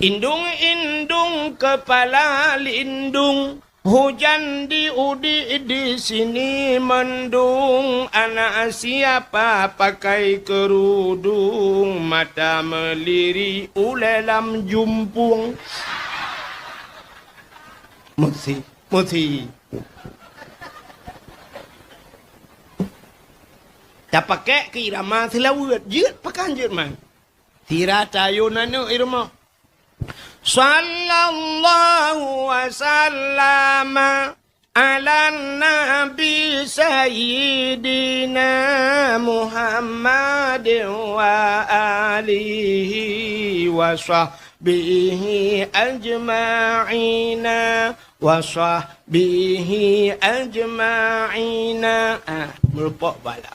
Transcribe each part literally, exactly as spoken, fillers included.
Indung-indung kepala lindung, hujan di udik di sini mendung, anak siapa pakai kerudung, mata melirik ulée lam jumpung. Meusi, meusi. Tapakék keu irama seulaweuet, jeuet pakan jeuet man. Sira tayue aneuk irama. Sallallahu wa sallama ala nabi sayyidina Muhammad wa alihi wa sahbihi ajma'ina, wa sahbihi ajma'ina. Ah, meureumpok bala.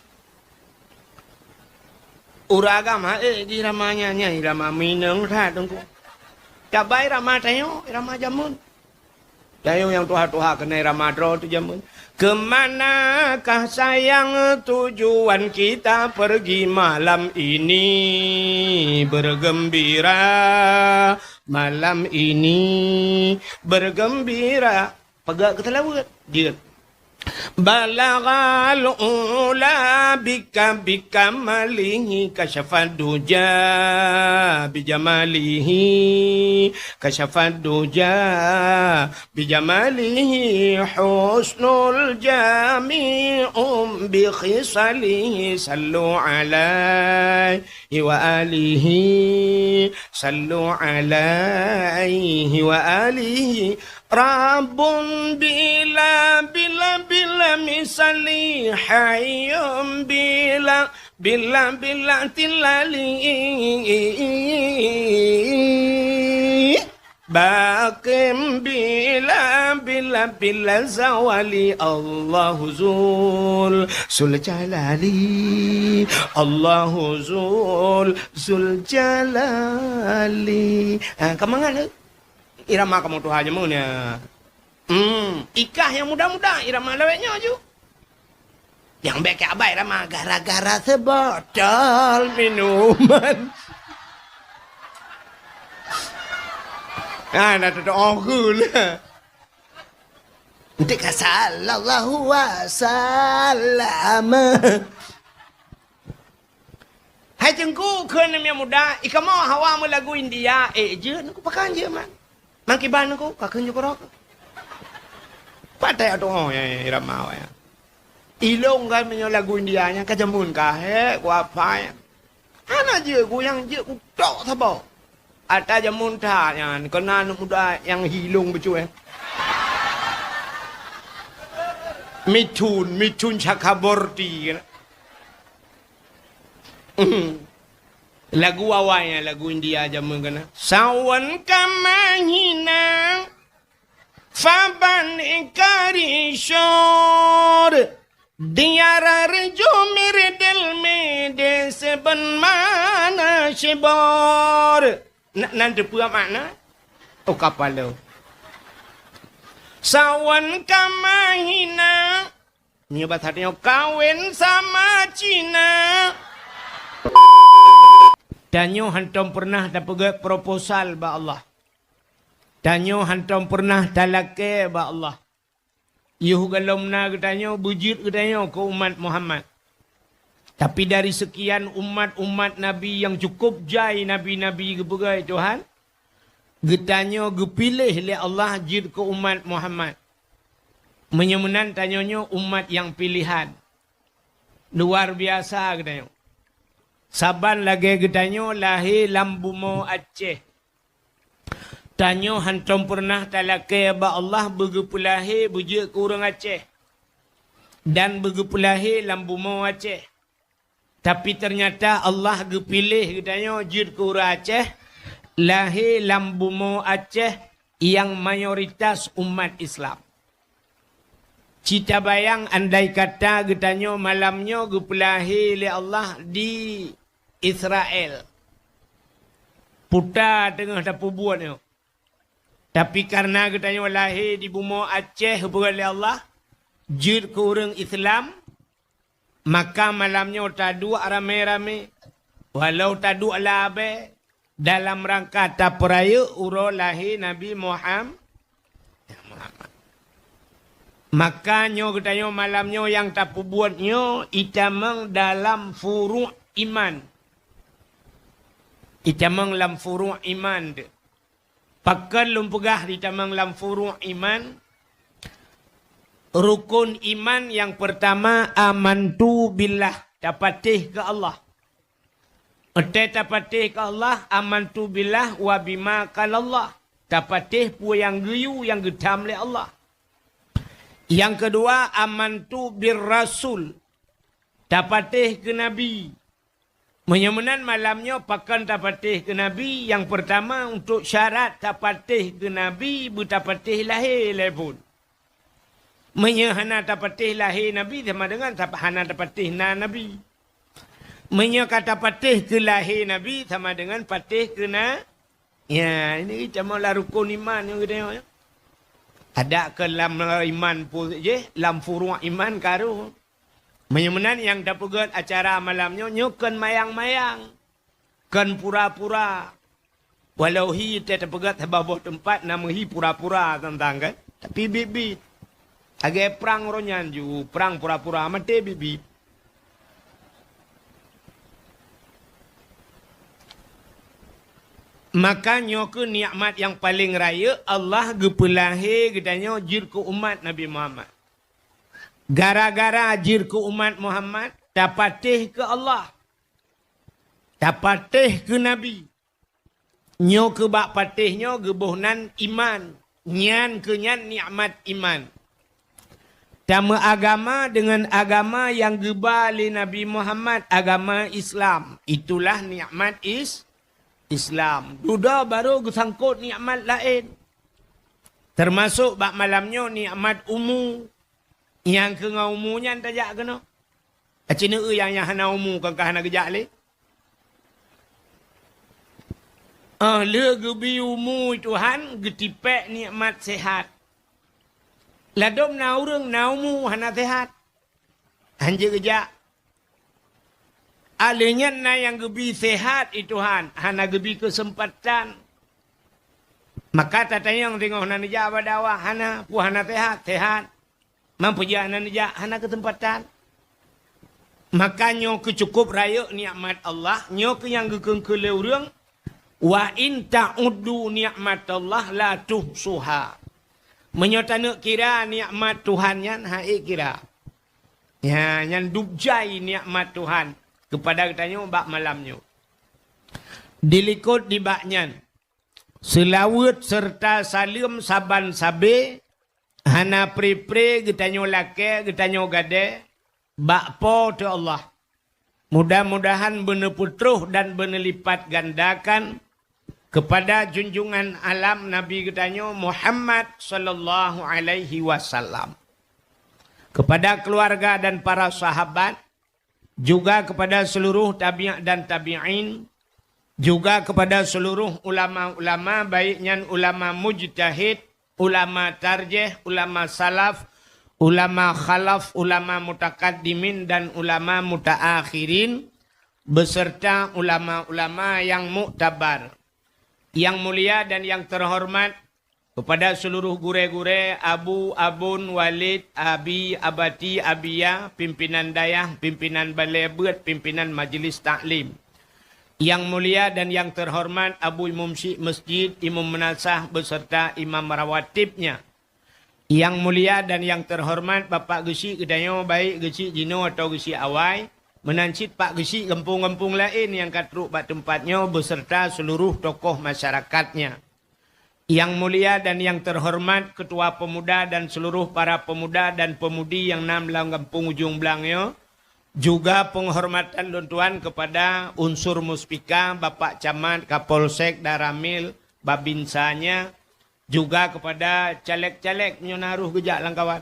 Ureueng agam hase jih rama nyan, nyan rama minong that Teungku. Cabai rama tanyoe, rama jameun. Tanyoe nyang tuha-tuha keunoe rama droe teuh jameun. Kemanakah sayang tujuan kita pergi malam ini? Bergembira malam ini, bergembira. Peugah keu seulaweuet. Jeuet. Balaghal ula bika, bikamalihi kasyafad duja bijamalihi, kasyafad duja bijamalihi, husnul jami'un bi khisalihi. Sallu alaihi wa alihi, sallu alaihi wa alihi. Rabbun bila, bila, bila misali, hayyun bila, bila, bila tilali. Baqim bila, bila, bila zawali. Allahu zul, zul jalali. Allahu zul, zul jalali. Ha, ka mangat tu. Irama kamoe tuha jameun nyan. Hmm, ikah nyang muda-muda, irama lawét nyoe ju. Nyang bék keu abai irama gara-gara seubotol minuman. Ah, na tutoe geuh lah. Enteuk ka sallallahu wasallam. Hai Teungku, kheun nyang muda, i kamoe hawa meulagu India, eh, jeuet Teungku, pakon jeuet man. Mangkiban Teungku, ka kheun jukroe. Patai atoe, oh, ya, ya, irama awak, ya. Ilong kan meunyoe lagu India nyan ka jameun ka, he, ku hafai. Hana jeuet ku nyang jeuet ku tok saboh. Ata jameun that nyan, keunan muda nyang hi ilong bacut, eh. Mithun, Mithun Chakraborty kan. Lagu awai nyan, lagu India jameun keunan. Sawan ka mahina, faban ikarishor, diara rejo miridil mide seben mana shibor. Na, nan teupeue makna? Oh, kapalo. Sawan ka mahina, Meunyoe basa tanyoe kawen sama Cina. Tanyoe hantom peureunah tapeugét proposal bak Allah. Tanyoe hantom peureunah talakée bak Allah. Yoh gohlom na geutanyoe beujeuet geutanyoe keu umat Muhammad. Tapi dari sekian umat-umat Nabi nyang cukôp jai Nabi-Nabi geupeugah Tuhan, geutanyoe geupiléh lé Allah jeuet keu umat Muhammad. Meunyoe meunan tanyoe nyoe umat nyang piléhan. Luar biasa geutanyoe. Saban lagée geutanyoe lahé lam bumoe Aceh. Tanyoe hantom peureunah talakée bak Allah beugeupeulahé beujeuet keu ureuëng Aceh dan beugeupeulahé lam bumoe Aceh. Tapi teunyata Allah geupiléh geutanyoe jeuet keu ureuëng Aceh, lahé lam bumoe Aceh nyang mayoritas umat Islam. Cita bayang andai kata geutanyoe malam nyoe geupeulahé lé Allah di Israel. Peue teungoh tapeubuet nyoe. Tapi kareuna geutanyoe lahé di bumoe Aceh, geupeugét lé Allah, jeuet keu ureuëng Islam, maka malam nyoe taduek ramé-ramé, walau taduek labée, dalam rangka tapeurayeuk uroe lahé Nabi Muham-, Muhammad. Maka nyoe geutanyoe malam nyoe nyang tapeubuet nyoe itamong dalam furu' iman. Itamong lam furu' iman tu. Pakon lôn peugah itamong lam furu' iman? Rukun iman nyang peurtama, amantu billah, tapatéh keu Allah. Watée tapatéh keu Allah, amantu billah wa bima qalallah. Tapatéh peue nyang geuyue nyang geutham lé Allah. Nyang keudua, amantu bir rasul. Tapatéh keu nabi. Meunyoe meunan malam nyoe pakon tapatéh keu nabi, nyang peurtama untuk syarat tapatéh keu nabi beutapatéh lahé lé phon. Meunyoe hana tapatéh lahé nabi sama dengan tap-, hana tapatéh na nabi. Meunyoe ka tapatéh keu lahé nabi sama dengan patéh keu na. Ya, ini sama lah rukun iman nyang geutanyoe. Adak keu lam iman pun jih, lam furu' iman karu. Meunyoe meunan nyang tapeugét acara malam nyoe, nyoe kon mayang-mayang. Kon pura-pura. Walau hi teupeugét saboh boh teumpat, nama hi pura-pura teuntang kan. Tapi biet-biet. Lagée prang uroe nyan ju, prang pura-pura maté biet-biet. Maka nyoe keuh nikmat nyang paleng rayeuk Allah geupeulahé geutanyoe jeuet keu umat Nabi Muhammad. Gara-gara jeuet keu umat Muhammad, tapatéh keu Allah. Tapatéh keu Nabi. Nyoe keuh bak patéh nyoe geuboh nan iman. Nyan keuh nyan nikmat iman. Tameuagama deungon agama nyang geuba lé Nabi Muhammad, agama Islam. Itulah nikmat is-, Islam. Dudoe barô geusangkot nikmat laén. Teumasok bak malam nyoe nikmat umu. Nyang keu ngon umu nyan tajak keunoe. Aci neueu nyang, nyang hana umu kan ka hana geujak lé. Ah, lheueh geubi umu Tuhan, geutipék nikmat sehat. Ladôm na ureuëng na umu hana sehat. Hanjeuet geujak. Ah, lheueh nyan na nyang geubi sehat i Tuhan, hana geubi keuseumpatan. Maka tatanyong singoh na neujak bak dakwah, hana, peue hana sehat? Sehat. Man peue jak na neujak, hana keuseumpatan. Maka nyoe keuh cukup rayeuk nikmat Allah, nyoe keuh nyang geukeungkeue lé ureuëng, "Wa in ta'uddu nikmatallah la tuhsuha." Meunyoe taneuk kira nikmat Tuhan nyan, han ék kira. Ya, nyan dub jai nikmat Tuhan keupada geutanyoe bak malam nyoe. Dilikot nibak nyan, seulaweuet seureuta saleuem saban sabe, hana pre-pre geutanyoe lakée, geutanyoe gadée, bak Po teu Allah. Mudah-mudahan beuneupeutroh dan beuneulipatgandakan keupada junjungan alam Nabi geutanyoe Muhammad sallallahu alaihi wasallam, keupada keuluwarga dan para sahabat, juga keupada seuluruh tabi' dan tabi'in, juga keupada seuluruh ulama-ulama, baik nyan ulama mujtahid, ulama tarjih, ulama salaf, ulama khalaf, ulama mutakaddimin, dan ulama mutaakhirin, beserta ulama-ulama nyang muktabar. Nyang mulia dan nyang teuhoreumat, keupada seuluruh gurée-gurée, abu, abon, walid, abi, abati, abiya, pimpinan dayah, pimpinan balée beuet, pimpinan majeulis taklim. Nyang mulia dan nyang teuhoreumat Abu Imum Syik Masjid, Imum Meunasah beserta imam rawatibnya. Nyang mulia dan nyang teuhoreumat Bapak Geuchik geutanyoe, baik Geuchik jinoe atawa Geuchik awai, meunan cit Pak Geuchik gampông-gampông laén nyang ka trok bak teumpat nyoe beserta seuluruh tokoh masyarakatnya. Nyang mulia dan nyang teuhoreumat Ketua Pemuda dan seuluruh para pemuda dan pemudi nyang na lam gampông Ujong Blang nyoe, juga peunghormatan lôn tuan keupada unsur muspika, Bapak Camat, Kapolsek, Danramil, Babinsanya, juga keupada caleg-caleg nyoe na rôh geujak lam kawan.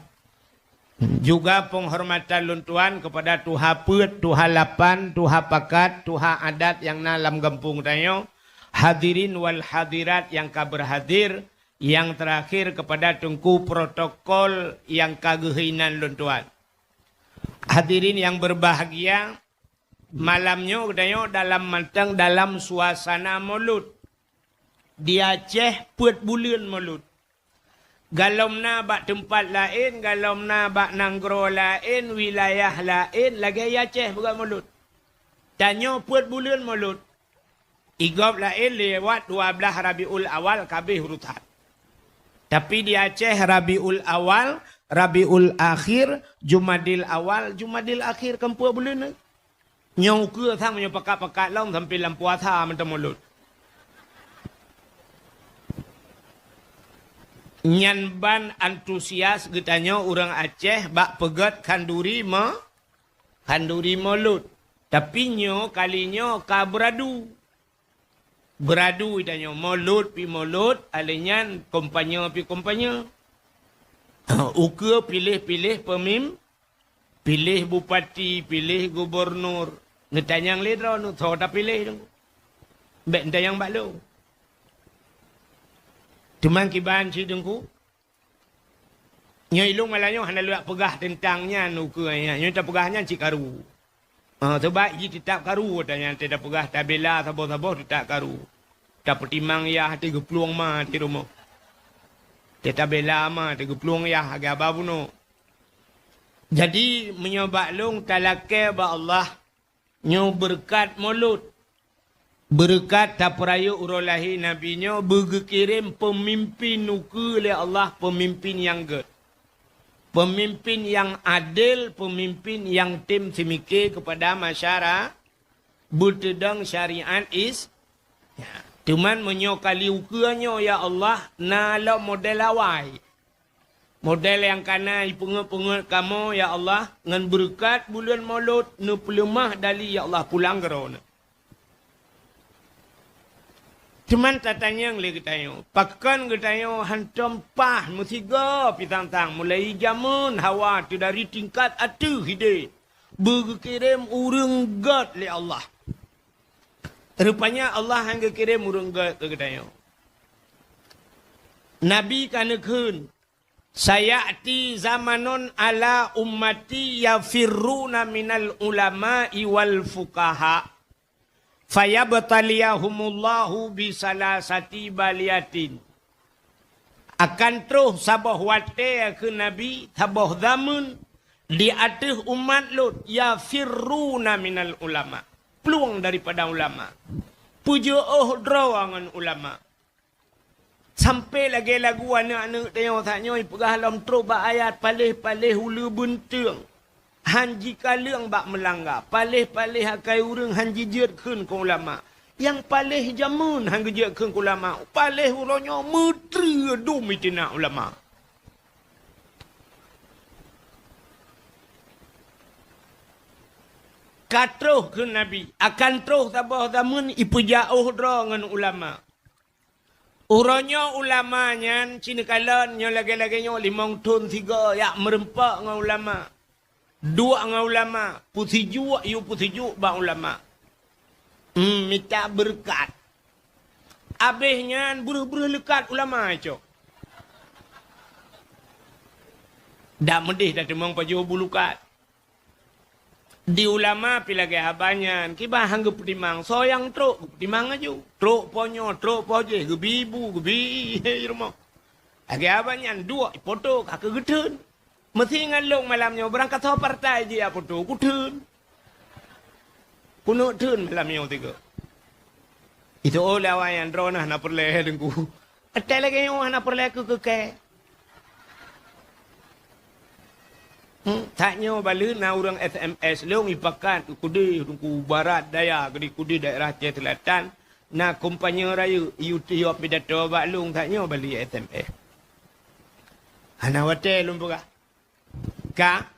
Juga peunghormatan lôn tuan keupada tuha peuet, tuha lapan, tuha pakat, tuha adat nyang na lam gampông tanyoe, hadirin wal hadirat nyang ka beurhadir, nyang teurakhir keupada teungku protokol nyang ka geuhina lôn tuan. Hadirin nyang beurbahagia, Malam nyoe geutanyoe dalam mantong dalam suasana Maulud. Di Aceh peuet buleuen Maulud. Galom na bak teumpat laén, galom na bak nanggroe laén, wilayah laén, lagée Aceh beugot Maulud. Tanyoe peuet buleuen Maulud. Igob laén lewat dua belas Rabiul Awal kabeh urosan. Tapi di Aceh Rabiul Awal, Rabiul Akhir, Jumadil Awal, Jumadil Akhir keumpat buleuen. Nyoe ukeue sang meunyoe pakat-pakat lom sampai lam puasa mantong Maulud. Nyan ban antusias geutanyoe ureuëng Aceh bak peugét khanduri me-, khanduri Maulud. Tapi nyoe kali nyoe ka beuradu. Beuradu geutanyoe Maulud pi Maulud, alèh nyan kampanye pi kampanye. Ukeue piléh-piléh peumim-, piléh bupati, piléh gubernur. Neutanyong lé droeneuh, soe tapiléh Teungku? Bék neutanyong bak lôn. Teuma kiban cit Teungku. Nyoe ilôn malam nyoe hana lôn peugah teuntang nyan ukeue nyan. Nyoe tapeugah nyan cit karu. Ah, sabab jih teutab karu ata nyan, teutab peugah tabela saboh-saboh teutab karu. Tapeutimang yah teugeuplueng ma di rumoh. Teutab bela ma teugeuplueng yah agak ba bunoe. Jadi, meunyoe bak lôn talakée bak Allah, nyoe beureukat Maulud. Beureukat tapeurayeuk uroe lahé Nabi nyoe beugeukirém peumimpin ukeue lé Allah, peumimpin nyang gét. Peumimpin nyang adél, peumimpin nyang tem seumike keupada masyara-, beuteudong syariat Is-, ya. Teuma meunyoe kali ukeue nyoe, ya Allah, na lom model awai. Model nyang kana ipeungét-peungét kamoe, ya Allah, ngon beureukat buleuen Maulud neupeuleumah dali, ya Allah, pulang keu Droeneuh. Teuma tatanyong lé geutanyoe, pakon geutanyoe hantom paih meusigoe pisang-sang mulai jameun hawa teudari tingkat ateueh hidéh beugeukirém ureuëng gét lé Allah. Rupanya Allah han geukirém ureuëng gét keu geutanyoe. Nabi ka neukheun, "Sayati zamanun ala ummati yafirruna minal ulama'i wal fuqaha, fayabtaliyahumullahu bisalasati baliyatin." Akan troh saboh watée kheun Nabi, saboh zameun di ateueh umat lôn yafirruna minal ulama, plueng daripada ulama, peujeuôh droe ngon ulama. Sampai lagée lagu aneuëk-aneuëk tanyoe saat nyoe ipeugah lom trok bak ayat, paléh-paléh uleue beunteueng, han jikaleueng bak meulangga, paléh-paléh akai ureuëng han jijeuet kheun keu ulama. Nyang paléh jameun han geujeuet kheun keu ulama, paléh uroe nyoe meutreue dum itina ulama. Ka troh kheun Nabi, akan troh saboh zameun ipeujak ôh droe ngon ulama. Uroe nyoe ulama nyan, ci neukalon nyoe lagée-lagée nyoe limong thon sigoe jak meureumpok ngon ulama. Duek ngon ulama, peusijuek yue peusijuek bak ulama. Hmm, mita beureukat. Abéh nyan breuh-breuh leukat ulama cok. Dak meudeh dak teumong pajoh bulukat. Di ulama pi lagée haba nyan, kiban han geupeutimang, soe nyang trok geupeutimang laju. Trok po nyoe, trok po jéh, geubi bu, geubi rumoh. Lagée haba nyan, duek poto ka keu geutheun. Meusi ngon lôn malam nyoe, barangkasoe partai jijak poto, kutheun. Kuneuk theun malam nyoe tiga. Itu oh lawan nyang droeneuh na peureulée Teungku. Até lagée nyoe hana peureulée keu keu kée. Hmm, that nyoe baleue na ureuëng S M S lôn ipakat keu kudeh Teungku barat daya, keu di kudeh daerah Aceh Selatan, na kampanye rayeuk, YouTube pidato bak lôn that nyoe baleue S M S. Hana watée lôn peugah. Ka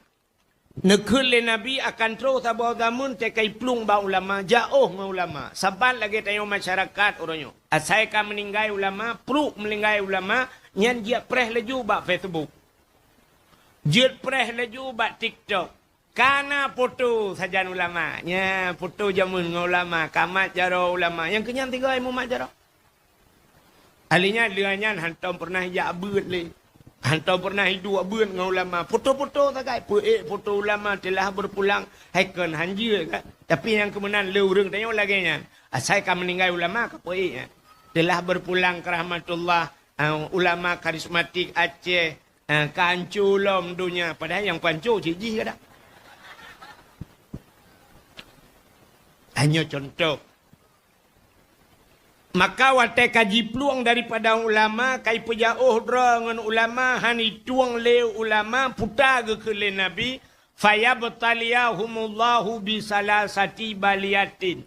Neukheun lé Nabi akan troh saboh zameun teuka iplueng bak ulama, jak ôh ngon ulama. Saban lagée tanyoe masyarakat uroe nyoe. Asai ka meuninggai ulama, pruek meuninggai ulama, nyan jeuet preh laju bak Facebook. Jeuet preh laju bak TikTok. Ka na poto sajan ulama. Nya, poto jameun ngon ulama, ka mat jaroe ulama. Nyang keunyan tiga ilmu mat jaroe. Ahli nyan, lheueh nyan hantom pernah jak beuet lé. Hantom pernah iduek beuet ngon ulama. Foto-foto sagai, peuék foto ulama teulah berpulang, hai kon hanjeuet kan. Tapi nyang keumeunan lé ureuëng tanyoe lagée nyan. Asai ka meuninggai ulama ka peuék nyan. Teulah berpulang ke rahmatullah, ah, ulama karismatik Aceh, ah, ka hanco lom donya. Padahai nyang panco cit jih kadang. Hanya contoh. Maka watée ka jiplueng daripada ulama, ka ipeujaôh droe ngon ulama, han itueng lé ulama, puta geukheun lé Nabi, "Fayabtaliyahumullahu bisalasati baliyatin."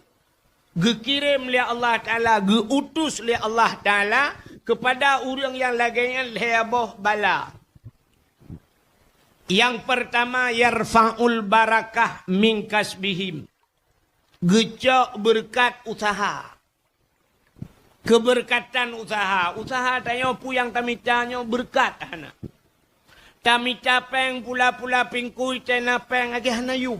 Geukirém lé Allah Taala, geuutus lé Allah Taala kepada ureuëng nyang lagée nyan lhée boh bala. Nyang pertama, yarfa'ul barakah min kasbihim. Geucok beureukat useuha. Keubeureukasan useuha. Useuha tanyoe peue nyang tamita nyoe beureukat hana. Tamita péng pula-pula pingkui tena péng lagée hana yum.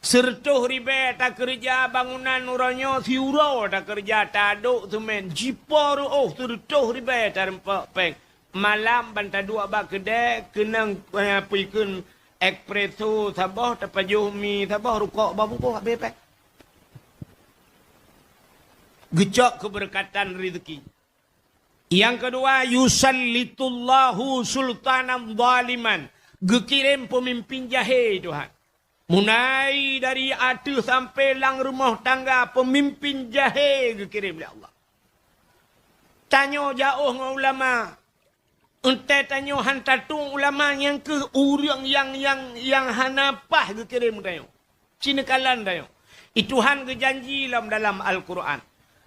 Seureutôh ribée takeureuja bangunan uroe nyoe siuroe takeureuja tadok seumén jipo reuôh seureutôh ribée tareumpok péng. Malam ban taduek bak keudée keunong, eh, peue kheun espresso saboh, tapajoh mi saboh, rukok bak buboh habéh péng. Geucok keubeureukasan rezeki. Nyang keudua, yusallitullahu sultanan zaliman. Geukirém peumimpin jahé Tuhan. Mulai dari ateueh sampai lam rumoh tangga peumimpin jahé geukirém lé Allah. Tanyoe jaôh ngon ulama. Entée tanyoe han tatueng ulama nyang keuh ureuëng nyang, nyang, nyang hana paih geukirém tanyoe. Cineukalan tanyoe. I Tuhan geujanji lom dalam Al-Quran,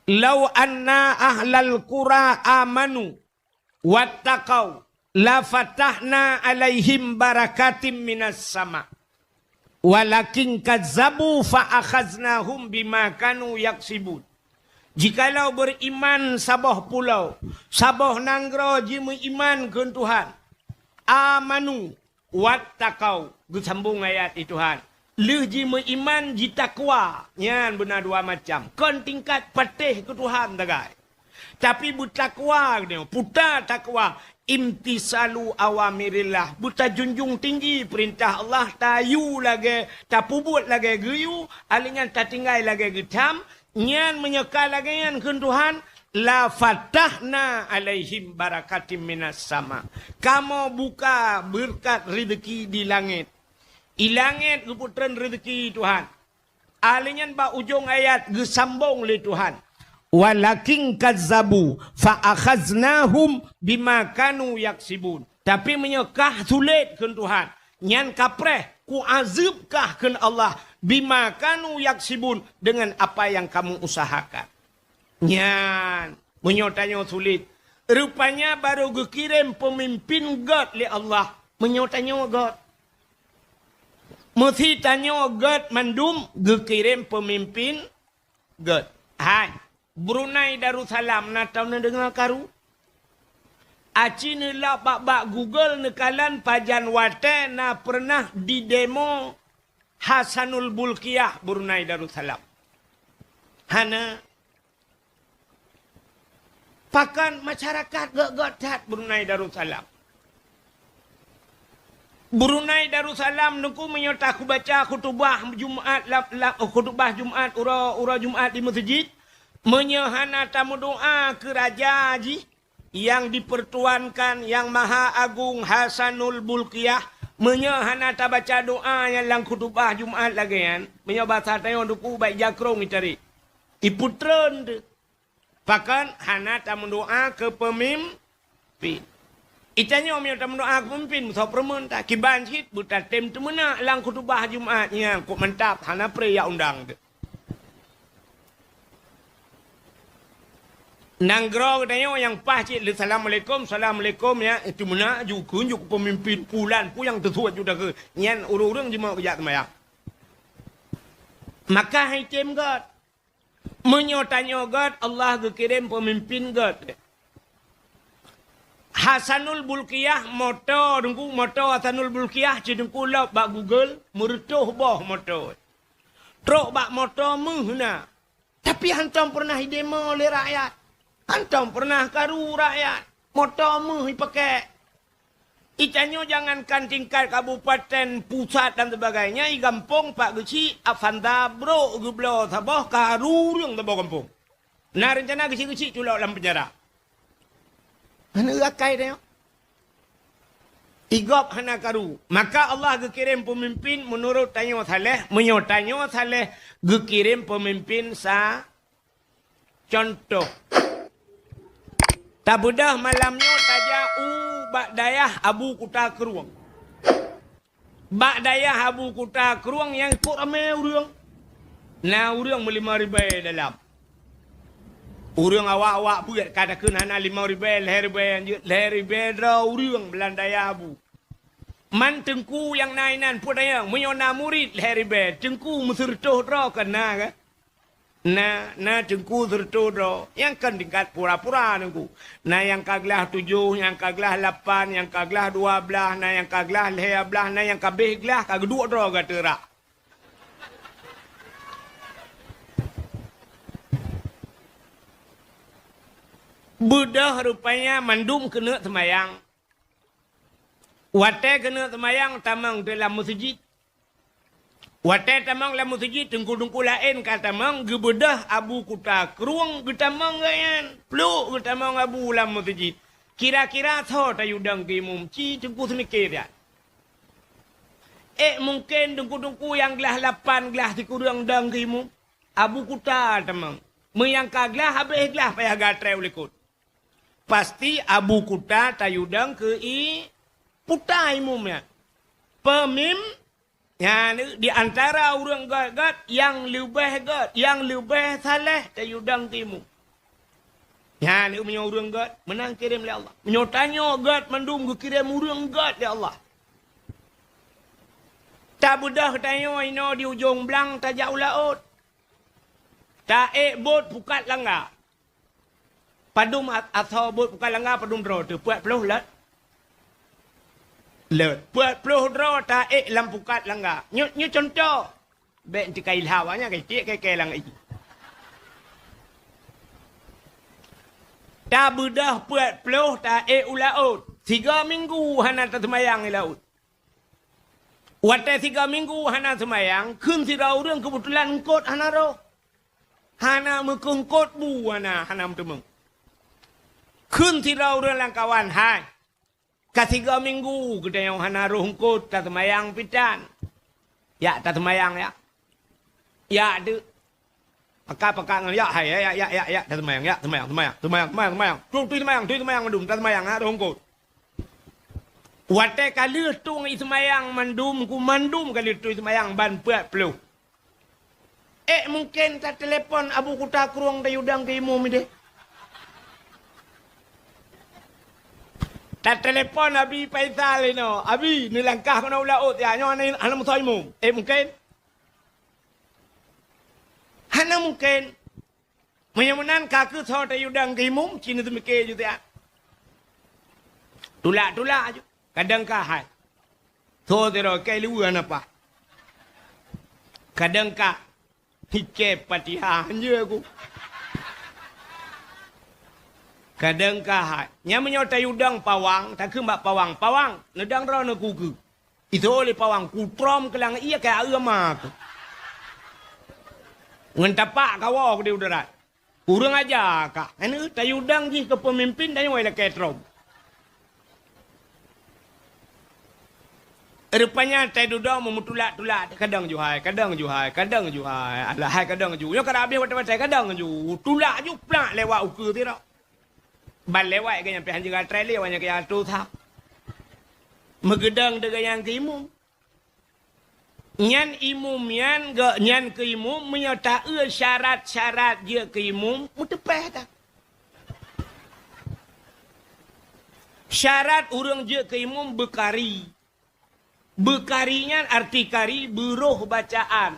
"Lau anna ahlal qura amanu wattaqau lafatahna alaihim barakatim minas sama. Walakin kazzabu fa akhaznahum bima kanu yaksibun." Jikalau beuriman saboh pulo, saboh nanggroe jimeuiman keu Tuhan, amanu wattaqau, geusambong ayat i Tuhan, lheueh jimeuiman jitakwa, nyan beuna dua macam. Kon tingkat patéh keu Tuhan sagai. Tapi beutakwa geutanyoe, puta takwa, imtisalu awamirillah, beutajunjung tinggi peurintah Allah, tayue lagée, tapeubuet lagée geuyue, alèh nyan tatinggai lagée geutham, nyan meunyoe ka lagée nyan kheun Tuhan, la fatahna alaihim barakatim minas sama. Kamoe buka beureukat rezeki di langét. I langét geupeutreun rezeki Tuhan. Alèh nyan bak ujong ayat geusambong lé Tuhan, "Walakin kazzabu fa akhaznahum bima kanu yaksibun." Tapi meunyoe kah sulet kheun Tuhan, nyan kapreh, kuazeueb kah kheun Allah, "bima kanu yaksibun," dengan apa yang kamu usahakan. Nyan, meunyoe tanyoe sulet, rupanya barô geukirém peumimpin gét lé Allah. Meunyoe tanyoe gét, meusi tanyoe gét mandum geukirém peumimpin gét. Hai, Brunei Darussalam na tau neudeungoe karu? Aci neulab bak-bak Google neukalon pajan watée na peureunah didemo Hasanul Bulkiah Brunei Darussalam. Hana. Pakon masyarakat gét-gét that Brunei Darussalam. Brunei Darussalam Teungku, meunyoe takubaca khutubah Jumat lam, lam, khutubah Jumat, uroe, uroe Jumat di meuseujid, meunyoe hana tameudoá keu raja jih nyang dipertuankan, nyang maha agung Hasanul Bulkiah, meunyoe hana tabaca doá nyan lam khutubah Jumat lagée nyan, meunyoe basa tanyoe Teungku, bak ija krong itarek. Ipeutreun teuh. Pakon hana tameudoá keu peumimpin. Itanyoe meunyoe tameudoá keu peumimpin, meusapeue meunan ta, kiban cit beutatem teumeunak lam khutubah Jumat nyan, kok mantap, hana pré jak undang teuh. Nanggroe geutanyoe nyang paih cit lé assalamualaikum, assalamualaikum, ya, itu meunak ju kheun ju keu peumimpin pulan, peue nyang teusuet ju takheun. Nyan ureuëng-ureuëng jimeugeujak seumayang. Maka hai tem gét. Meunyoe tanyoe gét, Allah geukirém peumimpin gét. Hasanul Bulkiah moto, Teungku, moto Hasanul Bulkiah, ci Teungku lop bak Google, meureutoh boh moto. Trok bak moto méuh na. Tapi hantom peureunah idemo lé rakyat. Hantom peureunah karu rakyat. Moto méuh ipakèk. Itanyoe jangankan tingkat kabupaten pusat dan sebagainya, i gampông pat geuchik, Avanza brôk geubloe saboh, ka ureuëng saboh gampông. Na reuncana geuchik-geuchik culok lam peunjara. Hana akai tanyoe. Igob hana karu. Maka Allah geukirém peumimpin meunurot tanyoe saleh. Meunyoe tanyoe saleh, geukirém peumimpin sa-, contoh. Tabeudôh malam nyoe tajak u bak dayah Abu Kuta Krueng. Bak dayah Abu Kuta Krueng nyang ikot ramé ureuëng. Na ureuëng meulimong ribée dalam. Ureuëng awak-awak buet ka takheun hana limong ribée, lhée ribée nyang jeuet, lhée ribée droe ureuëng beulandayah Abu. Man teungku nyang na inan peue tanyong, meunyoe na murit lhée ribée, teungku meusireutôh droe kan na kan? Na, na teungku sireutôh droe, nyang kon tingkat pura-pura teungku. Na nyang ka glah tujoh, nyang ka glah lapan, nyang ka glah dua blaih, na nyang ka glah lhée blaih, na nyang ka abéh glah ka geuduek droe gata rak. Beudôh rupanya mandum keuneuk seumayang. Watée keuneuk seumayang tamong di lam meuseujid. Watée tamong lam meuseujid, teungku-teungku laén ka tamong, geubeudôh Abu Kuta Krueng geutamong gobnyan. Plôk geutamong Abu lam meuseujid. Kira-kira soe tayue dong keu imum, ci teungku seumike that. Ék mungken teungku-teungku nyang glah lapan glah sikureueng dong keu imum? Abu Kuta tamong. Meunyo nyang ka glah abéh glah payah gatrée u likot. Pasti Abu Kuta tayue dong keu i-, Puta imum nyan. Peumim-, nyan di antara ureuëng gét-gét nyang leubeh gét, nyang leubeh saleh tayue dong keu imum. Nyan meunyoe ureuëng gét, meunan kirém lé Allah. Meunyoe tanyoe gét mandum geukirém ureuëng gét lé Allah. Tabeudôh tanyoe inoe di ujong blang tajak u laôt. Taék bot pukat langga. Padum a-, asoe bot pukat langga padum droe teuh? Peuet ploh lôt. Lôt. Peuet ploh droe taék lam pukat langga. Nyoe, nyoe cuntoh. Bék teuka ilham awaknyan, ka itiek keu-keu langga. Tabeudôh peuet ploh taék u laôt. Sigoe minggu hana taseumayang i laôt. Watée sigoe minggu hana seumayang, kheun sidroe ureuëng keubeutulan eungkot hana roh. Hana meukeungkot bu hana, hana meuteumeung. Kheun sidroe ureuëng lam kawan, "Hai, ka sigoe minggu geutanyoe hana roh eungkot taseumayang pih tan. Jak taseumayang jak." Jak teuk. Pakat-pakat ngon jak, hai, jak, jak, jak, jak, taseumayang, jak, seumayang, seumayang, seumayang, seumayang, seumayang. Tui, tui seumayang, tui seumayang mandum, taseumayang, ha, roh eungkot. Watée ka lheueh tueng i seumayang mandum, ku mandum ka lheueh tueng i seumayang ban peuet ploh. Ék mungken tatelepon Abu Kuta Krueng tayue dong keu imum ideh? Tatelepon Abi Faisal inoe, "Abi, neulangkah keunoe u laôt ya, nyoe hana, hana meusoe imum." Ék mungken? Hana mungken. Meunyoe meunan ka kheueh soe tayue dong keu imum, ci neuseumiké ju siat. Tulak-tulak ju. Kadang ka hai. Soe sidroe kai luweue hana paih. Kadang ka hicép Fatihah hanjeuet ku. Kadang ka hai. Nyan meunyoe tayue dong pawang, takheun bak pawang, "Pawang, neudong droeneuh ku keue." Itôh lé pawang, kutrom keulang ié keu aeu ma keuh. Ngon tapak kawoe keudeh u darat. Kureueng aja kah. Aneuk tayue dong jih keu peumimpin, tanyoe lakée trom. Rupanya tai dudoe meumeutulak-tulak, kadang ju hai, kadang ju hai, kadang ju hai. Alah hai kadang ju. Nyoe ka abéh watée-watée kadang ju. Tulak ju plak lewat ukeue sidroe. Ban lewat geuh nyan pih han jeuet gatrée lé awaknyan keu nyang atoe that. Meugeudong deungon nyang keu imum. Nyan imum nyan geuh nyan keu imum meunyoe taeu syarat-syarat jeuet keu imum meuteupéh that. Syarat ureuëng jeuet keu imum beukari. Beukari nyan arti kari beuroh bacaan.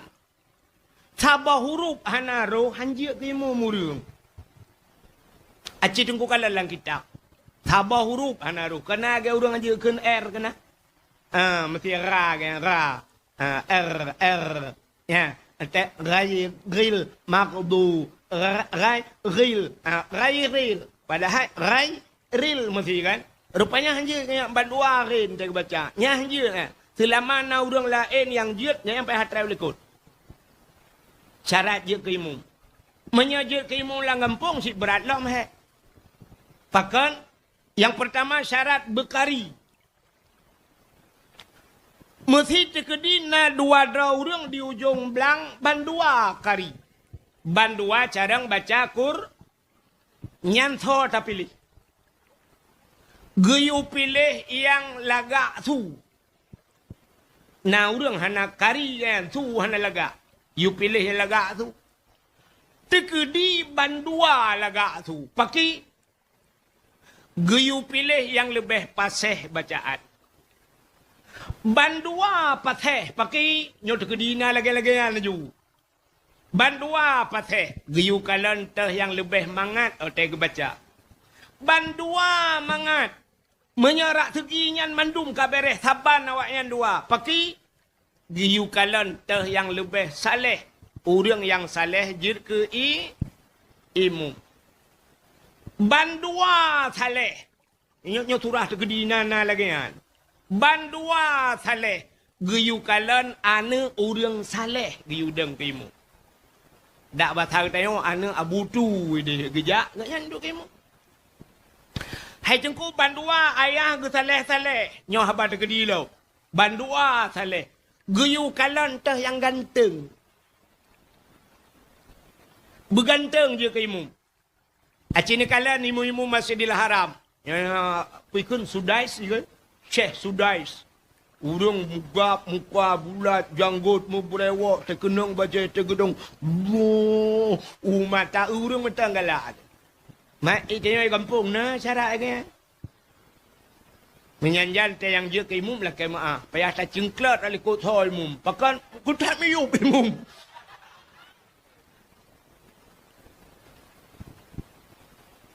Saboh huruf hana roh, han jeuet keu imum ureuëng. Aci teungku kalon lam kitab. Saboh huruf hana roh. Kana lagée ureuëng han jeuet kheun R kana. Ah, meusti ra kan, ra. Ah, R, R. Ya, ate rai, ril, makdu, ra-, rai, ril. Ah, rai, ril. Padahai rai, ril meusti kan. Rupanya hanjeuet nyan bandua ren teubaca. Nyan hanjeuet, eh. Seulama na ureuëng laén nyang jeuet, nyan nyang payah atra likot. Syarat jeuet keu imum. Meunyoe jeuet keu imum lam gampông, cit brat lom, hé. Pakon? Nyang peurtama syarat beukari. Meusi teukeudi na dua droe ureuëng di ujong blang bandua kari. Bandua carông baca Qur-, nyan soe tapiléh. Geuyue piléh nyang lagak su. Na ureuëng hana kari nyan su hana lagak. Yue piléh nyang lagak su. Teukeudi bandua lagak su. Pakri? Geuyue piléh nyang leubeh paséh bacaan. Bandua paséh, pakri? Nyoe teukeudi na lagée-lagée nyan laju. Bandua paséh, geuyue kalon teuh nyang leubeh mangat watée geubaca. Bandua mangat, meunyoe rak seugi nyan mandum ka béréh saban awaknyan dua, pakri? Geuyue kalon teuh nyang leubeh saléh. Ureuëng nyang saléh jeuet keu i-, imum. Bandua saléh. Nyoe, nyoe surah teukeudi na, na lagée nyan. Bandua saléh. Geuyue kalon aneuëk ureuëng saléh geuyue dong keu imum. Dak basa geutanyoe aneuëk Abu Tu deh geujak, gobnyan duek keu imum. Hai Teungku, bandua ayah geusaléh-saléh. Nyoe haba teukeudi lom. Bandua saléh. Geuyue kalon teuh nyang ganteng. Beuganteng jeuet keu imum. Aci neukalon imum-imum Masjidil Haram. Ya, ya, peue kheun Sudais, ya kan? Syekh Sudais. Ureuëng mugab, muka bulat, janggot meubrewok, teukeunong bajée teugeudong. Boh, u mata ureuëng mantong galak. Mak, i tanyoe gampông na syarat lagée nyan. Meunyan jan teuh nyang jeuet keu imum lakée meuáh, payah taceungklot lam likot soe imum. Pakon? Keu that miyueb imum.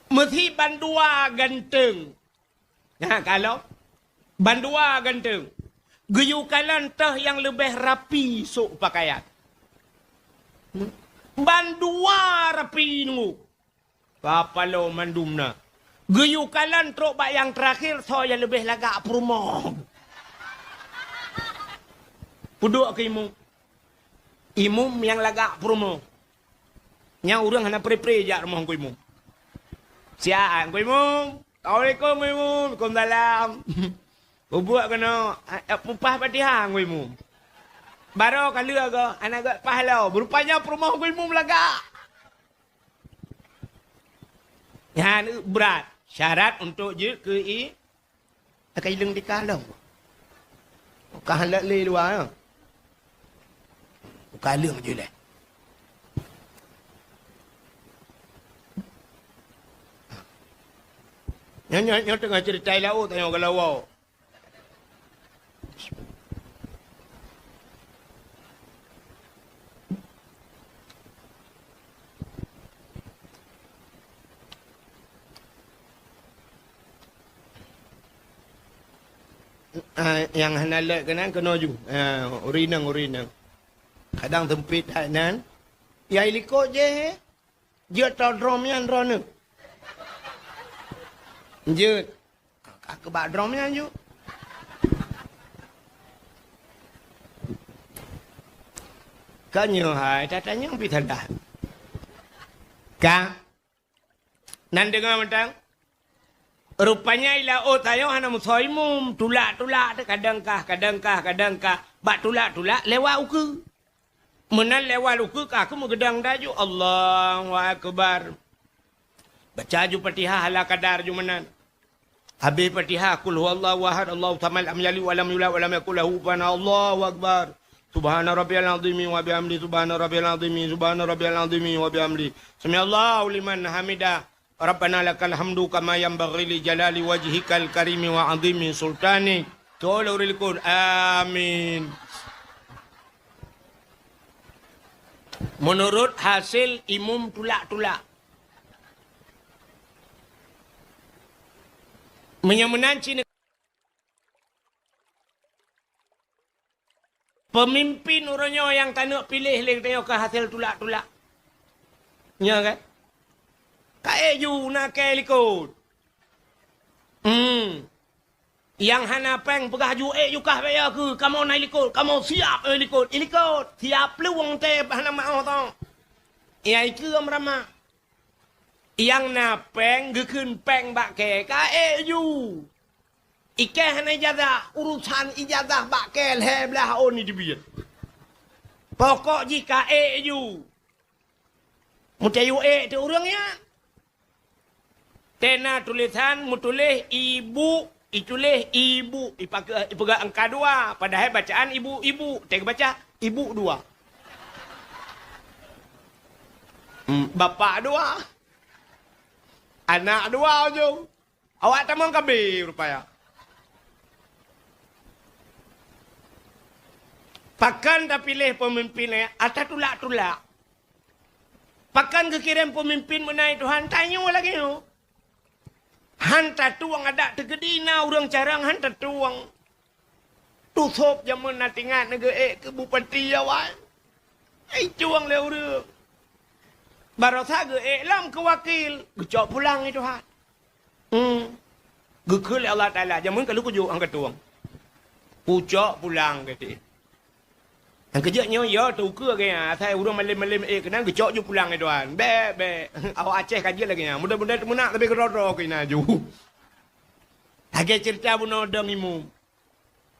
Meusi bandua ganteng. Nah, kalau bandua ganteng, geuyue kalon teuh nyang leubeh rapi sôk pakaian. Bandua rapi nunggu. Kapalo mandum na. Geuyue kalon trok bak nyang teurakhir, soe nyang leubeh lagak peurumoh. Peuduek keu imum. Imum nyang lagak peurumoh. Nyang ureuëng hana pre-pre jak rumoh Teungku Imum. Siat, Teungku Imum. Assalamualaikum, Teungku Imum. Waalaikumsalam. Peubuet keunoe, eh, peupah Fatihah, Teungku Imum. Barô ka lheueh goe, hana gét pah lom. Rupanya peurumoh Teungku Imum lagak. Nyan brat. Syarat untuk jeuet keu i-, Ka ileueng di kalong. Ka lheueh lé luwa, ya. Ka lheueh jeuleh. Nyoe, nyoe, nyoe teungoh ceurita i laôt, tanyoe geulawa. Ah, nyang hana lét keunan keunoe ju. Ah, ureueng inong, ureueng inong. Kadang seumpit that nan. Yai likot jih, eh. Jeuet tao drom nyan droeneuh. Jeuet. Ka keubah drom nyan ju. Ka nyoe hai, tatanyong pih salah. Ka. Nan deungoe mantong. Rupanya i laôt tanyoe hana meusoe imum, tulak-tulak teuh, kadang kah, kadang kah, kadang kah. Bak tulak-tulak lewat ukeue. Meunan lewat ukeue ka keuh meugeudang daju, Allahu Akbar. Baca ju Fatihah ala kadar ju meunan. Habéh Fatihah, Qul huwallahu ahad, Allahu samad, lam yalid wa lam yulad wa lam yakul lahu kufuwan ahad, Allahu Akbar. Subhana rabbiyal azimi wa bihamdi, subhana rabbiyal azimi, subhana rabbiyal azimi wa bihamdi. Sami'allahu liman hamidah. Rabbana lakal hamdu kama yanbaghi li jalali wajhikal karimi wa azimi sultanik. Tolong rilikun. Amin. Menurut hasil imum tulak-tulak. Meunyoe meunan cit Peumimpin uroe nyoe nyang taneuk piléh lé geutanyoe ka hasé tulak-tulak. Nyo kan? Ka ék ju na kée likot. Hmm. Nyang hana péng peugah ju ék ju kah baya keu, kamoe na ilikot, kamoe siap, eh, likot. Ilikot, siap plueng teuh hana meu'oh tong. Nyang ikeu meurama. Nyang na péng geukheun péng bak kèe ka ék ju. Ikèe hana ijazah, urusan ijazah bak kèe lhèe blaih ôn jiteubiet. Pokok jih ka ék ju. Meutayue ék teuh ureueng nyan. Tena tulisan meutuléh ibu, ituléh ibu, ipaké-, ipeugah angka dua, padahai bacaan ibu-ibu, teubaca ibu dua. Hmm, bapak dua. Anak dua ujong. Awak tamong kabeh rupaya. Pakon tapiléh peumimpin, eh, ata tulak-tulak. Pakon geukirém peumimpin meunan Tuhan, tanyoe lagèe nyoe. Han tatueng adak teukeudi na ureueng carông han tatueng. Tusôb jameun na teuingat neugeuék keu bupati awai. Ai cueng lé ureueng. Barosa geuék lom keu wakil, geucok pulang lé Tuhan. Hmm. Geukheun lé Allah Taala, jameun ka lheueh kujok han katueng. Kucok pulang keu teuh. Nyang keujeuet nyoe, ya, teukeue lagèe nyan. Asai ureueng malém-malém ék keunan geucok ju pulang lé Tuhan. Bèk, bèk. Awak Aceh ka jeuet lagèe nyan. Mudah-mudahan teumeunak tapi keudroe-droe keunan ju. Lagèe ceurita bunoe dong imum.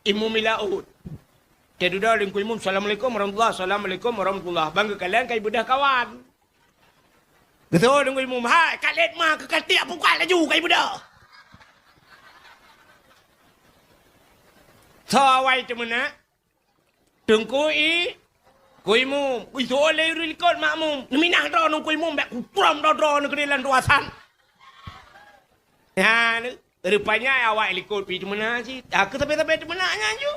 Imum i laôt. Teududoe Teungku Imum, "Assalamualaikum warahmatullah, assalamualaikum warahmatullah." Ban geukalon ka ibeudôh kawan. Geuteu'oh Teungku Imum, "Hai, ka lét ma keu ka tiek pukat laju ka ibeudôh." Soe awai teumeunak? Teungku i, Teungku Imum. Ui, soe lé ureueng likot makmum. Neuminah droe Teungku Imum, bèk kutrom droe-droe neukeudéh lam dua san. Nyan, rupanya awak likot pih teumeunak cit. Ka keu sabe-sabe teumeunak nyan ju.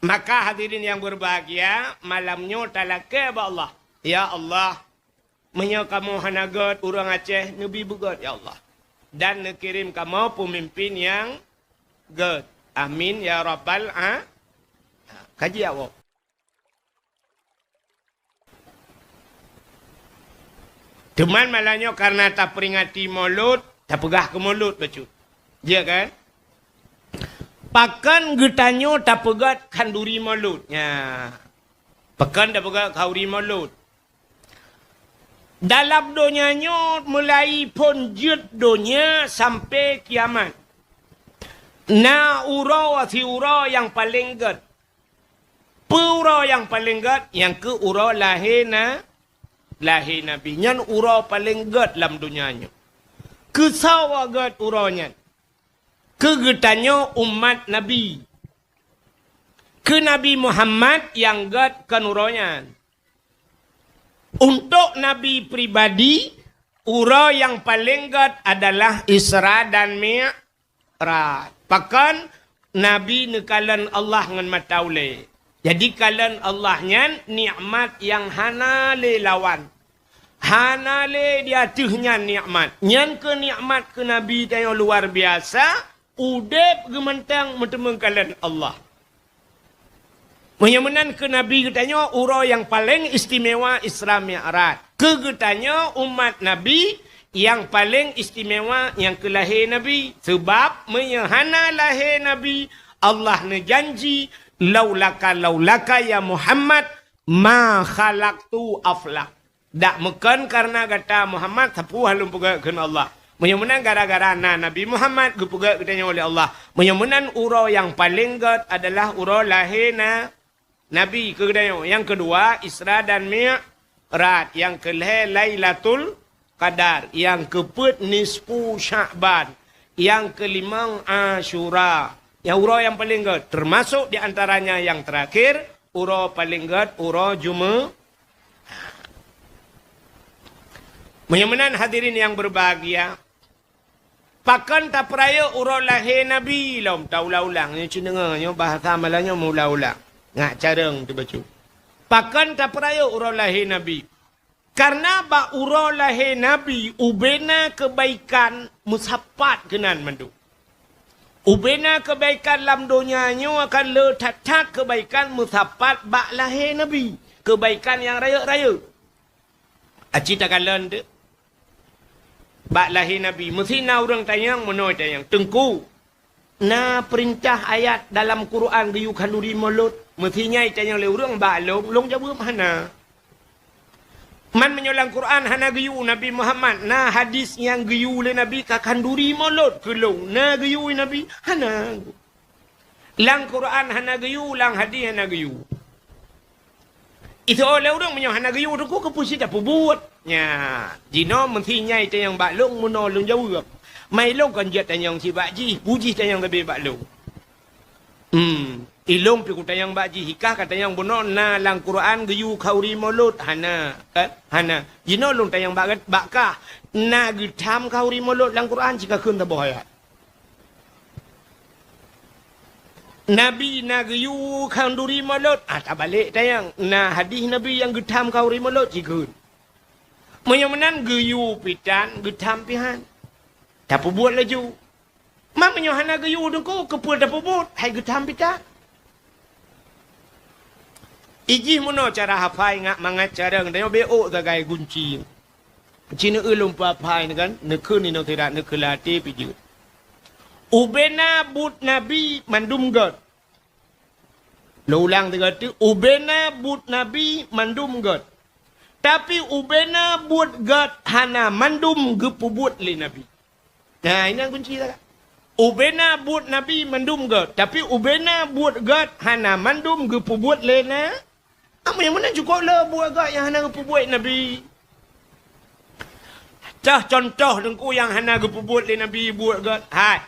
Maka hadirin yang berbahagia, malam nyoe talakèe bak Allah. Ya Allah, meunyoe kamoe hana gèt ureueng Aceh, neubi beugèt, ya Allah. Dan neukirém kamoe peumimpin nyang gèt. Amin, ya rabbal a-, ka jijaweueb. Teuma malam nyoe kareuna taperingati Maulud, tapeugah keu Maulud bacut. Ya kan? Pakon geutanyoe tapeugèt khanduri Maulud? Nya. Pakon tapeugèt khanduri Maulud? Dalam donya nyoe, mulai phon jeuet donya sampai kiamat, na uroe siuroe nyang paleng gèt. Peue uroe nyang paleng gèt? Nyang keuh uroe lahé na-, lahé Nabi. Nyan uroe paleng gèt lam donya nyoe. Keu soe gèt uroe nyan? Keu geutanyoe umat Nabi. Keu Nabi Muhammad nyang gèt kon uroe nyan. Untuk Nabi pribadi, uroe nyang paleng gèt adalah Isra dan Mi'raj. Pakon? Nabi neukalon Allah ngon mata ulèe. Jadi kalon Allah nyan nikmat nyang hana lé lawan. Hana lé di ateueh nyan nikmat. Nyan keuh nikmat keu Nabi tanyoe luar biasa, udép geumantong meuteumeung kalon Allah. Meunyoe meunan keu Nabi geutanyoe uroe nyang paleng istimewa Isra Mi'raj. Keu geutanyoe umat Nabi nyang paleng istimewa nyang keu lahé Nabi. Seubab meunyoe hana lahé Nabi, Allah neujanji, "Laulaka, laulaka ya Muhammad, ma khalaqtu aflak." Dak meukon kareuna gata Muhammad sapeue lôn peugèt kheun Allah. Meunyoe meunan gara-gara na Nabi Muhammad geupeugèt geutanyoe lé Allah. Meunyoe meunan uroe nyang paleng gèt adalah uroe lahé na Nabi keu geutanyoe. Nyang keudua, Isra dan Mi'raj. Nyang keulhèe, Lailatul Qadar. Nyang keupeuet, Nisfu Sya'ban. Nyang keulimong, Asyura. Nyang uroe nyang paleng gèt, teumasok di antaranya nyang teurakhir, uroe paleng gèt, uroe Jume-, Meunyoe meunan hadirin nyang berbahagia, pakon tapeurayeuk uroe lahé Nabi lom taulang-ulang? Nyoe cit deungoe, nyoe bahasa malam nyoe meuulang-ulang. Ngat carông teubacut. Pakon tapeurayeuk uroe lahé Nabi? Kareuna bak uroe lahé Nabi, ubena keubaikan meusapat keunan mandum. Ubena keubaikan lam donya nyoe akan le that-that keubaikan meusapat bak lahé Nabi. Keubaikan nyang rayeuk-rayeuk. Aci takalon teuk. Bak lahé Nabi, meusi na ureuëng tanyong, meunoe tanyong, "Teungku, na peurintah ayat dalam Quran geuyue khanduri mulod?" Meusi nyan tanyong lé ureuëng bak lôn, lôn jaweueb, "Hana." Man meunyoe lam Quran hana geuyue Nabi Muhammad, na hadis nyang geuyue lé Nabi ka khanduri mulod keu lôn, na geuyue Nabi? Hana. Lam Quran hana geuyue, lam hadis hana geuyue. Iseuôt lé ureuëng meunyoe hana geuyue, Teungku, keupeue cit tapeubuet? Nyan, jinoe meusi nyan tanyong bak lôn, meunoe lôn jaweueb. Mai lôn kon jeuet tanyong cit bak jih, peue jih tanyong leubeh bak lôn. Hmm, ilôn pih kutanyong bak jih, hikah ka tanyong bunoe na lam Quran geuyue khanduri mulod? Hana, kan? Hana. Jinoe lôn tanyong bak, bak kah, na geutham khanduri mulod lam Quran? Cit ka kheun saboh ayat. Nabi na geuyue khanduri mulod? Ah, tabalek tanyong. Na hadis Nabi nyang geutham khanduri mulod? Cit kheun. Meunyoe meunan geuyue pih tan, geutham pih han. Tapeubuet laju. Man meunyoe hana geuyue, Teungku, keupeue tapeubuet? Hai geutham pih tan. Ijih meunoe cara hafai ngat mangat carông, tanyoe beuôt sagai gunci. Ci neueu lôn peuhafai nyoe kan, neukheun inoe sira, neukheun lam até pih jeuet. Ubena buet Nabi mandum gét. Lôn ulang sigoe teuk, ubena buet Nabi mandum gét. Tapi ubena buet gét hana mandum geupeubuet lé Nabi. Nah, inan kunci lah. Ubena buet Nabi mandum gét, tapi ubena buet gét hana mandum geupeubuet lé na. Amu nyang meunan cukôp le buet gét nyang hana geupeubuet Nabi. Cah contoh Teungku nyang hana geupeubuet lé Nabi buet gét. Hai.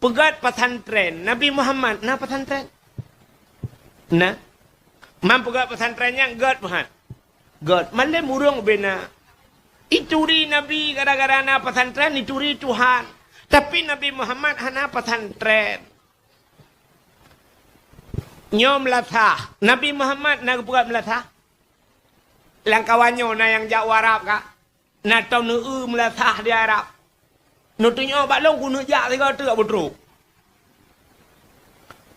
Peugét pesantren. Nabi Muhammad na pesantren? Na. Man peugét pesantren nyan gét meuhat. Gét. Malem ureuëng ubena. Ituri Nabi gara-gara na pesantren, ituri Tuhan. Tapi Nabi Muhammad hana pesantren. Nyoe meulasah. Nabi Muhammad na geupeugét meulasah? Lam kawan nyoe na nyang jak u Arab ka? Na tom neueu meulasah di Arab. Neutunyok bak lôn keuneuk jak sigoe teuk beutrok.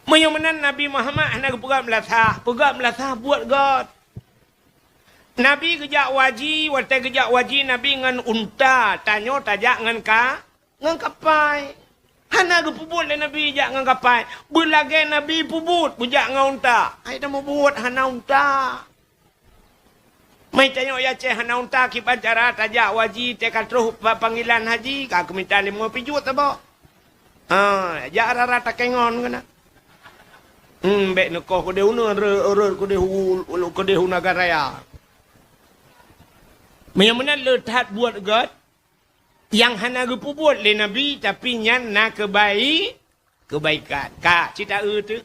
Meunyoe meunan Nabi Muhammad hana geupeugét meulasah, peugét meulasah buet gét. Nabi geujak u haji, watée geujak u haji Nabi ngon unta, tanyoe tajak ngon ka, ngon kapai. Hana geupeubuet lé Nabi jak ngon kapai. Beulagée Nabi peubuet, beujak ngon unta. Hai tameubuet hana unta. Meutanyoe i Aceh hana unta, kiban cara tajak u haji, teuka troh pa-, panggilan haji, ka geumita limong pijuet saboh. Ha, jak rara takengon keunan. Hmm, bék neukoh keudeh uneuen, rot, rot keudeh u, keudeh u Nagan Raya. Meunyoe meunan le that buet gét, nyang hana geupeubuet lé Nabi, tapi nyan na keubai-, keubaikan. Ka, cit taeu teuk.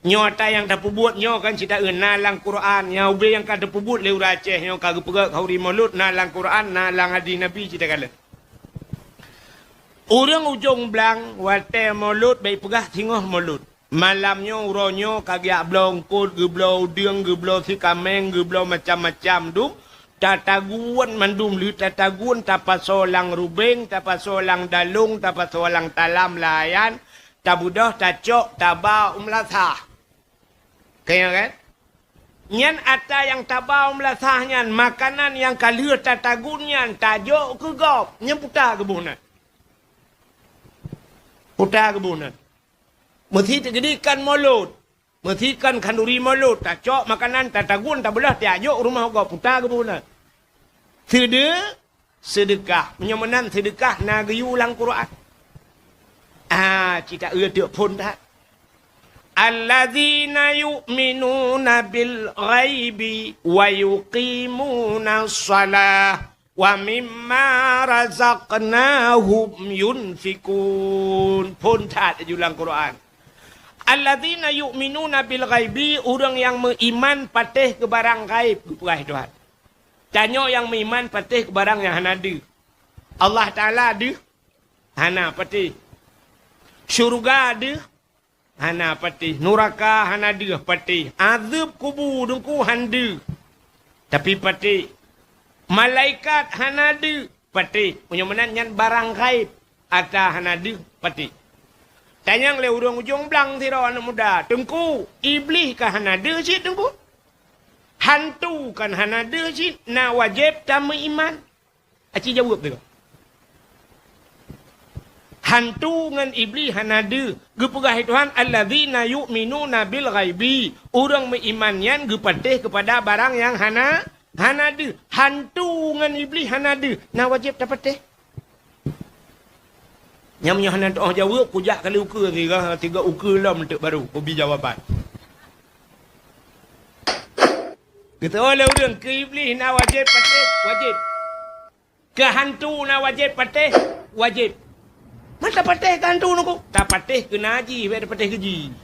Nyoe ata nyang tapeubuet nyoe kan cit taeu na lam Quran. Nyang ubé nyang ka tapeubuet lé ureuëng Aceh nyoe ka geupeugét khanduri mulod na lam Quran, na lam hadis Nabi cit takalon. Ureuëng ujong blang watée mulod bék peugah singoh mulod. Malam nyoe, uroe nyoe ka geujak bloe eungkot, geubloe udeueng, geubloe sikaméng, geubloe macam-macam dum. Tatagun mandum lheueh tatagun, tapasoe lam rubeng, tapasoe lam dalông, tapasoe lam talam layan, tabeudôh, tacok, taba u meulasah. Ka nyan kan? Nyan ata nyang taba u meulasah nyan, makanan nyang ka lheueh tatagun nyan tajok keu gob, nyan puta geuboh nan. Puta geuboh nan. Meusi teugedi kan mulod. Meusi kan khanduri mulod, tacok makanan, tatagun, tabeudôh, tajok rumoh gob, puta geuboh nan. Seudeu-, seudeukah. Meunyoe meunan seudeukah na geuyue lam Quran. Ah, cit taeu teuk phon that. Alladzina yu'minuna bil ghaibi wa yuqimunas shalah wa mimma razaqnahum yunfikun. Phon that laju lam Quran. Alladzina yu'minuna bil ghaibi, ureuëng nyang meuiman patéh keu barang gaib, geupeugah Tuhan. Tanyoe nyang meuiman patéh keu barang nyang hana deuh. Allah Taala deuh? Hana patéh. Syeuruga deuh? Hana patéh. Nuraka hana deuh? Patéh. Azeueb kubu Teungku han deuh, tapi patéh. Malaikat hana deuh? Patéh. Meunyoe meunan nyan barang gaib, ata hana deuh, patéh. Tanyong lé ureuëng ujong blang sidroe aneuëk muda, "Teungku, Iblih ka hana deuh cit, Teungku? Hantu kan hana deuh cit, na wajéb tameuiman?" Aci jaweueb teuh. Hantu ngon Iblih hana deuh. Geupeugah lé Tuhan, "Alladzina yu'minuna bil ghaibi." Ureuëng meuiman nyan geupatéh keupada barang nyang hana, hana deuh. Hantu ngon Iblih hana deuh. Na wajéb tapatéh. Nyang meunyoe hana teuôh jaweueb, kujak kali ukeue sigoe, sigoe ukeue lom teuk baru kubi jawaban. Geuteuôh lé ureuëng keu Iblih na wajéb patéh, wajéb. Keu hantu na wajéb patéh, wajéb. Man tapatéh keu hantu nuku? Tapatéh keu na jih, bék tapatéh keu jih.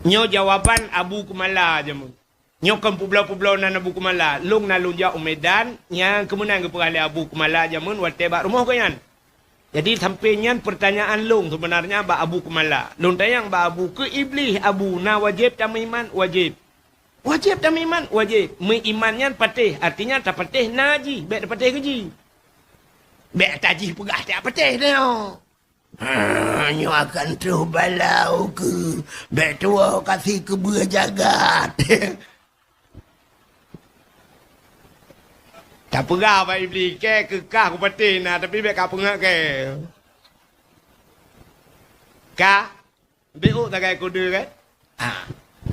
Nyoe jawaban Abu Kumala jameun. Nyoe kon peubloe-peubloe nan Abu Kumala. Lôn na lôn jak u Medan, nyang keumeunan geupeugah lé Abu Kumala jameun watée bak rumoh geuh nyan. Jadi, sampai nyan peurtanyaan lôn seubeunarnya bak Abu Kumala. Lôn tanyong bak Abu, keu Iblih, Abu, na wajéb tameuiman? Wajéb. Wajéb tameuiman? Wajéb. Meuiman nyan patéh, artinya tapatéh na jih, bék tapatéh keu jih. Bék tajih peugah tajak patéh nyoe. Ha, nyoe akan troh bala ukeue, bék tuwoe kasih keubeue jagat. Tapeugah bak Iblih, kée keu kah kupatéh na, tapi bék kapeungeut kée. Ka? Bék ôk sagai kode kan? Ha.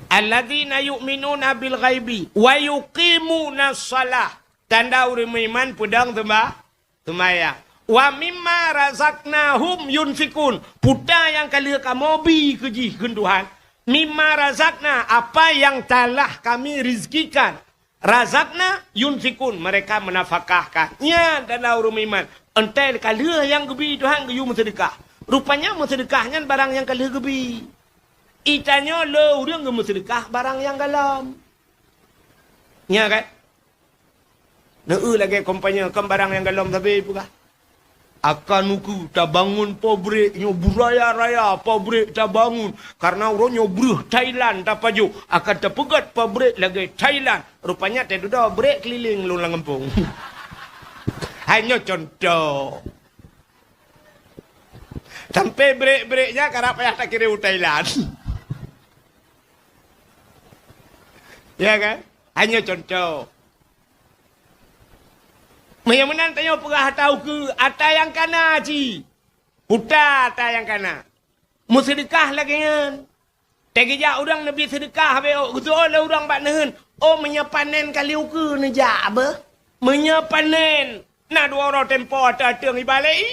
Alladzina yu'minuna bil ghaibi wa yuqimunas shalah. Tanda ureuëng meuiman peudong seumba-, seumayang. Wa mimma razaqnahum yunfikun. Puta nyang ka lheueh kamoe bi keu jih kheun Tuhan. Mimma razaqna, apa yang telah Kami rizkikan. Razaqna yunfikun, mereka menafkahkan. Nyan tanda ureuëng meuiman. Enteuk ka lheueh nyang geubi Tuhan geuyue meuseudeukah. Rupanya meuseudeukah nyan barang nyang ka lheueh geubi. Itanyoe le ureuëng geumeuseudeukah barang nyang galom. Nya kan? Neu lagée kompanye, kon barang nyang galom sabe peugah. Akan ukeue tabangun pabrik nyoe beuraya-raya pabrik tabangun. Karena uroe nyoe breuh Thailand tapajoh, akan tapeugét pabrik lagée Thailand. Rupanya teududoe brek keliling lôn lam gampông. Hai nyoe contoh. Sampai brek-brek nyan karab payah takirém u Thailand. Ya kan? Hai nyoe contoh. Meunyoe meunan tanyoe peugah ata ukeue, ata nyang kana cit. Puta ata nyang kana. Meuseudeukah lagée nyan. Teugeujak ureuëng neubi seudeukah bék ôk, geuteuôh lé ureuëng bak neuheun, "Oh, meunyoe panen kali ukeue neujak beuh? Meunyoe panen, na dua uroe tempo ateueng-ateueng ibalek i."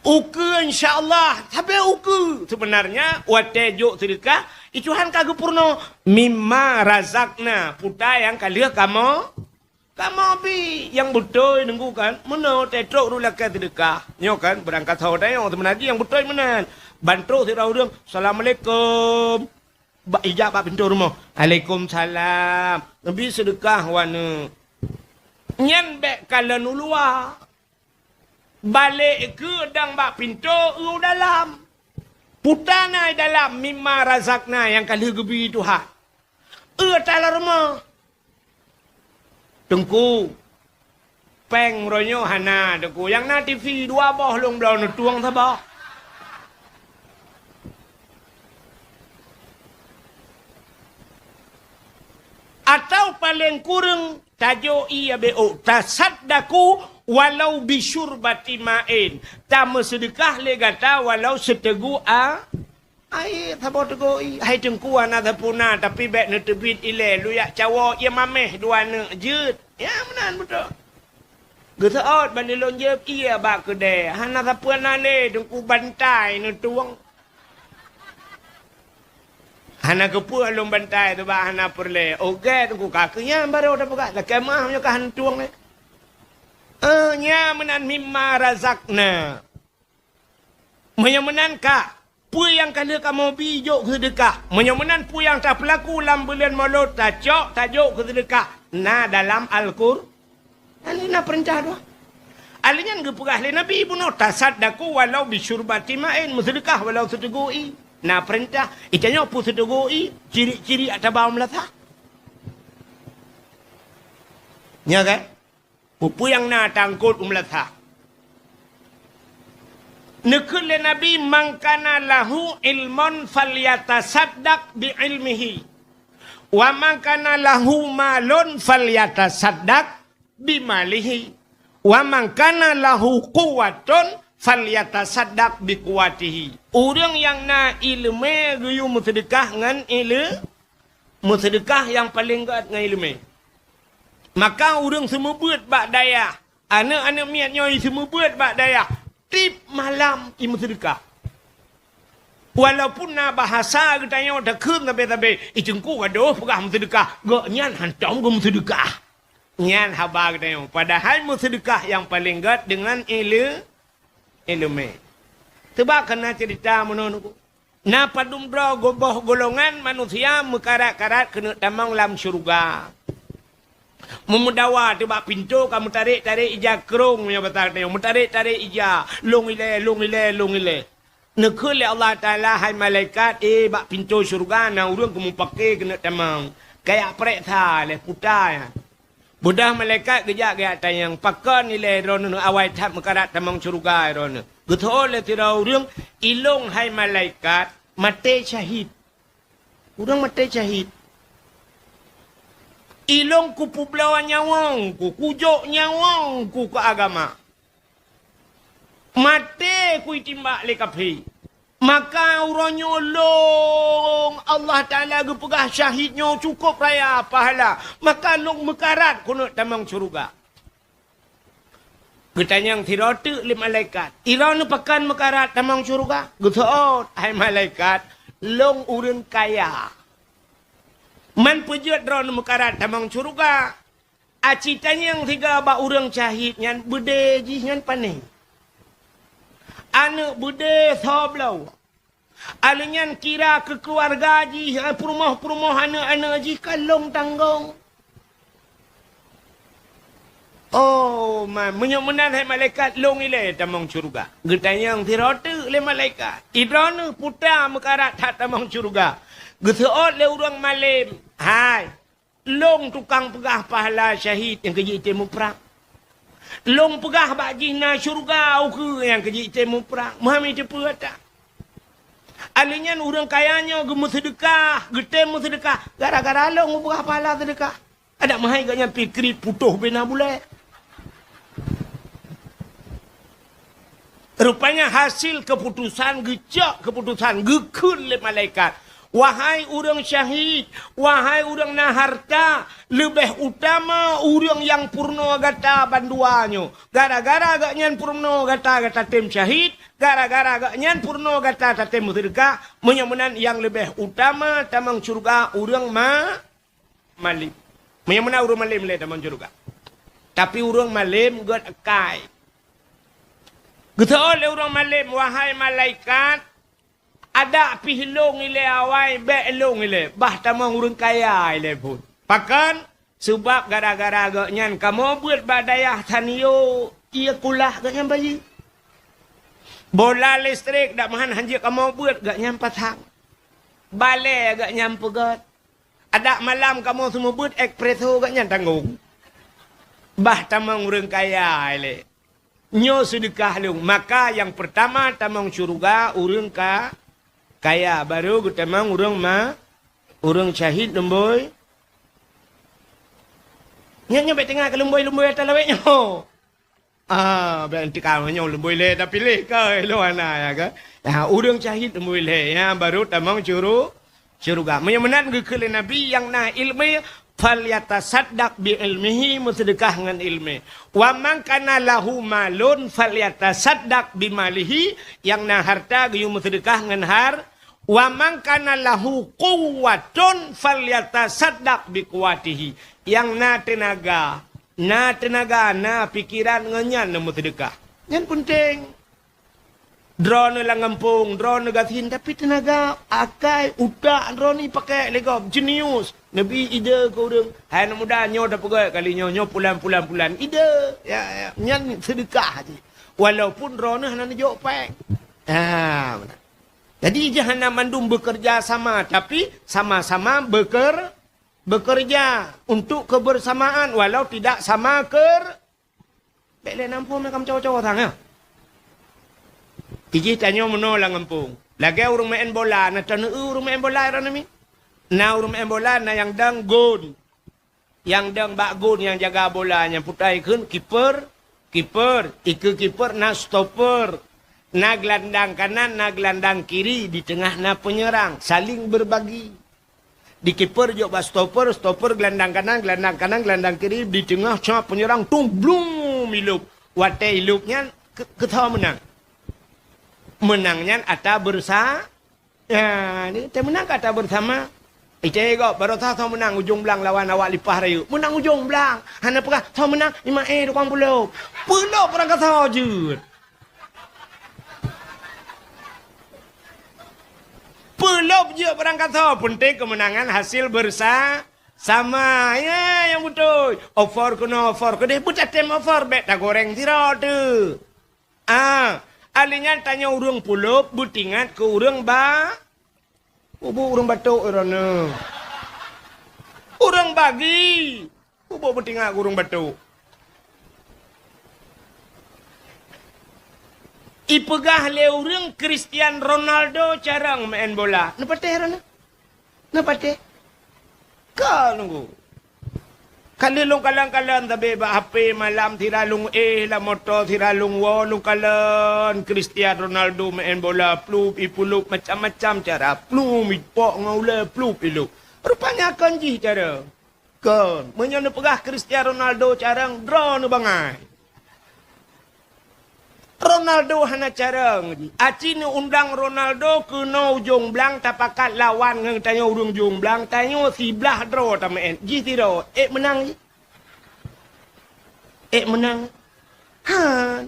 Ukeue, insya Allah, sabe ukeue. Seubeunarnya, watée jok seudeukah, i Tuhan ka geupeurunoe, "Mimma razaqna," puta nyang ka lheueh kamoe, kamoe bi. Nyang beutôi nunggu kan, meunoe teutrok rot lakée seudeukah. Nyoe kan, beurangkat saho tanyoe, seubeunarnya nyang beutôi meunan. Ban trok sidroe ureuëng, "Assalamualaikum." Bak ijak bak pintoe rumoh. "Alaikumsalam." Neubi seudeukah u aneuk. Nyan bék kalon u luwa. Balek keu dang bak pintoe u dalam. Puta na i dalam mimma razaqna nyang ka lheueh geubi Tuhan. Eu talam rumoh. Teungku, péng uroe nyoe hana, Teungku. Nyang na T V dua boh lôn bloe neutueng saboh. Atau paleng kureueng tajok ié bék ôk, tasaddaqu walau bisyurbati ma'in. Tameuseudeukah lé gata walau siteugok a Hai saboh teugok ié, hai Teungku hana sapeue na, tapi bék neuteubiet ilée, lôn jak cawoe ié mameh dua aneuk jeuet. Ya meunan beutôi. Geuseuôt ban lôn jeuet ié bak keudée, hana sapeue na lé Teungku bantai neutueng. Hana keupeue lôn bantai teubak hana peureulée. Ogét Teungku ka keu nyan barô tapeugah, lakée meuah meunyoe ka hana tueng lé. Eh, nyan meunan mimma razaqna. Meunyoe meunan ka, peue nyang ka lheueh kamoe bi jok keu seudeukah? Meunyoe meunan peue nyang tapeulaku lam buleuen Molot tacok tajok keu seudeukah? Na dalam Alqur-, na peurintah dua. Alèh nyan geupeugah lé Nabi bunoe, "Tasaddaqu walau bisyurbati ma'in," meuseudeukah walau siteugok ié. Na peurintah, itanyoe peue siteugok ié, cirik-cirik atawa meulasa. Nya kan? Peue-peue nyang na tangkot u meulasa. Neukheun lé Nabi, "Man kana lahu ilmun falyatasaddaq bi ilmihi." "Wa man kana lahu malun falyatasaddaq bimalihi, wa man kana lahu quwwatun falyatasaddaq biquwwatihi." Ureuëng nyang na iéleumé geuyue meuseudeukah ngon iéle-, meuseudeukah nyang paleng gét ngon iéleumé. Maka ureuëng seumeubeuet bak dayah, aneuëk-aneuëk miet nyoe seumeubeuet bak dayah, tiep malam imeuseudeukah. Walaupun na bahasa geutanyoe takheun sabe-sabe, "Ih, Teungku gadôh peugah meuseudeukah," gobnyan hántom geumeuseudeukah. Nyan haba geutanyoe. Padahai meuseudeukah nyang paleng gét deungon iéle-, iéleumé. Teuba kana ceurita meunoe, Teungku. Na padum droe geuboh golongan manusia meukarat-karat keuneuk tamong lam syeuruga. Meumeudawa teubak pintoe ka meutarek-tarek ija krong, meunyoe basa geutanyoe, meutarek-tarek ija, "Lôn ilée, lôn ilée, lôn ilée." Neukheun lé Allah Taala, "Hai malaikat, eh, bak pintoe syeuruga na ureuëng keumupake keuneuk tamong. Kajak preksa lé puta nyan." Beudôh malaikat geujak geujak tanyong, "Pakon ilée droeneueh awai that meukarat tamong syeuruga droeneueh?" Geuseuôt lé sidroe ureuëng, "Ilôn hai malaikat, maté syahid." Ureuëng maté syahid. "Ilôn kupeubloe nyawöng ku, kujok nyawöng ku keu agama. Maté kuitimbak lé kafé. Maka uroe nyoe lôn, Allah Taala geupeugah syahid nyoe cukôp raya pahala. Maka lôn meukarat keuneuk tamong syeuruga." Geutanyong sidroe teuk lé malaikat, "Droeneueh pakon meukarat tamong syeuruga?" Geuseuôt, "Hai malaikat, lôn ureuëng kaya. Man peue jeuet droeneueh meukarat tamong syeuruga?" Aci tanyong siga bak ureuëng syahid nyan, beudé jih nyan pané. Aneuëk beudé soe bloe. Alheuh nyan kira keu keuluwarga jih, peurumoh-peurumoh aneuëk-aneuëk jih ka lôn tanggong. "Oh, ma-, meunyoe meunan hai malaikat, lôn ilée tamong syeuruga." Geutanyong sidroe teuk lé malaikat, "Droeneueh puta meukarat that tamong syeuruga?" Geuseuôt lé ureuëng malém, "Hai, lôn tukang peugah pahala syahid nyang keujitem muprang. Lôn peugah bak jih na syeuruga ukeue nyang keujitem muprang. Meuhami teupeue ata." Alheuh nyan ureuëng kaya nyoe geumeuseudeukah, geutem meuseudeukah, gara-gara lôn geupeugah pahala seudeukah. Adak meuhai gobnyan pikri putôh bina bulée. Rupanya hasil keuputosan, geucok keuputosan, geukheun lé malaikat, "Wahai ureuëng syahid, wahai ureuëng na harta, leubeh utama ureuëng nyang peurunoe gata bandua nyoe. Gara-gara gobnyan peurunoe gata, gata tem syahid, gara-gara gobnyan peurunoe gata, tatem meuseudeukah. Meunyoe meunan nyang leubeh utama tamong syeuruga ureuëng ma-, malém. Meunyoe meunan ureuëng malém lé tamong syeuruga. Tapi ureuëng malém gét akai." Geuseuôt lé ureuëng malém, "Wahai malaikat, adak pih lôn ilée awai, bék lôn ilée, bah tamong ureuëng kaya ilée phon. Pakon? Sabab gara-gara gobnyan kamoe beuet bak dayah Sanyo, ie kulah gobnyan bayeue. Bola listrik dak meuhan hanjeuet kamoe beuet gobnyan pasang. Balée gobnyan peugét. Adak malam kamoe seumeubeuet espresso gobnyan tanggong. Bah tamong ureuëng kaya ilée. Nyoe seudeukah lôn." Maka nyang peurtama tamong syeuruga ureuëng ka-, kaya, barô geutamong ureuëng ma-, ureuëng syahid lumbôi. Nyan nyoe bék teungoh keu lumbôi-lumbôi ata lawét nyoe. Ah, bék teuka nyoe lumbôi lé tapiléh ka lôn hana ya ka. Ya, ureuëng syahid lumbôi lé, ya, barô tamong syuru-, syeuruga. Meunyoe meunan geukheun lé Nabi nyang na iéleumé, "Falyatasaddaq bi ilmihi," meuseudeukah ngon iéleumé. "Wa man kana lahu malun falyatasaddaq bi malihi," nyang na harta geuyue meuseudeukah ngon har-, "Wa man kana lahu quwwatun falyatasaddaq bi quwwatihi," nyang na teunaga, na teunaga, na pikeran ngon nyan na meuseudeukah. Nyan peunteng. Droeneueh lam gampông, droeneueh gasien, tapi teunaga, akai, utak droeneueh pake lé gob, jenius. Neubi ide keu ureuëng, "Hai aneuk muda, nyoe tapeugét kali nyoe, nyoe pulan, pulan, pulan." Ide, ya, ya, nyan seudeukah jih. Walaupun droeneueh hana neujok péng. Ha, meunan. Jadi, jih hana mandum bekerja sama, tapi sama-sama beker-, bekerja untuk kebersamaan, walau tidak sama ker-, Bék lé nam phon makam cowok-cowok sang, ya. Ijih tanyoe meunoe lam gampông. Lagée ureuëng maén bola, na taneu ureuëng maén bola droeneueh mi. Na ureuëng main bola, na nyang dong gôn. Nyang dong bak gôn nyang jaga bola nyan, peue ta kheun, kiper, kiper, ikeue kiper na stopper. Na geulandang kanan, na geulandang kiri, di teungoh na peunyeurang, saling berbagi. Di kiper jok bak stopper, stopper geulandang kanan, geulandang kanan, geulandang kiri, di teungoh cok peunyeurang, tung, blum, ilop. Watée ilop nyan, keu-, keu soe meunang? Meunang nyan ata beureusa-, ya, ni teumeunang ka ata beurasama. Itée gob, baroesa soe meunang ujong blang lawan awak Lipah Rayeuk. Meunang ujong blang. Hana peugah, soe meunang, Imaé tukang peulop. Peulop urang kasoe jeuet. Peulop jeuet barang kasoe, peunteng keumeunangan hasil beureusa-, sama. Ya, nyang beutôi. Over keunoe, over keudeh, beutatem over, bék tagoreng sidroe teuh. Ah, ali nyan tanyoe ureuëng peulop, beutingat keu ureuëng ba-, Ubak ureuëng batok droeneuh. Ureuëng bagi. Ubak beutingat keu ureuëng batok. Ipeugah lé ureuëng Cristiano Ronaldo carông main bola. Neupatéh droeneuh? Neupatéh? Ka nunggu. Ka lheueh lôn kalon-kalon sabe bak H P malam, sira lôn éh lam moto, sira lôn woe, lôn kalon Cristiano Ronaldo main bola, plup, ipulup macam-macam cara, plup, ipok ngon ulée, plup, ilop. Rupanya kon jih cara. Kon, meunyoe neupeugah Cristiano Ronaldo carông, droeneuh bangai. Ronaldo hana carông jih. Aci neuundang Ronaldo keunoe ujong blang tapakat lawan ngon tanyoe ureuëng ujong blang, tanyoe siblaih droe tameu'en. Jih sidroe, ék meunang jih? Ék meunang? Han.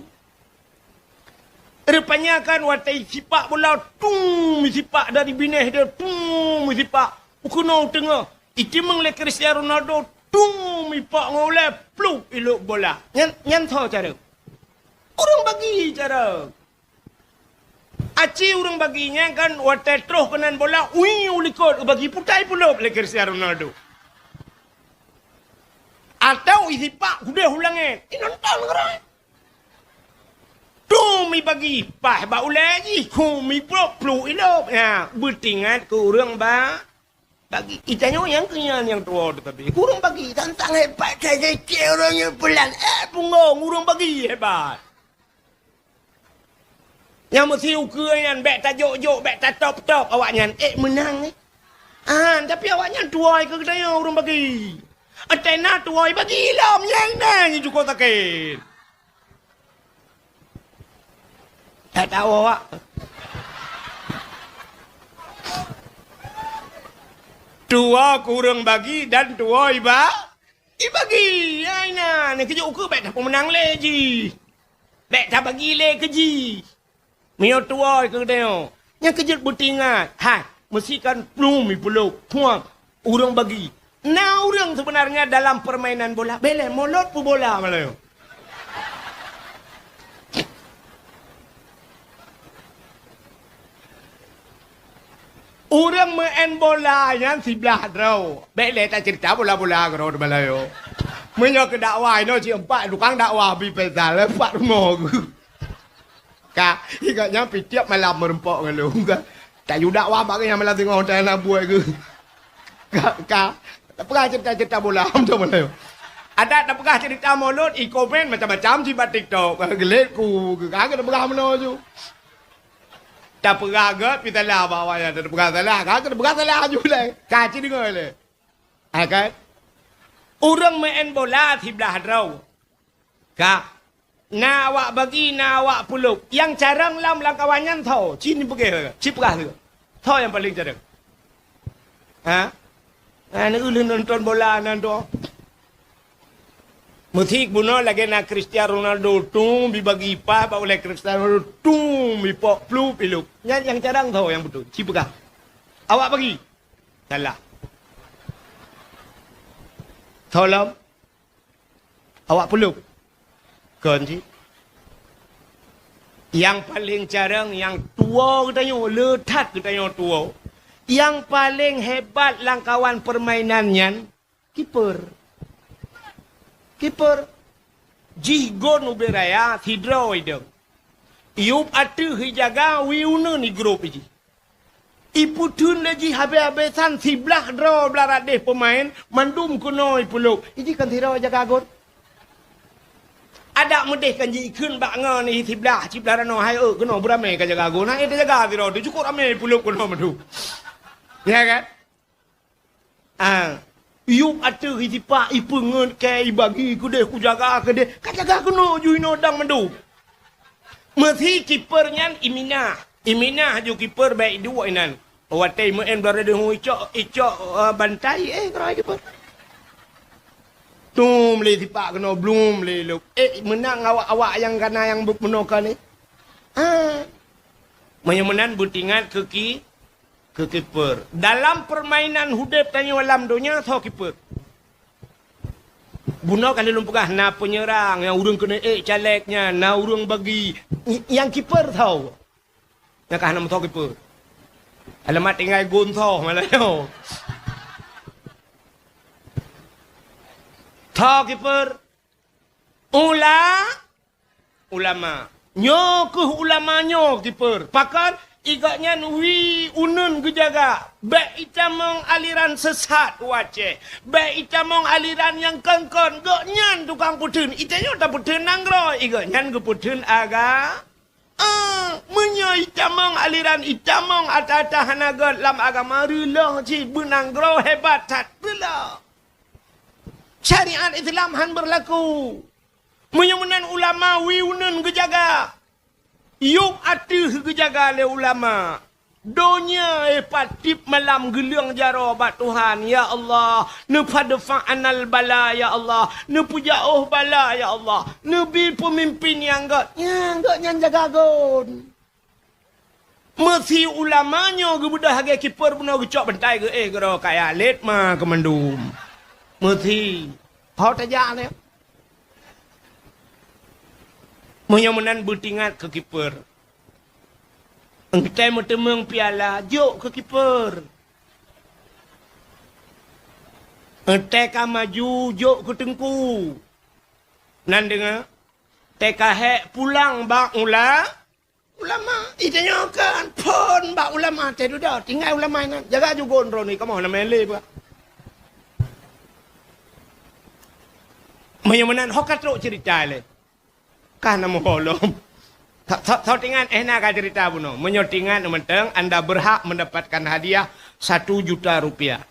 Rupanya kan watée sipak bola, tung, sipak dari binéh dia, tung, sipak. Keunoe teungoh. Itimeng lé Cristiano Ronaldo, tung, ipak ngon ulée, plup, ilop bola. Nyan, nyan soe cara? Ureuëng bagi cara. Aci ureuëng bagi nyan kan watée troh keunan bola, ui, u likot, bagi putai pulop lé Cristiano Ronaldo. Atau isipak udeh u langét, inonton keurah. Tum ibagi, paih bak ulée jih, hum iplup-plup ilop. Ya, beutingat keu ureuëng ba-, bagi. Itanyoe nyang keu nyan nyang tuwoe teutabi. Ureuëng bagi, tantang hebat, kecil ureuëng nyang pelan. Eh, punggong, ureuëng bagi hebat. Nyang meusi ukeue nyan bék tajok-jok, bék tatop-top awaknyan, ék meunang, eh. Ah, tapi awaknyan tuwoe keu geutanyoe ureuëng bagi. Até na tuwoe bagi lom, nyang na nyang cukup sakét. Tak tahu awak. Tuwoe keu ureuëng bagi dan tuwoe iba-, ibagi. Ai na, ni keujok ukeue bék tapeumeunang lé jih. Bék tabagi lé keu jih. Meunyoe tuwoe keu geutanyoe, nyang keujeuet beutingat, hai, meusikan pluem ipulop, puang, ureuëng bagi. Na ureuëng seubeunarnya dalam peurmainan bola, bék lé molot peubola malam nyoe. Ureuëng meu'en bola nyan siblaih droe. Bék lé taceurita bola-bola keudroe malam nyoe. Meunyoe keu dakwah inoe cit empat tukang dakwah bi peusal, empat rumoh geuh. Ka, ingat nyan pih tiep malam meureumpok ngon lôn ka. Tayue dakwah bak geuh nyan malam singoh, tai na buet geuh. Ka, ka. Tapeugah ceurita-ceurita bola, beutôi malam nyoe. Adak tapeugah ceurita mulod, ikomen macam-macam cit bak TikTok. Geulet ku, ka tapeugah meunoe ju. Tapeugah gét, pih salah bak awaknyan. Tapeugah salah, ka tapeugah salah ju lé. Ka ci deungoe lé. Ha, kan? Ureuëng meu'en bola siblaih droe. Ka. Na awak bagi, na awak pulop. Nyang carông lom lam kawan nyan soe? Ci neupeugah, ci peugah lé. Soe nyang paleng carông? Ha? Ha, neueu lheueh nonton bola nan tu. Meusi bunoe lagée na Cristiano Ronaldo, tum, bibagi paih bak ulée Cristiano Ronaldo, tum, bipok plup ilop. Nyan nyang carông soe nyang beutôi? Ci peugah. Awak bagi. Salah. Soe lom? Awak pulop. Kon cit. Nyang paleng carông, nyang tuwoe geutanyoe, le that geutanyoe tuwoe. Nyang paleng hebat lam kawan peurmainan nyan, kiper. Kiper. Jih gôn ubé raya, sidroe idong. Iyup ateueh ijaga, wie uneuen igrôp jih. Ipeutheun lé jih habéh-habésan siblaih droe blaih radeh peumaén, mandum keunoe ipeulop. Iji kan sidroe jaga gon. Adak meudeh kan jikheun bak ngon ié siblaih, siblaih ranoe hai, eu, keunoe beuramé ka jaga gon. Hai, teujaga sidroe teuh, cukôp ramé ipeulop keunoe mandum. Ya kan? Ah, yup ateueh isipak, ipeungeut kée, ibagi keudeh, kujaga keudeh, ka jaga keunoe ju inoe dang mandum. Meusi kiper nyan iminah, iminah ju kiper bèk iduek inan. Watèe imeu'en blah radeueng icok, icok, eh, bantai, eh, keudroe kiper. Tum lé sipak keunoe, blum lé lop. Eh, meunang awak-awak nyang kana nyang bu-, meunoe ka ni. Ah. Meunyoe meunan beutingat keu ki-, keu kiper. Dalam permainan udeb tanyoe lam donya, soe kiper? Bunoe ka lôn peugah, na penyerang, nyang ureueng keuneuk ék caleg nyan, na ureueng bagi. Ny-, nyang kiper soe? Nyang ka hana meusoe kiper. Alamat tinggai gon soe malah nyoe. Soe kiper? Ula-, ulama. Nyoe keuh ulama nyoe kiper. Pakon? Igobnyan wie uneuen geujaga. Bèk itamong aliran sesat u Aceh. Bèk itamong aliran nyang kon-kon. Gobnyan tukang peutheun. Itanyoe tapeutheun nanggroe. Igobnyan geupeutheun aga-, Ah, meunyoe itamong aliran, itamong ata-ata hana göt lam agama, reuloh cit beunanggroe hebat that, reuloh. Syariat Islam han beurlaku. Meunyoe meunan ulama wie uneuen geujaga, yup ateueh geujaga lé ulama. Donya, eh, pat tiep malam geuleueng jaroe bak Tuhan, "Ya Allah, neufadfa anal bala, ya Allah, neupeujaoh bala, ya Allah, neubi peumimpin nyang göt, nyang göt nyan jaga gon." Meusi ulama nyoe geubeudôh lagèe kiper bunoe geucok bantai geuéh keudroe kaya lét ma keumandum. Meusi. Ho tajak lé. Meunyoe meunan beutingat keu kiper. Engkai meuteumeung piala, jok keu kiper. Engkai ka maju, jok keu teungku. Nan deungoe, teuka hék pulang bak ula-, ulama. Itanyoe kan phon bak ulama teuh dudoe, tinggai ulama inan. Jaga jugon droeneuh, kamoe hana meu'en lé bah. Meunyoe meunan, ho ka trok ceurita lé. Ka na meuho lom. Tho-, tho-, tho tingat, eh, na ka ceurita bunoe. Meunyoe tingat mantong, anda berhak mendapatkan hadiah satu juta rupiah.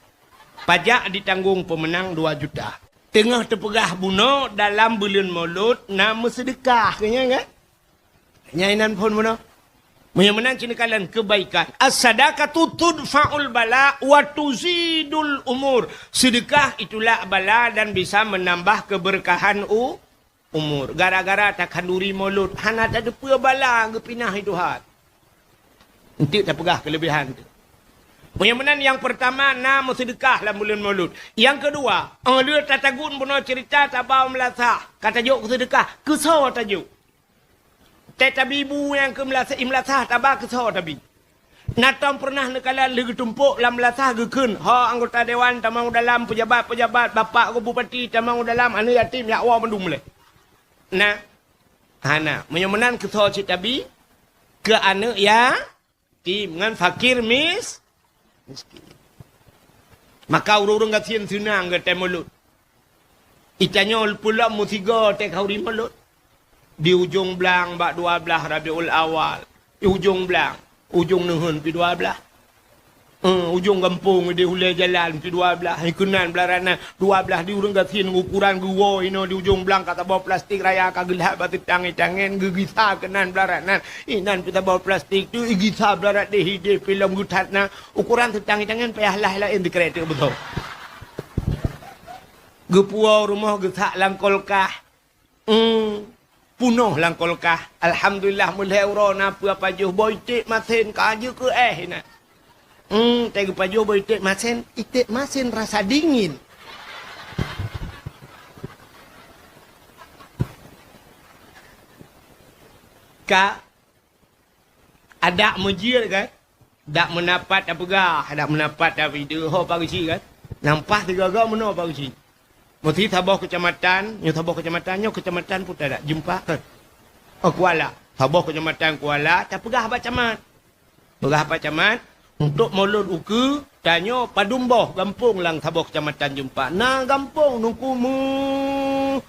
Pajak ditanggung pemenang dua juta. Teungoh teupeugah bunoe dalam buleuen Molot na meuseudeukah, keu nyan kan? Nyan inan phon bunoe. Meunyoe meunan cit neukalon kebaikan. As-sadaqatu tudfa'ul bala wa tuzidul umur. Sedekah itulak bala dan bisa menambah keberkahan u-, umur. Gara-gara takhanduri Molot, hana tateupeue bala geupinah i Tuhan. Enteuk tapeugah keulebihan tu. Meunyoe meunan, nyang peurtama na meuseudeukah lam buleuen Molot. Nyang keudua, óh lheueh tatagun bunoe ceurita taba u meulasah, ka tajok keu seudeukah, keu soe tajok? Tée tabi bu nyang keu meulasah, i meulasah taba keu soe tabi? Na tom peureunah neukalon lheueh geutumpok lam meulasah geukheun, "Ho anggota dewan tamong u dalam, peujabat-peujabat, bapak geuh bupati tamong u dalam, aneuk yatim jak woe mandum lé." Na? Hana. Meunyoe meunan keu soe cit tabi? Keu aneuk ya-, tim ngon fakir mis-, miskin. Maka ureueng-ureueng gasien seunang geutem Molot. Itanyoe peulom meusigoe teuka uri Molot. Di ujong blang bak dua blaih Rabiul Awal. Di ujong blang, ujong neuheun pi dua blaih. Eh, ujong gampông di ulée jalan pi dua blaih, keunan blaih ranan, dua blaih di ureueng gasien ukoran geuwoe inoe di ujong blang ka saboh plastik raya ka geulhat bak teutang itangen geugisa keunan blaih ranan. Inan pi saboh plastik tu igisa blaih radeh ideh pi lom geuthat na. Ukoran teutang itangen payah lah laén di krek teuk beutôi. Geupuwoe rumoh geusak lam kulkah. Hmm, punoh lam kulkah. Alhamdulillah, meulhèe uroe na peue pajoh, boh iték masen ka jeuet keu éh inan. Hmm, teuh geupajoh boh iték masen, iték masen rasa dingin. Ka Adak meujeuet kan? Dak meunapat tapeugah, dak meunapat tapideue ho parusi kan? Nang paih sigoe-goe meunoe parusi. Meusi saboh keucamatan, nyoe saboh keucamatan, nyoe keucamatan peue dak jumpa kan? Oh, Kuala. Saboh keucamatan Kuala tapeugah bak camat. Peugah bak camat, Untuk mulod ukeue, tanyoe padum boh gampông lam saboh keucamatan jeumpa. Na gampông nungku meu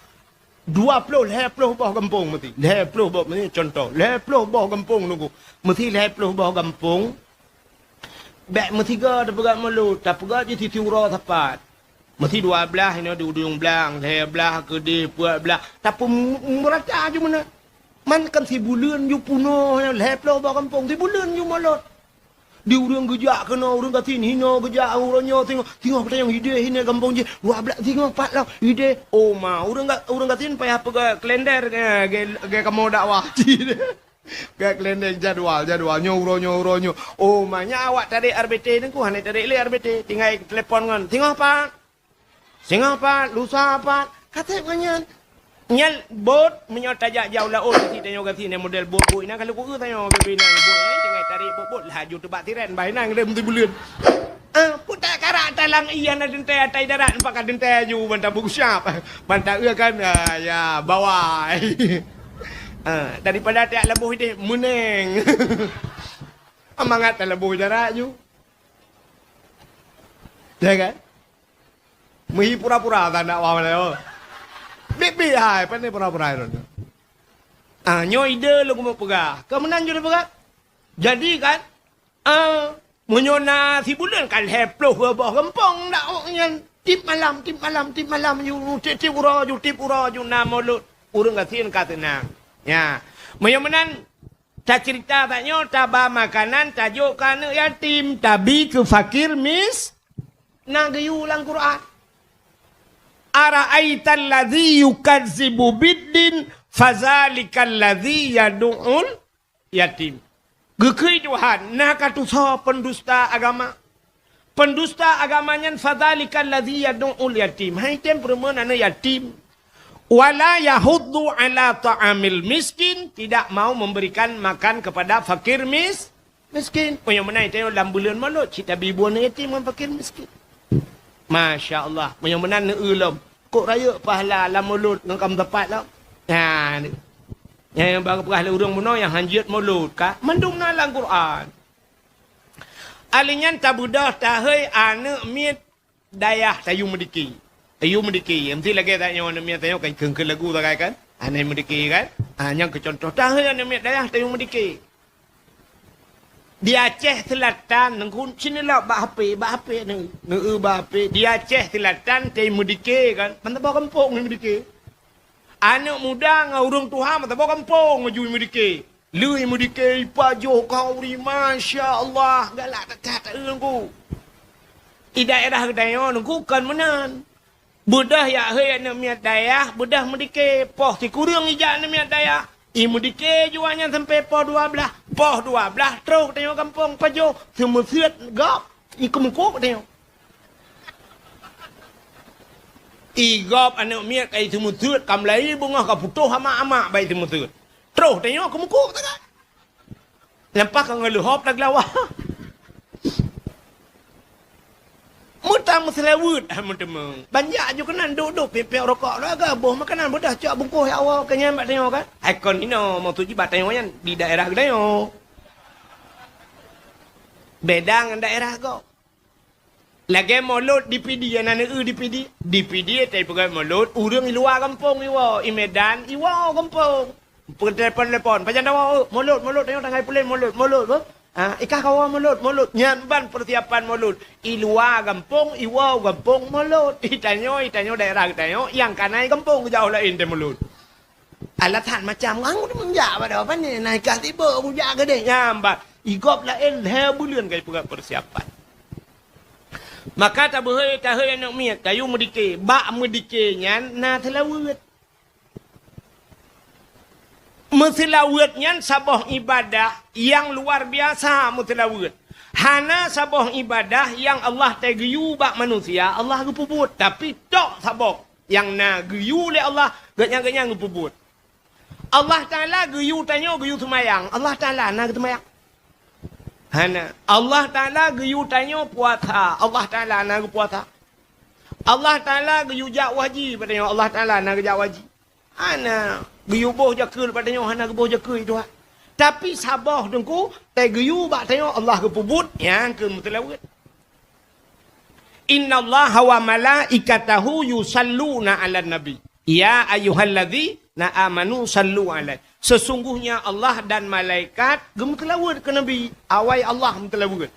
dua ploh, lhèe ploh boh gampông meuti. Lhèe ploh boh meuti, contoh. Lhèe ploh boh gampông nungku. Meuti lhèe ploh boh gampông. Bèk meusigoe tapeugah mulod, tapeugah jih sisi uroe sapat. Meusi dua blaih inoe di ujong blang, lhèe blaih keudeh, peuet blaih. Tapeumeurata ju meunan. Man kan sibuleuen ju peunoh nyan, lhèe ploh boh gampông, sibuleuen ju mulod. Di ureueng geujak keunoe, ureueng gasien hinoe geujak, uroe nyoe singoh, singoh peutanyong ideh hinoe gampông jih, dua blaih singoh pat lom ideh. Oh ma, ureueng ga-, ureueng gasien payah peugah kalender, eh, ge-, ge-, kamoe dakwah. Peukalender jadwal, jadwal. Nyoe uroe nyoe, uroe nyoe. Oh, ma nyan awak tarek R B T nyan ku, hana tarek lé R B T. Tinggai telepon ngon, "Singoh pat? Singoh pat? Lusa pat?" Ka sép ngon nyan. Nyan bot, meunyoe tajak jauh laôt, si tanyoe gasien model bot-bot inan, ka lheueh kueu tanyoe bubena bot, eh, tinggai tarek bot-bot, laju teubak tiren, bah inan deh meuti buleuen. Ah, peue tak karak talang ié na teuntèe atai darat, nampak ka teuntèe aju ban tabeugusap, ban taeu kan, ah, ya, bawai. Ah, daripada tiak laboh ideh, meuneng. Mangat talaboh darat aju. Ya kan? Meuhi pura-pura tan dakwah malèe. Bit-bit hai, pane pura-pura hai. Ah, nyoe ide lôn keumeung peugah. Ka meunan jeuet peugah. Jadi kan, Ah, meunyoe na sibuleuen kan lhèe ploh boh gampông dak awak nyan. Tiep malam, tiep malam, tiep malam ju, tiep-tiep uroe ju, tiep uroe ju na mulod. Ureueng gasien ka seunang. Nya. Meunyoe meunan, taceurita tanyoe, taba makanan, tajok keu aneuk yatim, tabi keu fakir mis-, na geuyue lam Quran. "Ara'aital ladzi yukazzibu biddin, fadzalikal ladzi yadu'ul yatim." Geukheun Tuhan, na ka tusoe peundusta agama. Peundusta agama nyan, "Fadzalikal ladzi yadu'ul yatim." Hai tem peureumeun aneuk yatim. "Wala yahuddu ala ta'amil miskin," tidak mau memberikan makan kepada fakir mis-, miskin. Meunyoe meunan tanyoe lam buleuen mulod, cit tabi bu aneuk yatim ngon fakir miskin. Masya Allah. Meunyoe meunan neueu lom. Kok rayeuk pahala lam mulod ngon kam teumpat lom. Nah, ni. Nyang, nyang bak peugah lé ureueng bunoe nyang hanjeuet mulod ka. Mandum na lam Quran. Ali nyan tabeudôh tahei aneuk miet dayah tayue meudike. Tayue meudike. Meusti lagèe tanyoe aneuk miet tanyoe kan kheun-kheun lagu sagai kan? Aneuk meudike kan? Ah, nyang keu contoh tahei aneuk miet dayah tayue meudike. Di Aceh Selatan, ngon cit neulok bak H P, bak H P neu-, neueu bak H P. Di Aceh Selatan, tayue meudike kan, mantong boh gampông meudike. Aneuk muda ngon ureueng tuha mantong boh gampông ju meudike. Lheueh meudike, ipajoh khauri, masya Allah, galak that-that ureueng ku. Di daerah geutanyoe nungku kon meunan. Beudôh jak hei aneuk miet dayah, beudôh meudike, poh sikureueng ijak aneuk miet dayah. I meudike jua nyan sampoe poh dua blaih. Poh dua blaih trok tanyoe gampông pajoh, seumeuseuet gob, i keumukuk tanyoe. I gob aneuk miet ka i seumeuseuet, ka meulayi beungoh ka putôh amak-amak bak i seumeuseuet. Trok tanyoe keumukuk sagai. Leupah ka ngon leuhop tageulawa. Meutameuseulaweuet, ah, meuteumong. Banjak ju keunan duek-duek piep-piep rukok. Lagèe boh makanan beudôh cok bungkôh jak woe keu nyan bak tanyoe kan. Hai kon inoe, maksud jih bak tanyoe nyan di daerah geutanyoe. Beda ngon daerah gob. Lagèe mulod di Pidie, na neueu di Pidie. Di Pidie teupeugah mulod, ureueng i luwa gampông iwoe, i Medan iwoe gampông. Peutelepon-telepon, pajan dawa, "Oh, mulod, mulod, tanyoe tanggai puléh mulod, mulod, beuh." Ah, i kah kawoe mulod, mulod. Nyan ban peusiapan mulod. I luwa gampông, iwoe gampông mulod. I tanyoe, i tanyoe daerah geutanyoe, nyang ka na i gampông jaoh laén teuh mulod. Alasan macam, "Ngon meunjak pada apa ni? Na i kah tiba, kujak keudeh." Nyan ban. I gob laén lhèe buleuen ka ipeugah peusiapan. Maka tabeuhôi, tahôi aneuk miet, tayue meudike. Bak meudike nyan na seulaweuet. Meuseulaweuet nyan saboh ibadah nyang luar biasa meuseulaweuet. Hana saboh ibadah nyang Allah tageuyue bak manusia, Allah geupeubuet. Tapi tok saboh nyang na geuyue lé Allah, gobnyan-gobnyan geupeubuet. Allah Taala geuyue tanyoe geuyue seumayang. Allah Taala na geuseumayang? Hana. Allah Taala geuyue tanyoe puasa. Allah Taala na geupuasa? Allah Taala geuyue jak haji bak tanyoe. Allah Taala na geujak haji? Hana. Geuyue boh jakeuet bak tanyoe, hana geuboh jakeuet Tuhan. Tapi saboh Teungku, teugeuyue bak tanyoe Allah geupeubuet, nyan keuh meuseulaweuet. "Innallaha wa malaikatahu yusalluna 'alan nabi. Ya ayyuhalladzina amanu sallu 'alaihi." Sesungguhnya Allah dan malaikat geumeuseulaweuet keu Nabi. Awai Allah meuseulaweuet.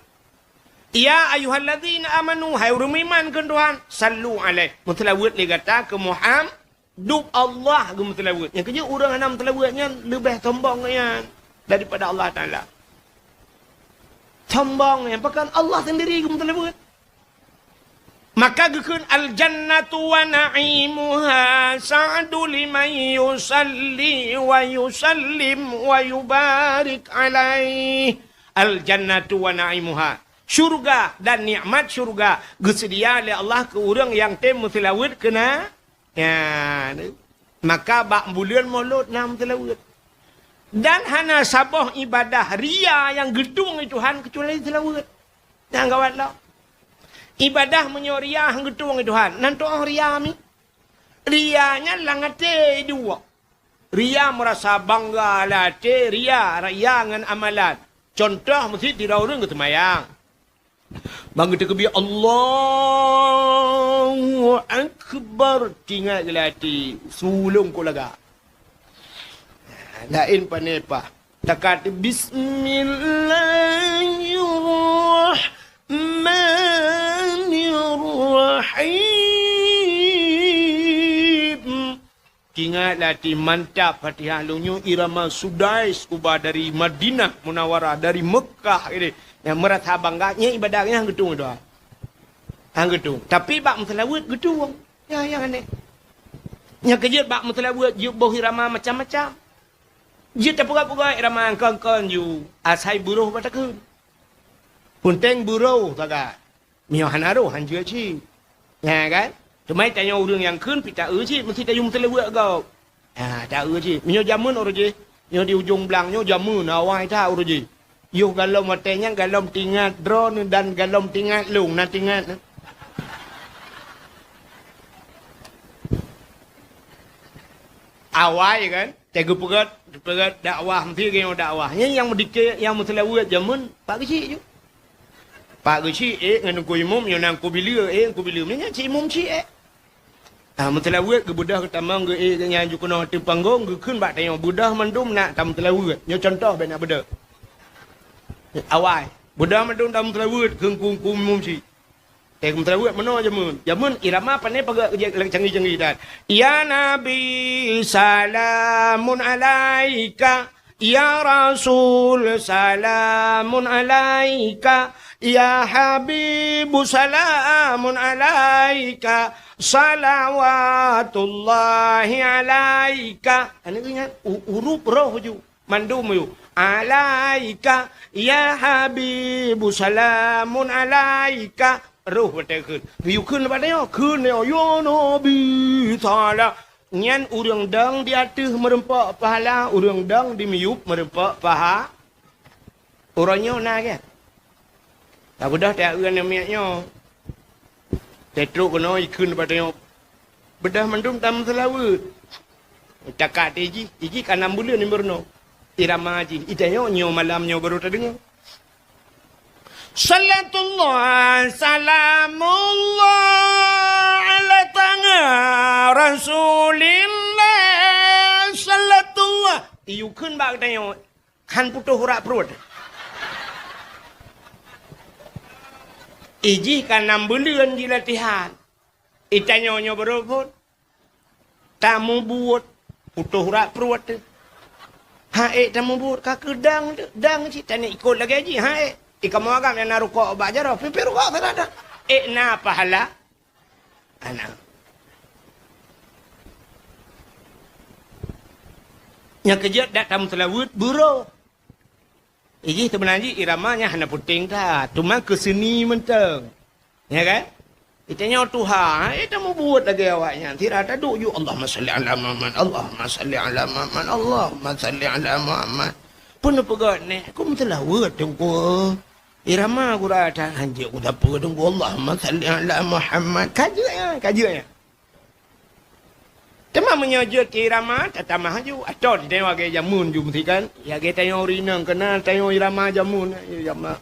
"Ya ayyuhalladzina amanu," hai ureuëng meuiman keu Tuhan, "sallu 'alaihi," meuseulaweuet lé gata keu Muhammad. Dub Allah geumeuseulaweuet. Nyang keujeuet ureuëng hana meuseulaweuet nyan leubeh sombong nyan daripada Allah Taala. Sombong nyan, pakon Allah sendiri geumeuseulaweuet. Maka geukheun, "Al jannatu wa na'imuha sa'du liman yusalli wa yusallim wa yubarik alaih." Al jannatu wa na'imuha. Syurga dan nikmat syurga geuseudia lé Allah keu ureuëng nyang tem meuseulaweuet keu na-, nyan. Maka bak buleuen Molot na meuseulaweuet. Dan hana saboh ibadah ria nyang geutueng lé Tuhan keucuali seulaweuet. Nyang gawat lom. Ibadah meunyoe ria han geutueng lé Tuhan, nan tu'oh ria mi. Ria nyan lam até duek. Ria meurasa bangga lam até, ria, ria ngon amalan. Contoh, meusit sidroe ureuëng geuseumayang. Ban geuteukeubiet, "Allahu Akbar," tingat geuh lam até, "Sulông kok lagak." Laén pane pah. Takat, "Bismillahirrahmanirrahim." Ingat lam até, mantap Fatihah lôn nyoe irama Sudais, uba dari Madinah Munawarah, dari Mekah ini. Nyang meurasa bangga, nyan ibadah nyang geutueng doa. Han geutueng. Tapi bak meuseulaweuet geutueng. Ya, ya, aneh. Nyang keujeuet bak meuseulaweuet jeuet boh irama macam-macam. Jeuet tapeugah-peugah irama kon-kon ju asai buroh bak takheun. Peunteng buroh sagai. Meunyoe hana roh, han jeuet cit. Nya kan? Teuma tanyoe ureuëng nyang kheun pih taeu cit, meusti tayue meuseulaweuet gob. Ha, taeu cit. Meunyoe jameun uroe jih, nyoe di ujong blang nyoe jameun awai that uroe jih. Yoh galom watée nyan galom tingat droeneuh dan galom tingat lôn, na tingat. Awai kan? Teugeupeugot, peugét dakwah, meusti geunyoe dakwah. Nyan nyang meudike, nyang meuseulaweuet jameun, Pak Geuchik ju. Pak Geuchik ék ngon Teungku Imum, nyoe na Teungku Bileue ék, Teungku Bileue. Nyan cit Imum cit ék. Ah, meuseulaweuet geubeudôh geutamong geuék geuhnyan ju keunoe ateueh panggong, geukheun bak tanyoe, beudôh mandum nak tameuseulaweuet. Nyoe contoh bék nak beudôh. Awai, beudôh mandum tameuseulaweuet kheun Teungku, Teungku Imum cit. Teuh meuseulaweuet meunoe jameun. Jameun irama pane paga canggih-canggih that. Ya Nabi, salamun alaika. Ya Rasul, salamun alaika. Ya Habibu, salamun alaika. Salawatullahi alaika. Aneuk ingat, u-, urup roh ju. Mandum yue. Alaika ya habibu salamun alaika. Roh watée kheun. Yue kheun leubeh nyoe, kheun nyoe, ya Nabi, salam. Nyan ureuëng dong di ateueh meurumpok pahala, ureuëng dong di miyueb meurumpok paha. Uroe nyoe na kan? Tabeudôh teuka namiet nyoe. Teutrok keunoe ikheun bak tanyoe. Beudôh mandum tameuseulaweuet. Takat jih, jih ka nam buleuen meurunoe. Irama jih, itanyoe nyoe malam nyoe baru tadeungoe. Salatullah, salamullah ala tanga Rasulillah. Salatullah. Iyue kheun bak tanyoe. Han putôh urat pruet. Ijih ka nam buleuen jilatihan. Itanyoe nyoe baroe phon. Tamubuet putôh urat pruet teuh. Ha ék tamubuet ka keu dang teuh. Dang cit taneuk ikot lagée jih. Ha ék. Ikamoe agam nyang na rukok bak jaroe. Pipi rukok salah dah. Ék na pahala. Ana. Nyang keujeuet dak tameuseulaweuet buroe. Ijih teubeuna jih irama nyan hana puténg that, teuma keu seuni mantong. Ya kan? Itanyoe tuha, eh, tamubuet lagée awaknyan. Sira taduek ju, Allahumma salli ala Muhammad, Allahumma salli ala Muhammad, Allahumma salli ala Muhammad. Peue neupeugah neh, ku meuseulaweuet teungku. Irama gura that hanjeuet ku sapeue teungku, Allahumma salli ala Muhammad. Ka jeuet nyan, ka jeuet nyan. Teuma Meunyoe jeuet keu irama, tatamah ju. Atau di tanyoe lagèe jameun ju meusikan. Ya lagèe tanyoe ureueng inong keunan tanyoe irama jameun, irama.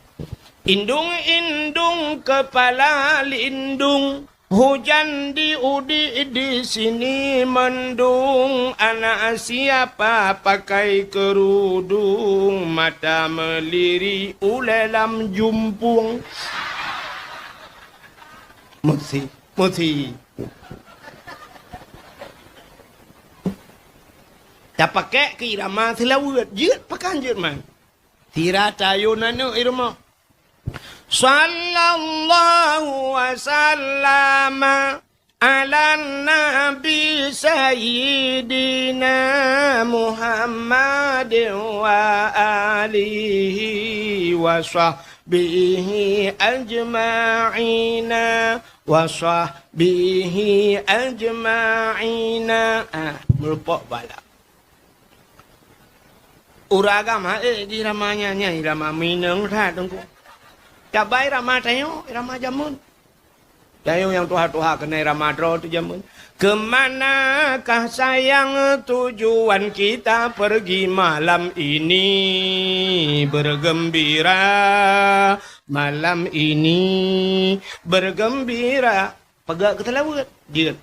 Indung-indung kepala lindung, hujan di udi di sini mendung, anak siapa pakai kerudung, mata melirik ulèe lam jumpung. Meusi, meusi. Tapakék keu irama seulaweuet, jeuet pakan jeuet man. Sira tayue aneuk irama. Sallallahu wa sallama ala nabi sayyidina Muhammad wa alihi wa sahbihi ajma'ina, wa sahbihi ajma'ina. Ah, meureumpok bala. Ureueng agam hase jih irama nyan, nyan irama minong that, Teungku. Tabai irama tanyoe, irama jameun. Tanyoe nyang tuha-tuha keunan irama droe teuh jameun. Ke manakah sayang tujuan kita pergi malam ini? Bergembira malam ini, bergembira. Peugah keu seulaweuet. Jeuet.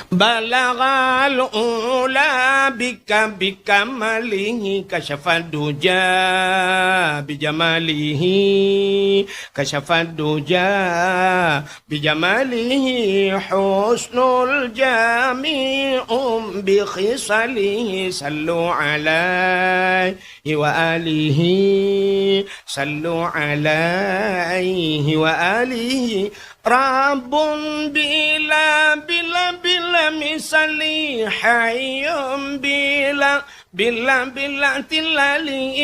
Balaghal ula bika, bikamalihi kasyafad duja, bijamalihi kasyafad duja, bijamalihi husnul jami'u, bikhisalihi sallu alaihi wa alihi, sallu alaihi wa alihi. Rabbun bila, bila, bila misali, hayyun bila, bila, bila tilali.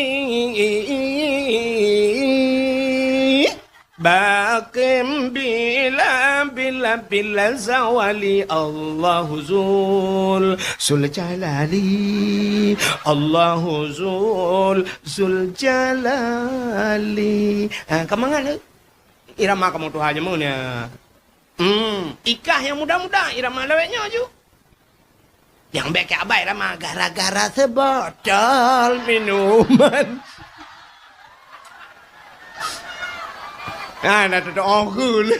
Baqim bila, bila, bila zawali. Allahu zul, zul jalali. Allahu zul, zul jalali. Ha, ka mangat lé. Irama kamoe tuha jameun nyan. Hmm, ikah nyang muda-muda, irama lawét nyoe ju. Nyang bèk keu abai irama gara-gara seubotol minuman. Ah, na tutoe geul.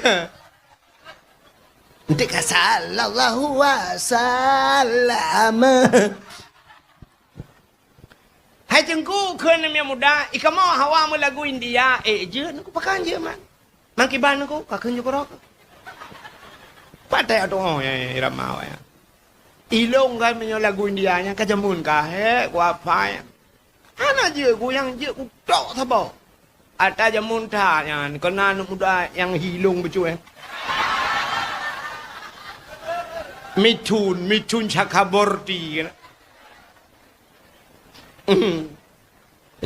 Enti ka sallallahu wasallam. Hai Teungku, kheun aneuk muda, i kamoe hawa meulagu India, eh, jeuet Teungku, pakan jeuet man. Mang kiban Teungku, ka kheun jukroe. Patéh atoe, oh, ya, ya, irama awak, ya. Ilong kan meunyoe lagu India nyan ka jameun ka, he, ku apa ya. Hana jeuet ku nyang jeuet ku tok saboh. Ata jameun that nyan, keunan aneuk muda nyang hi ilong bacut, eh. Mithun, Mithun Chakraborty.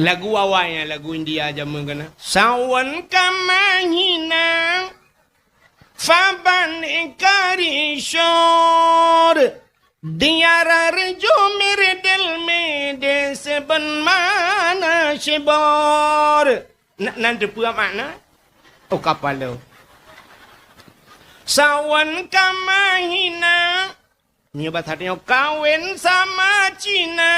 Lagu awai nyan, lagu India jameun keunan. Sawan ka mahina, faban ikari syur. Diara reujumi ridil mide seben mana syibor. Na, nan teupeue makna? Oh, kapalo. Sawan ka mahina. Nyoe basa tanyoe kawen sama Cina.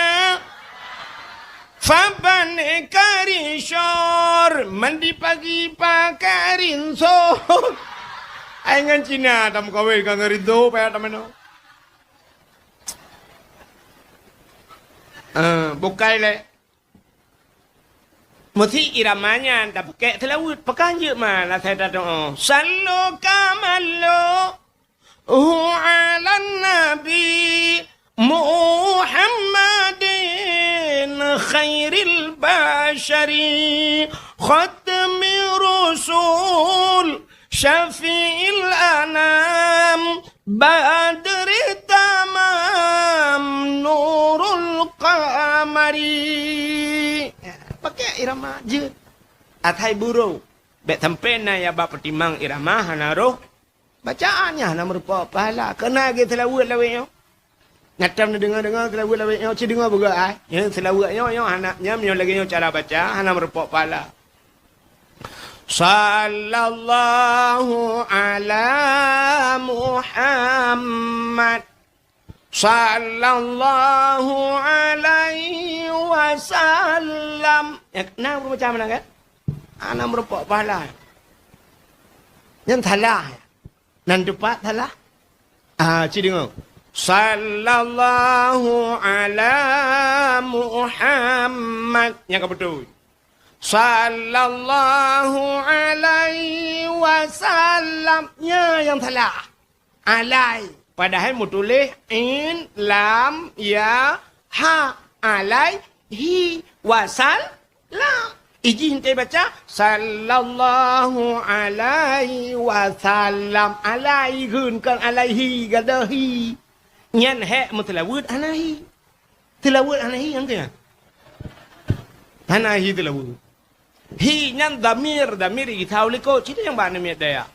Faban ikari syur. Mandi pagi pakai rinso. Ai ngon Cina tameukawen ka ngon rinso, payah tameuno. Ah, bukai lé. Meusi irama nyan tapakék seulaweuet, pakan jeuet man asai tatoe. Sallu kamalu hu alan nabi Muhammadin khairil basyari khatmi rusul syafi'il anam badri tamam nurul qamari. Pakék irama jeuet. Asai buroe. Bèk sampoe na ya bak peutimang irama hana roh. Bacaan nyan hana meurupa pahala. Keunan lagèe seulaweuet lawét nyoe. Nyan tam neudeungoe-deungoe seulaweuet lawét nyoe, ci deungoe beugöt ai. Nyan seulaweuet nyoe, nyoe hana, nyan meunyoe lagèe nyoe cara baca, hana meurupa pahala. Sallallahu ala Muhammad. Sallallahu alaihi wasallam. Ya, na ureuëng baca meunan kan? Hana meurumpok pahala. Nyan salah. Nan tepat salah. Ah, ci deungoe. Sallallahu ala Muhammad. Nyang ka beutôi. Sallallahu alaihi wasallam. Nya nyang salah. Alai. Padahai meutuléh in, lam, ya, ha. Alaihi wasal-, lam. Ijih ente baca, sallallahu alaihi wasallam. Alai geun, kon alaihi, gadôh hi. Nyan hék meuteulaweuet hana hi. Teulaweuet hana hi, nyang keu nyan. Hana hi teulaweuet. Hi nyan dhamir, dhamir isau likot. Cit nyang bak aneuk miet daya.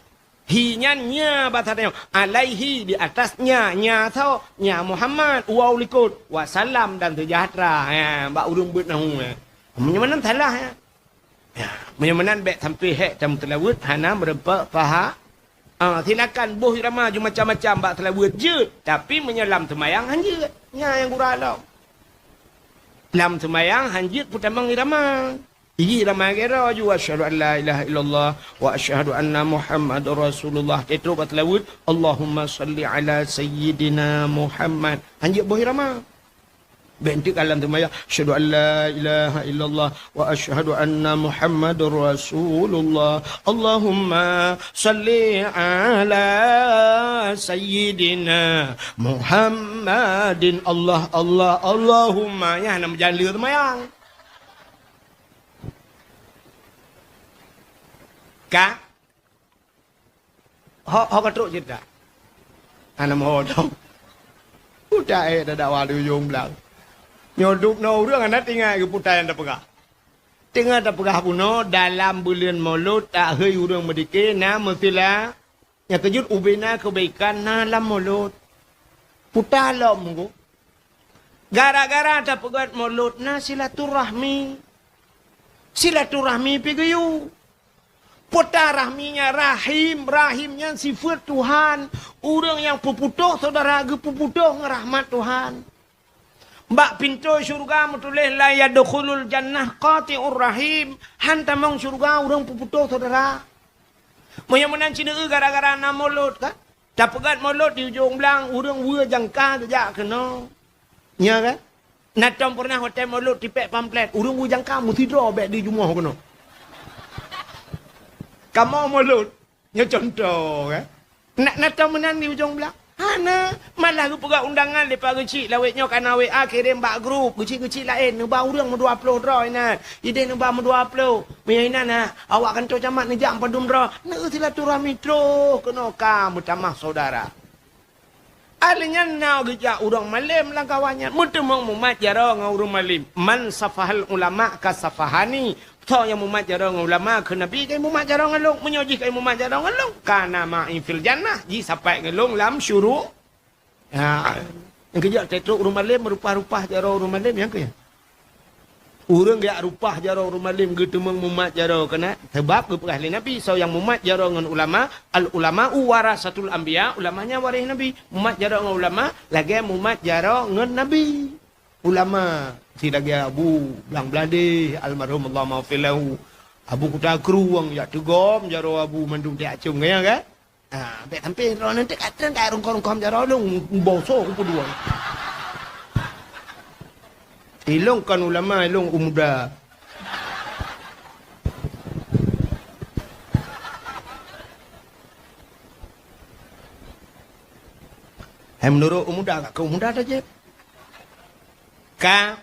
Hi nyan nya basa tanyoe. Alaihi di atasnya, nya tho, nya Muhammad, waw likot. Wasallam dan sejahtera. Ha, bak ureuëng beuet nahu, ha. Meunyoe meunan salah, ha. Ya, meunyoe meunan bék sampoe hék tameuteulaweuet hana meurumpok paha. Ah, silakan boh irama ju macam-macam bak seulaweuet jeuet, tapi meunyoe lam seumayang han jeuet. Nya nyang gura lom. Lam seumayang han jeuet peutamong irama. Iji irama gero ju, asyhadu an la ilaha illallah wa asyhadu anna Muhammadar Rasulullah. Teutôp bak seulaweuet, Allahumma salli ala sayyidina Muhammad. Han jeuet boh irama. Bék enteuk ka lam seumayang, asyhadu an la ilaha illallah wa asyhadu anna Muhammadar Rasulullah. Allahumma salli ala sayyidina Muhammadin. Allah, Allah, Allahumma. Nyan hana meujan le seumayang. Ka? Ho, ho ka trok ceurita. Hana meuho dong. Puta ék dakwah di ujong blang. Nyoe dub noe ureuëng hana teuingat keu puta nyang tapeugah. Teungoh tapeugah bunoe dalam buleuen Molot, takhôi ureuëng meudike na meusila. Nyang keujeuet ubena keubaikan na lam Molot. Puta lom ngku. Gara-gara tapeugét Molot na silaturahmi. Silaturahmi pih geuyue. Puta rahmi nyan rahim, rahim nyan sifeuet Tuhan. Ureuëng nyang peuputôh syedara geupeuputôh ngon rahmat Tuhan. Bak pintoe syeuruga meutuléh, "La yadkhulul jannah qati'ur rahim." Han tamong syeuruga ureuëng peuputôh syedara. Meunyoe meunan ci neueu gara-gara na Molot kan? Tapeugét Molot di ujong blang, ureuëng weue jangka geujak keunoe. Nya kan? Na tom peureunah watée Molot tipék pamflet, ureuëng weue jangka meusidroe bék di jumoh keunoe. Kamoe Molot, nyoe cuntoh kan? Na, na tom meunan di ujong blang? Hana, malah geupeugah undangan lé Pak Geuchik lawét nyoe kana W A kirém bak grup, geuchik-geuchik laén, neuba ureuëng meudua ploh droe inan. Idéh neuba meudua ploh. Meunyoe inan na, awak kantô camat neujak padum droe, neueu silaturahmi troh keunoe ka meutamah syedara. Ahli nyan na geujak ureuëng malém lam kawan nyan, meuteumong mumat jaroe ngon ureuëng malém. Man safahal ulama ka safahani. Soe nyang mumat jaroe ngon ulama keu Nabi, ka mumat jaroe ngon lôn. Meunyoe jih ka mumat jaroe ngon lôn, kana ma'i fil jannah, jisapat ngon lôn lam syuru-, Ha, nyang keujeuet teutrok ureuëng malém, meurupah-rupah jaroe ureuëng malém, nyang keu nyan. Ureuëng geujak rupah jaroe ureuëng malém, geuteumong mumat jaroe keunan, sabab geupeugah lé Nabi, soe nyang mumat jaroe ngon ulama, al ulama'u warasatul anbiya, ulama nyan waréh Nabi. Mumat jaroe ngon ulama, lagée mumat jaroe ngon Nabi. Ulama, si lagée Abu Blang Bladeh, almarhum Allah maghfir lahu. Abu Kuta Krueng, jak teugom jaroe Abu mandum tiak com, kan? Ha, bék sampoe droeneuh teuka treun ka rungkon-rungkon jaroe lôn, bosoe kupeudua. Ilôn kon ulama, ilôn u muda. Hai meunurot u muda, ka keu u muda tajép. Ka.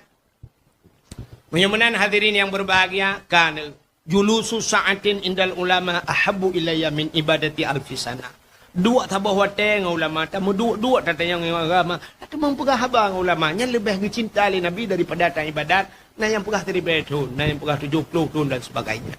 Meunyoe meunan hadirin yang berbahagia, ka neu. Julusu sa'atin indal ulama ahabbu ilayya min ibadati alfi sana. Duek saboh watée ngon ulama, tameuduek-duek tatanyong ngon agama, tateumong peugah haba ngon ulama, nyan leubeh geucinta lé Nabi daripada taibadat, na nyang peugah siribée thon, na nyang peugah tujoh ploh thon dan sebagainya.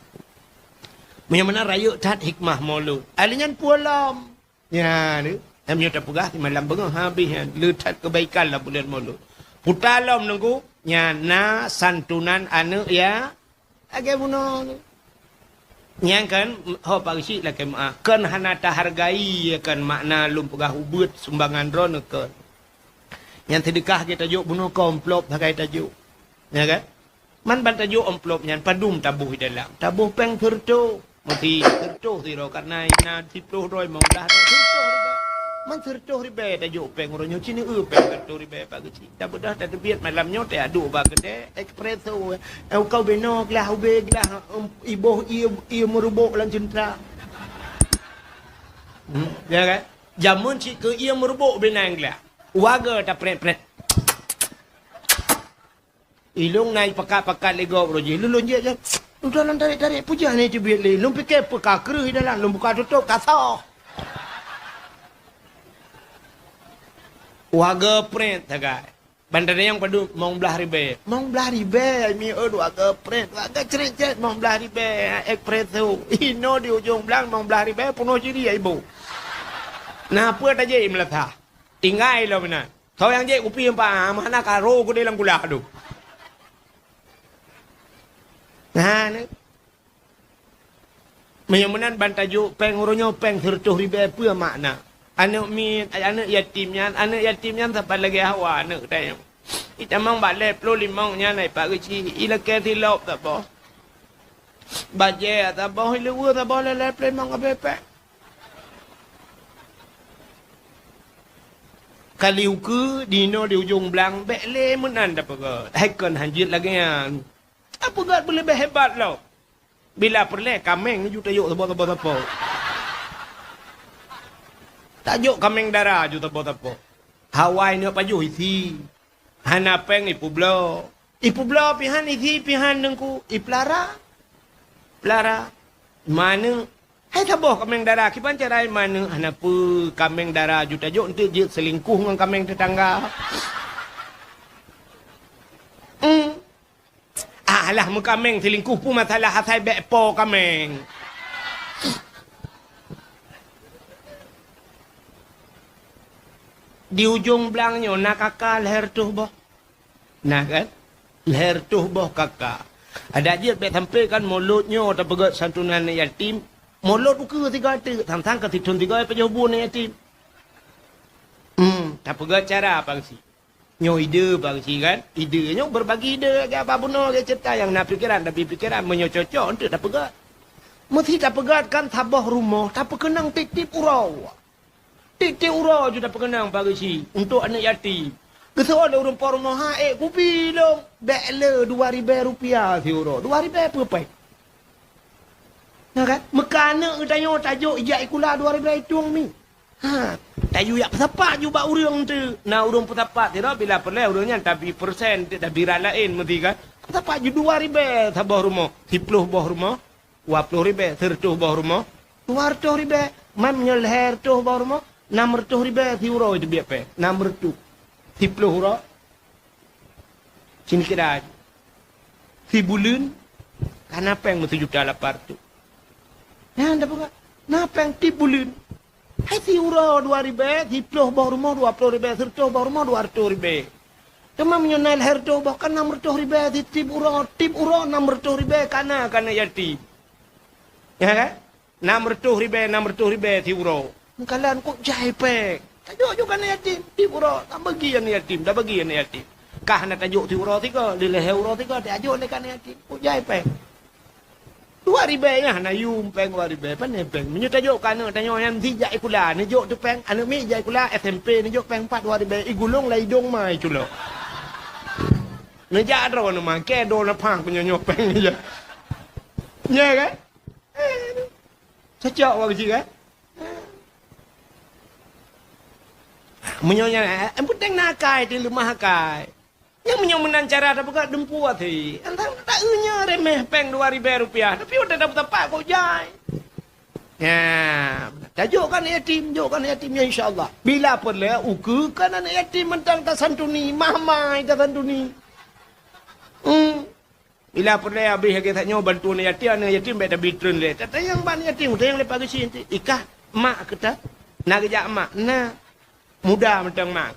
Meunyoe meunan rayeuk that hikmah Molot. Ahli nyan pulang. Nyan, eh, meunyoe tapeugah simalam beungoh habéh nyan, le that keubaikan lam buleuen Molot. Puta lom nunggu, nyan na santunan aneuëk ya, lagée bunoe nyoe. Nyan kan, ho Pak Geuchik lakée meuáh, kon hana tahargai, ya kan, makna lôn peugah ubeuet sumbangan droeneuh kon. Nyang seudeukah geutanyoe bunoe ka amplop sagai tanyoe. Ya kan? Man ban tanyoe amplop nyan padum taboh di dalam. Taboh péng seureutoh. Meuti seureutoh sidroe karena na siploh droe limong blah droe seureutoh ribèe. Man seureutoh ribèe tanyoe péng uroe nyoe ci neueu péng seureutoh ribèe Pak Geuchik. Tabeudôh tateubiet malam nyoe teuaduk bak keudè espresso. Eh, kau binoe glah ubé glah, em, iboh ie, ie meurubok lam ceuntra. Hmm, ya kan? Jameun cit keu ie meurubok binoe glah. Waga taprét-prét. Ilong na ipakat-pakat lé gob roh jih. Lôn jeuet jan. Udah lôn tarék-tarék, peue jih hana teubiet lé. Lôn pike peue ka kreueh i dalam, lôn buka tutôp ka soh. Waga prét sagai. Ban tanyong padum, limong blah ribèe. Limong blah ribèe, mi eu dua geupret, dua geucret-cret, limong blah ribèe, espresso. Inoe di ujong blang, limong blah ribèe, peunoh jiri iboh. Na peue tajép i meulasah? Tinggai lom inan. Soe nyang jép kupi empat, ah, meuhana ka ro keudéh lam kulah tu. Nah, ni. Meunyoe meunan ban tajok péng uroe nyoe péng sireutôh ribèe peue makna? Aneuk miet, aneuk yatim nyan, aneuk yatim nyan sapat lagèe hawa aneuk geutanyoe. Itamong bak lhèe plôh limong nyan hai Pak Geuchik, ilakèe silop saboh. Bajèe saboh, iluweue saboh lhèe-lhèe plôh limong abéh péng. Kali ukeue di inoe di ujong blang, bèk lé meunan tapeugöt. Hai kon hanjeuet lagèe nyan. Tapeugöt beuleubèh hebat lom. Bila peureulèe kaméng ju tajok saboh-saboh sapo. Tajok kaméng dara ju saboh-sapo. Hawa ineuk pajoh isi. Hana péng ipeubloe. Ipeubloe pihan isi pihan teungku. Ipeulara. Peulara. Maneuk. Hai saboh kaméng dara, kiban cara maneuk hana peue kaméng dara ju tajok eunteuk jeuet seulingkuh ngon kaméng tetangga. Hmm. Alah, meukaméng seulingkuh peue masalah asai bèk po kaméng. Di ujong blang nyoe na kaka lhèe reutôh boh. Na kan? Lhèe reutôh boh kaka. Adak jeuet bèk sampé kan mulod nyoe tapeugöt santunan aneuk yatim. Mulod ukeue sigoe teuk, sang-sang ka sithôn sigoe pajoh bu aneuk yatim. Hmm, tapeugöt cara pangsi. Nyoe ide Pak Geuchik kan? Ide nyoe berbagi ide lagèe apa bunoe lagèe ceurita nyang na pikeran, tapi pikeran meunyoe cocok eunteuk tapeugöt. Meusti tapeugöt kan saboh rumoh tapeukeunong tiep-tiep uroe. Tiep-tiep uroe ju tapeukeunong Pak Geuchik untuk aneuk yatim. Geuseuôt lé ureueng po rumoh, "Ha, ék kupi lôn." "Bèk le, dua ribèe rupiah siuroe." Dua ribèe peue péng? Na kan? Meuka aneuk geutanyoe tajok ijak sikula dua ribèe itong mi. Ha, tayue jak peusapat ju bak ureueng teuk. Na ureueng peusapat sidroe bila peureulèe ureueng nyan tabi persen, tabi rot laén meusti kan. Peusapat ju dua ribèe saboh rumoh, siploh boh rumoh, dua ploh ribèe, sireutôh boh rumoh, dua reutôh ribèe. Man meunyoe lhèe reutôh boh rumoh, nam reutôh ribèe siuroe teubiet péng. Nam reutôh. Siploh uroe. Sini kira. Sibuleuen ka na péng meusijuta lapan reutôh. Nyan tapeugah, na péng tiep buleuen. Hai siuroe dua ribèe, siploh boh rumoh dua ploh ribèe, sireutôh boh rumoh dua reutôh ribèe. Teuma meunyoe na lhèe reutôh boh, ka nam reutôh ribèe, si tiep uroe, tiep uroe nam reutôh ribèe ka na keu aneuk yatim. Ya kan? Nam reutôh ribèe, nam reutôh ribèe siuroe. Meukalan kok jai péng. Tajok ju keu aneuk yatim, tiep uroe, tabagi aneuk yatim, tabagi aneuk yatim. Ka hana tajok siuroe sigoe, lhèe uroe sigoe, tajok lé keu aneuk yatim, kok jai péng. Dua ribèe nyan hana yum péng dua ribèe, pane péng. Meunyoe tajok keu aneuk tanyoe nyan meusti jak sikula, neujok teuk péng, aneuk miet jak sikula S M P neujok péng pat dua ribèe, igulong lam idong ma iculok. Neujak droeneuh ma, keu droeneuh phang peunyoe-nyoe péng neujak. Nya kan? Cocok awak keuchik kan? Meunyoe nyan, eh, yang penting na akai, teuleumah akai. Nyang meunyoe meunan cara tapeugah dumpeue até. Antara taeu nyoe remeh péng dua ribèe rupiah, tapi watèe tapeusapat kok jai. Ya, tajok keu aneuk yatim, jok keu aneuk yatim, ya, insya Allah. Bila peureulèe ukeue keu aneuk yatim mantong tasantuni, mah-mah tasantuni. Hmm. Bila peureulèe habéh lagèe that nyoe bantuan yatim, aneuk yatim bèk tabi treun lé. Tatanyong bak aneuk yatim, tanyong lé Pak Geuchik, "Ikah mak keu ta?" Na geujak mak, na. Muda mantong mak.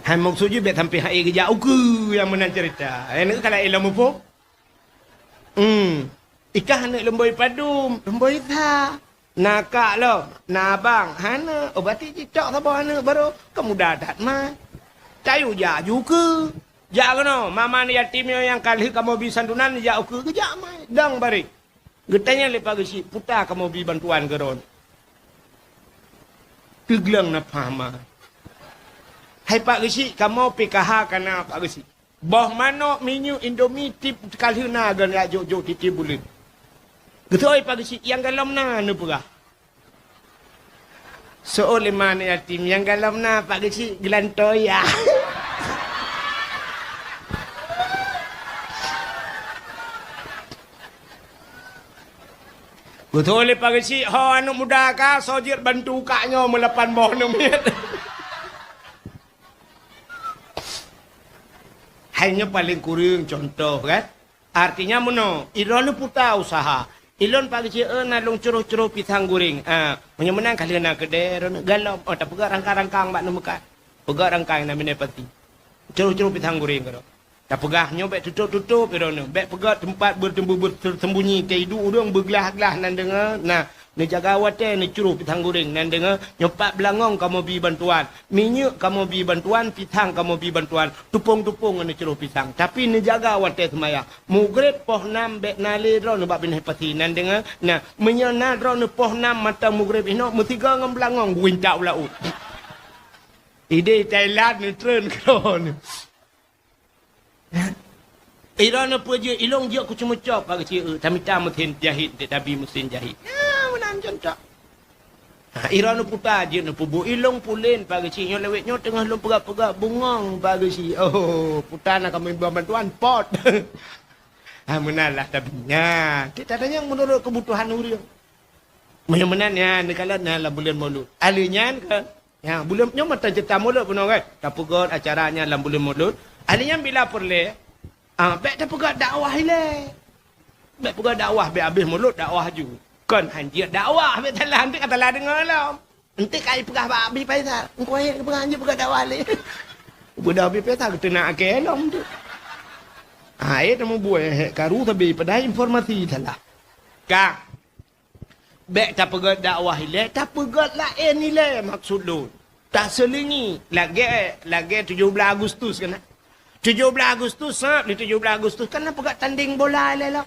Hai maksud jih bèk sampé hai geujak ukeue nyang meunan cerita. Hai neuk kalak ilôn muphom. Hmm. Ikah aneuk leumboi padum, leumboi sa. Na kak lom, na abang, hana, oh, berarti cicok saboh aneuk baru, ka muda that mai. Tayue jak ju keue. Jak keunoe, mama aneuk yatim nyoe nyang ka lheueh kamoe bi santunan, jak u keue geujak mai. Dong bareh. Geutanyong lé Pak Geuchik, "Peue ta kamoe bi bantuan keu droeneuh?" Teugleng na pah ma. "Hai Pak Geuchik, kamoe P K H ka na, Pak Geuchik. Boh manok, minyeuk, Indomie, tiep ka lheueh na, gan jak jok-jok tiep-tiep buleuen." Geutanyong lé Pak Geuchik, "Nyang galom na neupeugah?" Seuôt lé ma aneuk yatim, "Nyang galom na, Pak Geuchik, geulantoe ya." Beutôi lé Pak Geuchik, ho aneuk muda ka, soe jeuet bantu kak nyoe meulapan boh aneuk miet. Hai nyoe paleng kureueng contoh kan. Artinya meunoe, droeneuh peue ta usaha. Ilôn Pak Geuchik, eh, na lôn curoh-curoh pisang goreng. Ah, meunyoe meunan ka lheueh na keudè, droeneuh galom. Oh, tapeugah rangkang-rangkang bak neumeukat. Peugah rangkang na miné pati. Curoh-curoh pisang goreng keudroe. Tapeugah nyoe bèk tutôp-tutôp droeneuh. Bèk peugah teumpat bertembu-, bersembunyi. Teuidu ureueng beuglah-glah nan deungoe. Nah, neujaga watèe neucuroh pisang goreng nan deungoe. Nyoe pat beulangong kamoe bi bantuan. Minyeuk kamoe bi bantuan, pisang kamoe bi bantuan. Tupông-tupông ngon neucuroh pisang. Tapi neujaga watèe seumayang. Mugreb poh nam bèk na lé droeneuh bak binéh pasi nan deungoe. Nah, meunyoe na droeneuh poh nam mata mugreb inoe meusigoe ngon beulangong geuintak u laôt. Idéh Thailand neutreun keudroe. Droeneuh peue jeuet, ilôn jeuet keu ceumeucok Pak Geuchik, eh, tamita meusén jahit, dek tabi meusén jahit. Nyan meunan contoh. Ha, droeneuh peue ta jeuet neupeubuet, ilôn pulen Pak Geuchik, nyoe lewat nyoe teungoh lôn peugah-peugah bungong Pak Geuchik. Oh, peue ta na kamoe bi bantuan, pot. Ha, meunan lah tabi. Nyan, kita tanyong meunurot keubutuhan ureueng. Meunyoe meunan nyan, neukalon nyan lam buleuen Maulud. Ahli nyan kan, nyan buleuen nyoe mantong ceurita Maulud bunoe kan. Tapeugöt acara nyan lam buleuen Maulud. Ahli nyan bila peureulèe, ah, bèk tapeugöt dakwah ilèe. Bèk peugöt dakwah, bèk abéh Maulud dakwah ju. Kon hanjeuet dakwah, bèk salah, enteuk ka salah deungö lom. Enteuk ka ipeugah bak Abi Faisal, "Engkau ayat keupeugah hanjeuet peugöt dakwah lé." Beuda Abi Faisal geuteunak akée lom tu. Ha, eh, tamubuet, eh, karu sabe padahai informasi salah. Ka. Bèk tapeugöt dakwah ilèe, tapeugöt laén ilèe maksud lôn. Taseulingi lagèe, lagèe tujoh blah Agustus kan. Tujoh blah Agustus, sab di tujoh blah Agustus kan na peugöt tandeng bola ilèe lom.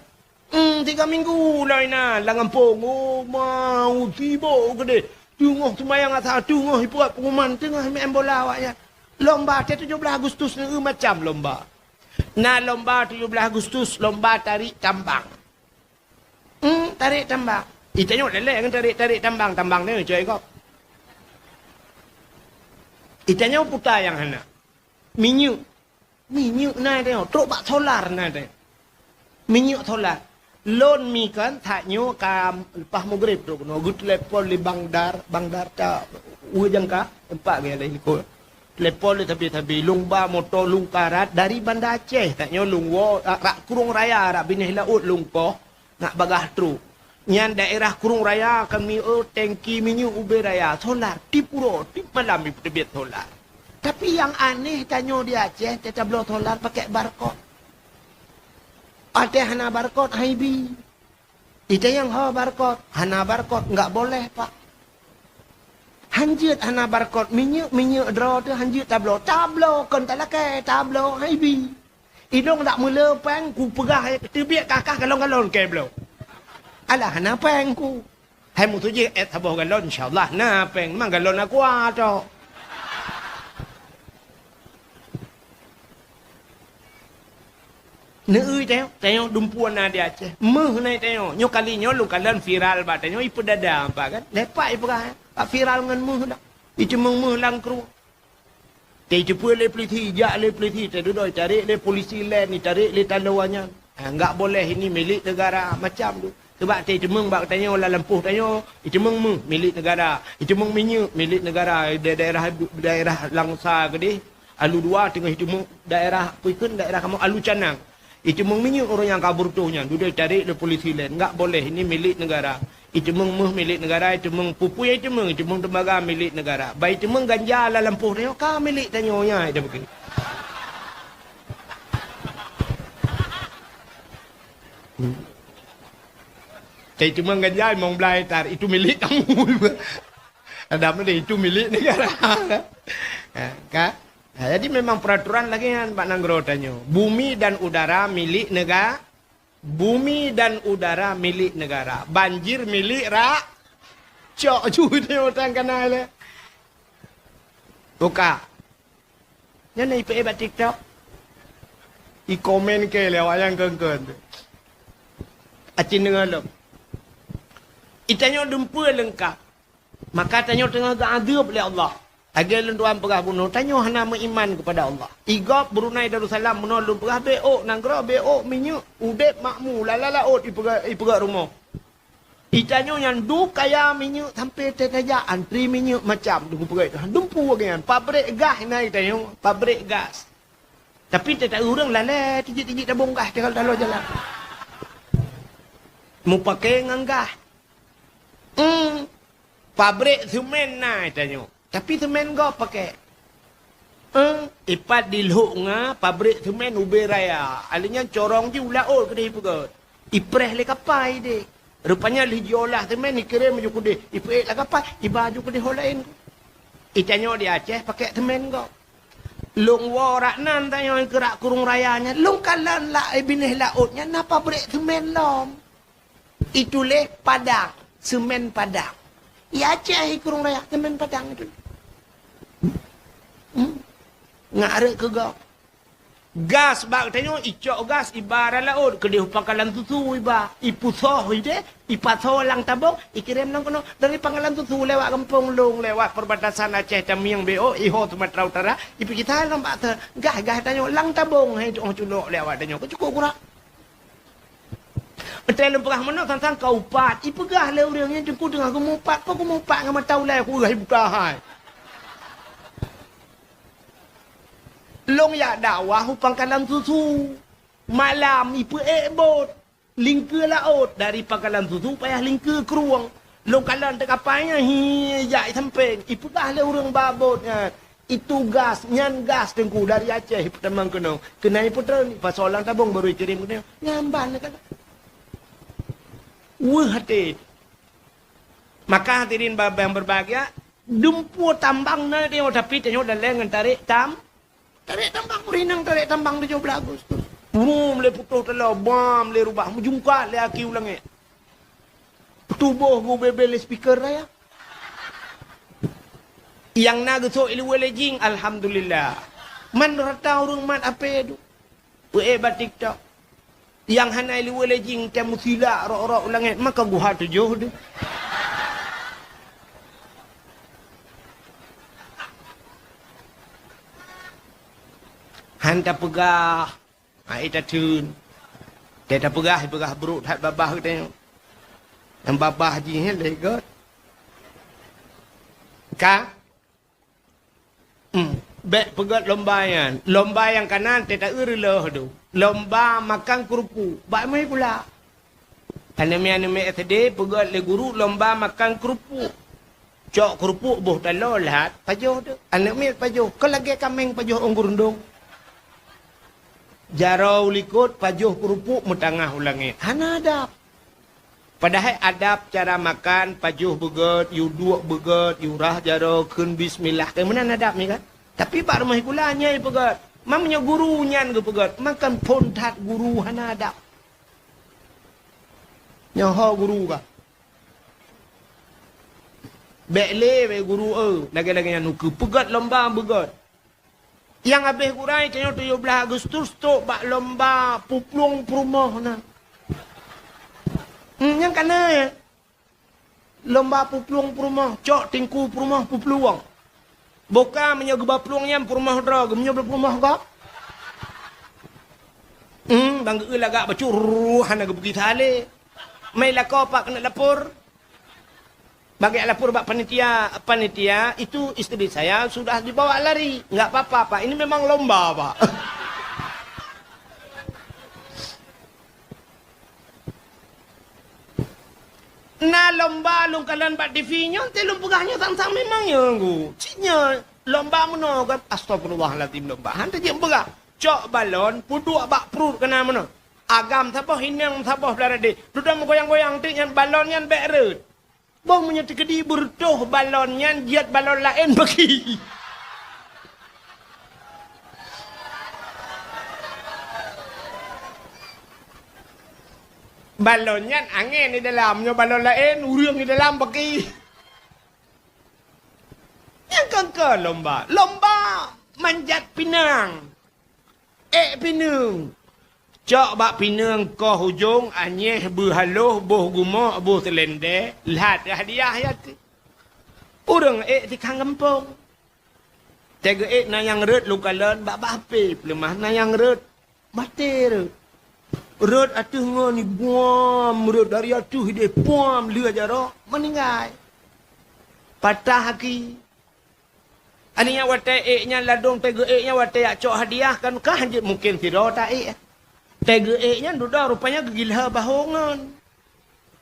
Hmm, tiga minggu lom inan lam gampông. Oh, mau sibok keudeh. Teungoh seumayang asa, teungoh ipeugöt pengumuman, teungoh main bola awaknyan. Lomba teuh tujoh blah Agustus nyoe macam lomba. Na lomba tujoh blah Agustus, lomba tarék tambang. Hmm, tarék tambang. Itanyoe lé-lé ngon tarék-tarék tambang, tambang nyoe cuy kok. Itanyoe peue ta nyang hana. Minyeuk. Minyeuk na itanyoe, trok bak solar na itanyoe. Minyeuk solar. Lôn mi kan that nyoe ka leupah mugreb trok keunoe, geuteulepon lé Bang Dar, Bang Dar ta ueh jangka, empat gaya lé likot. Teulepon lé sabe-sabe, lôn ba moto lôn karat dari Banda Aceh, that nyoe lôn woe, rak, rak Krueng Raya, rak binéh laôt lôn koh. Nak bagaih trok. Nyan daerah Krueng Raya kami, oh, tangki minyeuk ubé raya, solar, tiep uroe, tiep malam ipeuteubiet solar. Tapi nyang aneh tanyoe di Aceh, teutabloe solar pakai barcode. Watèe hana barcode, han ibi. Itanyoe ho barcode, hana barcode, enggak boleh, Pak. Hanjeuet hana barcode, minyeuk, minyeuk droe teuh hanjeuet tabloe. Tabloe kon talakèe, tabloe han ibi. Idong dak meule péng, kupeugah, eh, teubiet kakah galon-galon kèe bloe. Alah, hana péng ku. Hai meutuju ét saboh galon, insya Allah na péng, memang galon aqua tok. Neueu tanyoe, tanyoe dumpeue na di Aceh. Méuh na tanyoe. Nyoe kali nyoe lôn kalon viral bak tanyoe, ipeudada ba kan. Lepak ipeugah, eh. Bak viral ngon méuh dak. Iteumeung méuh lam krueng. Teupeue lé polisi, jak lé polisi, teududoe tarék lé polisi laén, tarék lé taloe nyan. Ha, enggak boleh, ini milik negara, macam tu. Sebab teumeung bak tanyoe lam lampôh tanyoe, iteumeung méuh milik negara, iteumeung minyeuk milik negara, da-, daerah, daerah Langsa keudeh, Alu Dua teungoh iteumeung daerah, peue kheun daerah kamoe Alu Canang. Iteumeung minyeuk ureueng nyang ka beureutoh nyan, dudoe tarék lé polisi laén, enggak boleh, ini milik negara. Iteumeung méuh milik negara, iteumeung peue-peue nyang iteumeung, iteumeung tembaga milik negara. Bah iteumeung ganja lam lampôh tanyoe ka milik tanyoe nyan, ita bukon. Hmm. Tapi cuma ganja limong belas hektar, itu milik kamu. Ada mana itu milik negara. Ha, kan? Ha, jadi memang peraturan lagi kan bak nanggroe tanyoe. Bumi dan udara milik negara. Bumi dan udara milik negara. Banjir milik rak. Cok ju tanyoe utang kana le. Buka. Nyan na ipe bak TikTok. I komen ke lewat yang kengken. Acin dengar lom. Itanyoe dumpeue leungkap. Maka tanyoe teungoh geuadeueb lé Allah. Lagée lôn tuan peugah bunoe, tanyoe hana meuiman keupada Allah. Igop Brunei Darussalam bunoe lôn peugah, bék ôk nanggroe, bék ôk minyeuk, udeb makmu, lala laôt ipeugah, ipeugah rumoh. Itanyoe nyan du kaya minyeuk sampai teutajak antri minyeuk macam du kupeugah itu. Dumpu lagée nyan, pabrik gas na itanyoe, pabrik gas. Tapi teuta ureuëng lalée tijik-tijik tabong gas tinggal taloe jalan. Mupake ngon gas. Hmm. Pabrik semen na itanyoe. Tapi semen gob pake. Eh, ipat di Lhok Nga, pabrik semen Ubé Raya. Alèh nyan corong jih u laôt keudeh ipeugöt. Ipreh lé kapai deh. Rupanya lheuh jiolah semen, ikirém ju keudeh. Ipeuék lam kapai, iba ju keudeh ho laén. Itanyoe di Aceh pake semen gob. Lôn woe rak nan tanyoe keurak Kurung Raya nyan. Lôn kalon lam binéh laôt nyan na pabrik semen lom. Ituléh Padang, semen Padang. Ya Aceh i Kurung Raya, semen Padang itu. Hmm? Ngarek keu gob. Gas bak tanyoe, icok gas iba lam laôt, keudeh u pangkalan susu iba, ipusoh ideh, ipasoe lam tabong, ikirém lam keunoe. Dari pangkalan susu lewat gampông lôn, lewat perbatasan Aceh Tamiang B O, iho Sumatera Utara, ipikita lam bak te-, gas, gas tanyoe, lam tabong, hai tu, oh, culok lewat tanyoe, keu cukôp kurak. Watèe lôn peugah meunoe sang-sang ka upat. Ipeugah lé ureueng nyan teungku teungoh geumupat, peue geumupat ngon mata ulèe kureue buta hai. Lôn jak dakwah u pangkalan susu. Malam ipeuék bot. Lingkeue laôt dari pangkalan susu payah lingkeue krueng. Lôn kalon teukapai nyan hi jak sampéng. Ipeugah lé ureueng ba bot nyan. Itu gas, nyan gas teungku dari Aceh ipeutamong keunoe. Keunan ipeutrön, ipasoe lam tabong baru ikirém keunoe. Nyan ban lé kata. Weueh até. Maka hadirin ba-, yang berbahagia, dumpeue tambang na tanyoe, tapi tanyoe dalé ngon tarek tam-, tarek tambang, ureueng inong tarek tambang tujoh blah Agustus. Brum lé putôh taloe, bam lé rubah, meujungkat lé aki u langét. Tuboh gubebe lé speaker raya. Nyang na geusok iluwa lé jing, alhamdulillah. Man rata ureueng mat ape tu. Peuék bak TikTok. Nyang hana iluwa lé jing, tém meusilak rok-rok u langét, maka guha tujoh tu. Han tapeugah. Hai tatheun. Teuh tapeugah, peugah brok that babah geutanyoe. Nyang babah jih lé göt. Ka? Hmm. Bèk peugöt lomba nyan. Lomba nyang kanan teuh taeu reuloh tu. Lomba makan keurupuk. Bak meuhikula. Aneuk miet-aneuk miet S D peugöt lé guru lomba makan keurupuk. Cok keurupuk boh taloe lhat pajoh teuh. Aneuk miet pajoh, kon lagèe kaméng pajoh ôn geurundong. Jaroe u likot pajoh keurupuk meutangah u langét. Hana adab. Padahai adab cara makan, pajoh beugöt, yue duek beugöt, yue rhah jaroe, kheun bismillah. Kan meunan adab nyan kan? Tapi bak rumoh sikula nyan ipeugöt. Meunyoe guru nyan geupeugöt, maka phon that guru hana adab. Nyoe ho guru ka. Bèk lé bèk guru, eh, lagèe-lagèe nyan ukeue peugöt lomba beugöt. Nyang habéh gurèe tanyoe tujoh blah Agustus trok bak lomba peuplueng peurumoh na. Hmm, nyang kana, eh. Lomba peuplueng peurumoh, cok teungku peurumoh peuplueng. Boh ka meunyoe geuba plueng nyan peurumoh droe, geumeunyoe peurumoh gob. Hmm, bang geu lagak bacut, ruh, hana geubeugi salé. Mai lakoe Pak keuneuk lapor. Bagi lapor bak panitia, panitia, "Itu istri saya sudah dibawa lari." "Enggak apa-apa, Pak. Ini memang lomba, Pak." Na lomba lôn kalon bak T V nyoe, teuh lôn peugah nyoe sang-sang memang nyoe nggu. Cit nyoe lomba meunoe kan, astagfirullahalazim lomba. Han teuh jeuet peugah. Cok balon, peuduek bak pruet keunan meunoe. Agam saboh, inong saboh, Saudara deh. Dudoe meugoyang-goyang teuk nyan, balon nyan bèk rhot. Boh meunyoe teukeudi beureutoh balon nyan, jeuet balon laén bagi. Balon nyan angén di dalam, nyoe balon laén ureueng di dalam bagi. Nyang keu-keu lomba, lomba manjat pinang. Ék pineung. Cok bak pineung koh ujong, anyéh beuhaloh, boh gumok, boh seulendé, lhat hadiah ya teuh. Ureueng ék tikang gampông. Teuga ék na nyang rhot lukalon bak, bak hapé peuleumah na nyang rhot. Maté rhot. Rhot ateueh ngon ibuam, rhot dari ateueh idéh puam lheueh jaroe meuninggai. Patah aki. Aneuk nyan watèe ék nyan ladôm teuga ék nyan watèe jak cok hadiah kan kah jeuet mungken sidroe ta ék. Teuga ék nyan dudoe rupanya geugilhé bahô ngon.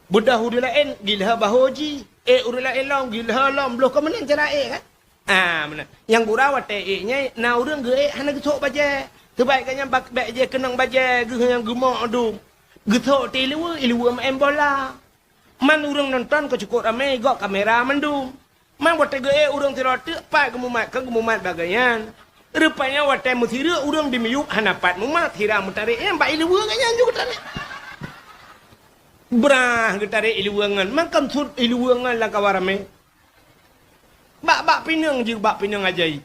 Beudôh ureueng laén gilhé bahô jih, ék ureueng laén lom gilhé lom, bloh ka meunan cara ék kan? Ah, meunan. Nyang gura watèe ék nyan na ureueng geuék hana geusôk bajèe. Teubaik gobnyan bak-, bèk jih keunong bajèe geuh nyang geumok dum. Geusôk teuh iluweue, iluweue meu'en bola. Man ureueng nonton ka cukôp ramé, gok kamera mandum. Man watèe geuék ureueng sidroe teuk pat geumumat, kon geumumat bak gobnyan. Rupanya watèe meusireuk ureueng di miyueb hana pat mumat, sira meutarek nyan bak iluweue gobnyan ju geutarek. Brah geutarek iluweue ngon, mangkam sut iluweue ngon lam kawan ramé. Bak, bak pineung jih, bak pineung ajaéb.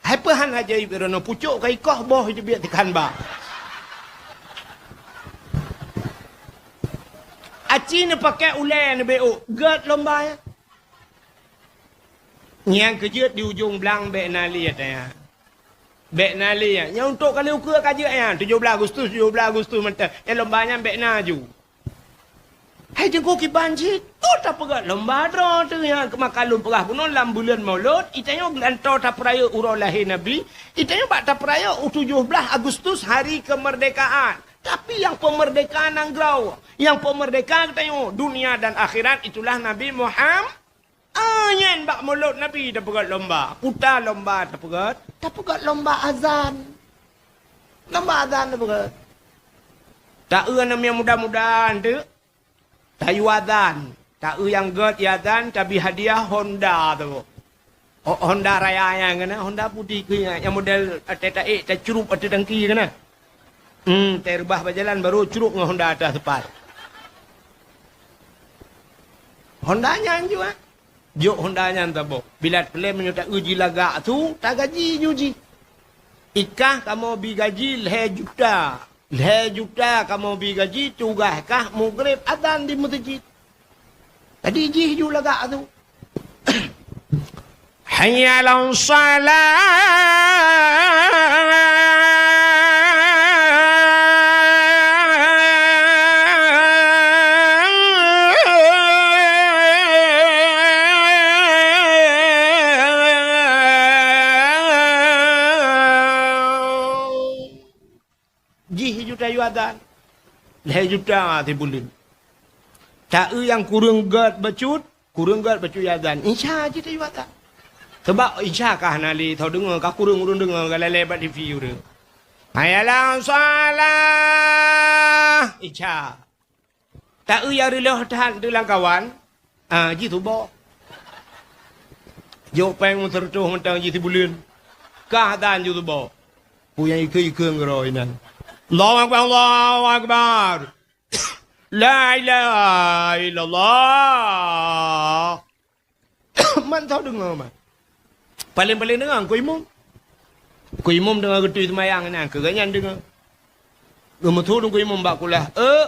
Hai peuhan ajaéb droeneuh, pucôk ka ikoh boh jeubiet teukan ba. Aci neupaké ulèe neubeuôk, gèt lomba nyan. Nyang keujeuet di ujong blang bèk na lé tanya. Bèk na lé nyan. Nyan untuk kali ukeue ka jeuet nyan. Tujoh blaih Agustus, tujoh blaih Agustus mantong. Nyan lomba nyan bèk na ju. Hai teungku kiban cit, oh tapeugèt lomba droe teuh nyan keumakan lôn peugah bunoe lam buleuen Maulud, itanyoe geulantoe tapeurayeuk uroe lahé Nabi, itanyoe bak tapeurayeuk u tujoh blaih Agustus hari kemerdekaan. Tapi nyang peumerdeka nanggroe, nyang peumerdeka geutanyoe dunia dan akhirat itulah Nabi Muham-, Ah, nyan bak Maulud Nabi tapeugèt lomba. Kuta lomba tapeugèt, tapeugèt lomba azan. Lomba azan tapeugèt. Taeu aneuk miet muda-muda teuk, tayue azan. Taeu nyang gèt azan, tabi hadiah Honda tu. Ho-, Honda Raya nyan keunan, Honda putih keuh nyan, nyang model ateueh taék, tacrup ateueh tangki keunan. Hmm, tareubah bak jalan baru crok ngon Honda ateueh aspal. Honda nyan jua. Jok Honda nyan saboh. Bila teuklém meunyoe taeu jih lagak su, tagaji ju jih. Ikah kamoe bi gaji lhèe juta. Lhèe juta kamoe bi gaji, tugaih kah mugreb azan di meuseujid. Jadi jih ju lagak su. Hayya 'alas shalah. Jih juta yuadan. Lhèe juta sibuleuen. Taeu nyang kureueng gèt bacut, kureueng gèt bacut yuadan. Insya jih tayuadan. Sabab insya ka hana lé tho deungö, ka kureueng ureueng deungö, ka lalè bak T V ureueng. Hayya 'alas shalah. Insya. Taeu nyang reuloh that teuh lam kawan, ah, jih tuboh. Jok péng meuseureutôh mantong jih sibuleuen. Kah dan jih tuboh. Peue nyang ikeue-ikeue ngeurôi nan. Allahu Akbar, Allahu Akbar. La ilaha illallah. Man tho deungö man. Paléng-paléng deungö Teungku Imum. Teungku Imum deungö geutui seumayang nyan, keu gobnyan deungö. Geumeusu Teungku Imum bak kulah, "Eh,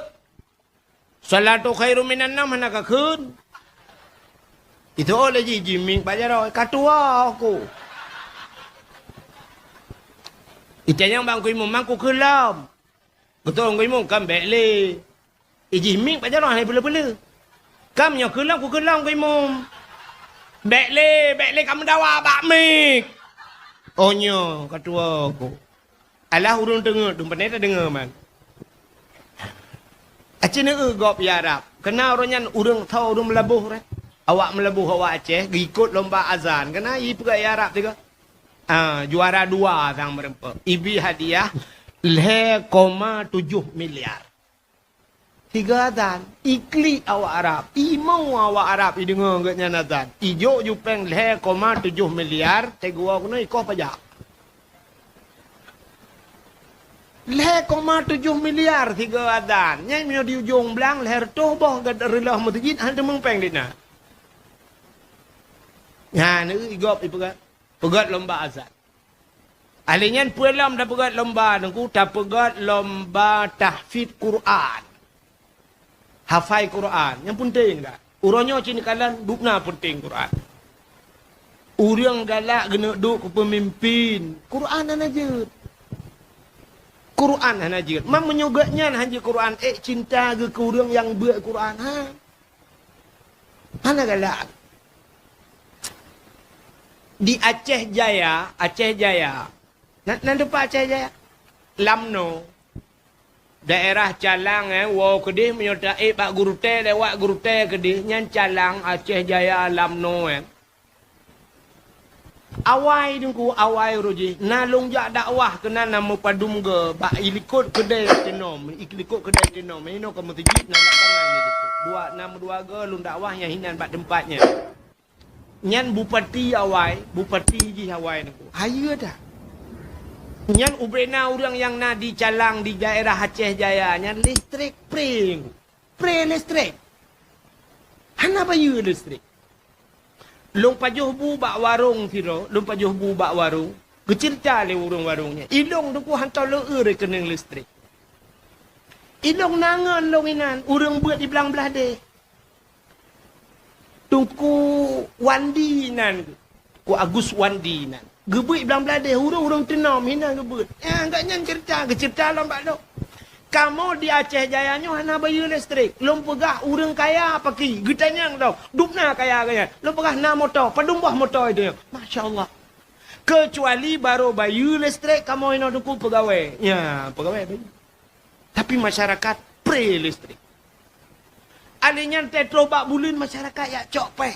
shalatu khairum minan naum hana kakheun." Itu oh lé jih jimieng bak jaroe, "Ka tuwoe ku." Itanyong bak Teungku Imum, "Man kukheun lom?" Geutanyong Teungku Imum, "Kan bèk lé." Ijih mieng bak jaroe hana peuleueh-peuleueh. "Kam nyoe kheun lom, kukheun lom Teungku Imum." "Bèk lé, bèk lé kamoe dawa bak mieng." Oh nyoe ka tuwoe ku. Alah ureueng teungeut dum pane tadeungö man. Aci neueu gob ya Rab. Keuna ureueng nyan ureueng tho ureueng Meulaboh reh. Awak Meulaboh awak Aceh geuikot lomba azan. Keuna ipeugah ya Rab tiga. Ah, juara dua sang meureumpok. Ibi hadiah Lhèe koma tujoh miliar. Sigoe azan, iklik awak Arab, imong awak Arab ideungoe geuhnyan azan. Ijok jupeng lhèe koma tujoh miliar, teugeuwoe keunoe ikoh pajak. Lhèe koma tujoh miliar sigoe azan. Nyan meunyoe di ujong blang lhèe reutôh boh geureulôh meuseujid hana teumeung péng di na. Nyan igop ipeugah, peugöt lomba azan. Ahli nyan peue lom tapeugöt lomba, Teungku, tapeugöt lomba tahfidz Quran. Hafai Quran, nyang peunteng dah. Uroe nyoe cit neukalon dubna peunteng Quran. Ureuëng galak geuneuk duek keu peumimpin, Quran hana jeuet. Quran hana jeuet. Mam meunyoe geuhnyan hana jeuet Quran, ék cinta geuh keu ureuëng nyang beuet Quran, ha? Hana galak. Di Aceh Jaya, Aceh Jaya. Nan, nan teumpat Aceh Jaya? Lamno. Daerah Calang, eh, woe keudeh meunyoe taék bak Geurutée, lewat Geurutée keudeh, nyan Calang, Aceh Jaya, Lamno, eh. Awai Teungku, awai uroe jih, na lôn jak dakwah keunan na meupadum goe bak ilikot keudée teunom, ilikot keudée teunom, inoe ka meuseujid na nak bangai ilikot. Dua, na meudua goe lôn dakwah nyang hinan bak teumpat nyan. Nyan bupati awai, bupati jih awai Teungku. Hayeue that. Nyan ubena ureuëng nyang na di Calang di daerah Aceh Jaya nyan listrik pré. Pré listrik. Hana bayeue listrik. Lôn pajoh bu bak warong sidroe, lôn pajoh bu bak warong. Geuceurita lé ureuëng warong nyan. Ilôn Teungku hantom lôn eu rekening listrik. Ilôn na ngon lôn inan, ureuëng beuet di blang blah deh. Teungku Wandi nan, Teungku Agus Wandi nan. Geubeuet blang blah deh, ureuëng-ureuëng teunom hinan geubeuet. Ya, gobnyan ceurita, geuceurita lom bak lôn. Kamoe di Aceh Jaya nyoe hana bayeue listrik. Lôn peugah ureuëng kaya paki, geutanyong lom, dubna kaya gobnyan. Lôn peugah na moto, padum boh moto itu nyoe. Masya Allah. Keucuali barô bayeue listrik kamoe inoe Teungku peugawée. Ya, peugawée bayeue. Tapi masyarakat pré listrik. Alèh nyan teutroh bak buleuen masyarakat jak cok péng.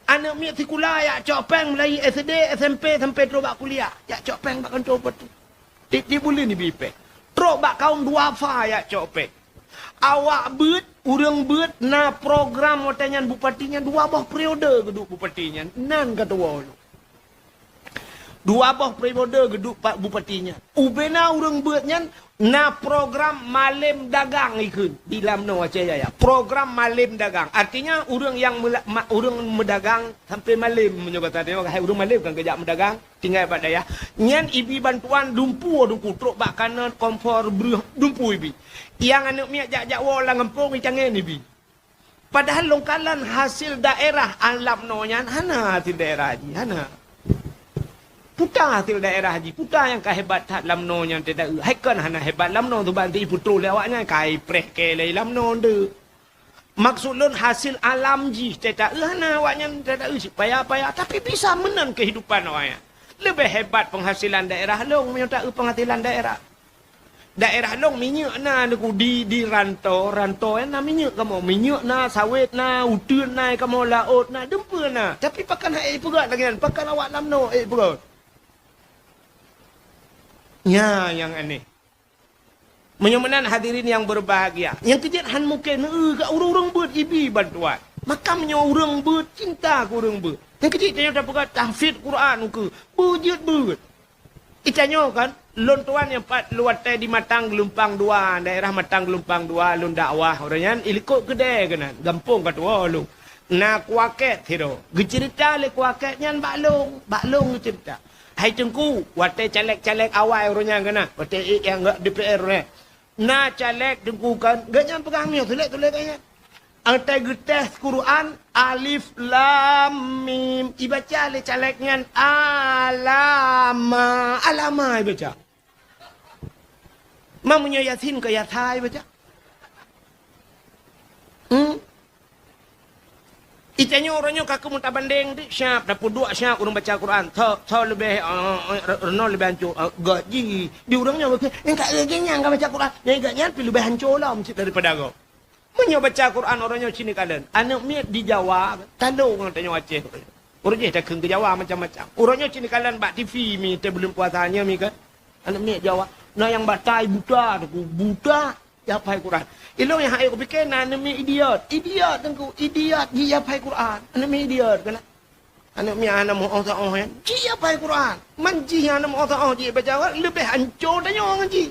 Aneuk miet sikula jak cok péng mulai S D, S M P sampai troh bak kuliah, jak cok péng bak kantô bupati. Tiep-tiep buleuen ibi péng. Troh bak kaum duafa jak cok péng. Awak beuet, ureuëng beuet na program watée nyan bupati nyan dua boh periode geuduek bupati nyan. Nan ka tuwoe nyoe. Dua boh periode geuduek pa-, bupati nyan. Ubena ureuëng beuet nyan na program malem dagang ikheun di Lamno Aceh Jaya. Program malem dagang. Artinya ureuëng nyang meula-, ma-, ureuëng meudagang sampai malem meunyoe gata tengok, hai ureuëng malem kan geujak meudagang, tinggai bak dayah. Nyan ibi bantuan dumpeue Teungku trok bak kanon, kompor, breueh, dumpeue ibi. Nyang aneuk miet jak-jak woe lam gampông icangén ibi. Padahal lôn kalon hasil daerah Lamno nyan hana hasil daerah jih, hana. Peue ta hasil daerah jih, peue ta nyang ka hebat that Lamno nyan teudaeu. Hai kon hana hebat Lamno, sabab teuiputroh lé awaknyan ka ipreh kée lé Lamno ndeuk. Maksud lôn hasil alam jih teudaeu hana awaknyan teudaeu cit paya-paya, tapi bisa meunan kehidupan awaknyan. Leubeh hebat penghasilan daerah lôn meunyoe taeu penghasilan daerah. Daerah lôn minyeuk na Teungku di, di rantô, rantô nyan na minyeuk kamoe, minyeuk na, sawét na, uteuen na kamoe, laôt na, dumpeue na. Tapi pakon han ék peugöt lagée nyan, pakon awak Lamno ék peugöt. Nyan nyang aneh. Meunyoe meunan hadirin nyang berbahagia, nyang keujeuet han mungken eu keu ureuëng-ureuëng beuet ibi bantuan. Maka meunyoe ureuëng beuet cinta keu ureuëng beuet, nyang keujeuet tanyoe tapeugah tahfidz Quran ukeue, beujeuet beuet. Itanyoe kan, lôn tuan nyang pat lôn watée di Matang Geulumpang Dua, daerah Matang Geulumpang Dua lôn dakwah, uroe nyan ilikot keudée keunan, gampông ka tuwoe lôn. Na kuakét sidroe, geuceurita lé kuakét nyan bak lôn, bak lôn geuceurita. Hai Teungku, watée caleg-caleg awai uroe nyan keunan, watée ék nyang D P R uroe nyan. Na caleg Teungku kan, gobnyan peugah miyueb tulék-tulék gobnyan. Watée geutés Quran, alif lam mim, ibaca lé caleg nyan alama, alama ibaca. Ma meunyoe Yasin keu yasa ibaca. Hmm? Itanyoe uroe nyoe ka keumeung tabandeng tu, siap tapeuduek siap ureuëng baca Quran. Tho, tho leubeh, eh, eh, reunoe leubeh hanco, eh, gak jih. Di ureuëng nyoe, eh, ka lagée nyan ka baca Quran. Nyang gak nyan pih leubeh hanco lom cit daripada gob. Meunyoe baca Quran uroe nyoe cit neukalon, aneuk miet di Jawa, talo ngon tanyoe Aceh. Uroe jih takheun keu Jawa macam-macam. Uroe nyoe cit neukalon bak T V mi teuh buleuen puasa nyoe mi kan. Aneuk miet Jawa. Na nyang batai buta, Teungku, buta, jihafai Quran. Ilôn nyang hai kupike na aneuk miet idiot. Idiot, Teungku, idiot, jihafai Quran. Aneuk miet idiot, kan? Aneuk miet hana meu'oh-oh nyan, jihafai Quran. Man jih nyang hana meu'oh-oh jibaca, leubeh hanco tanyoe ngon jih.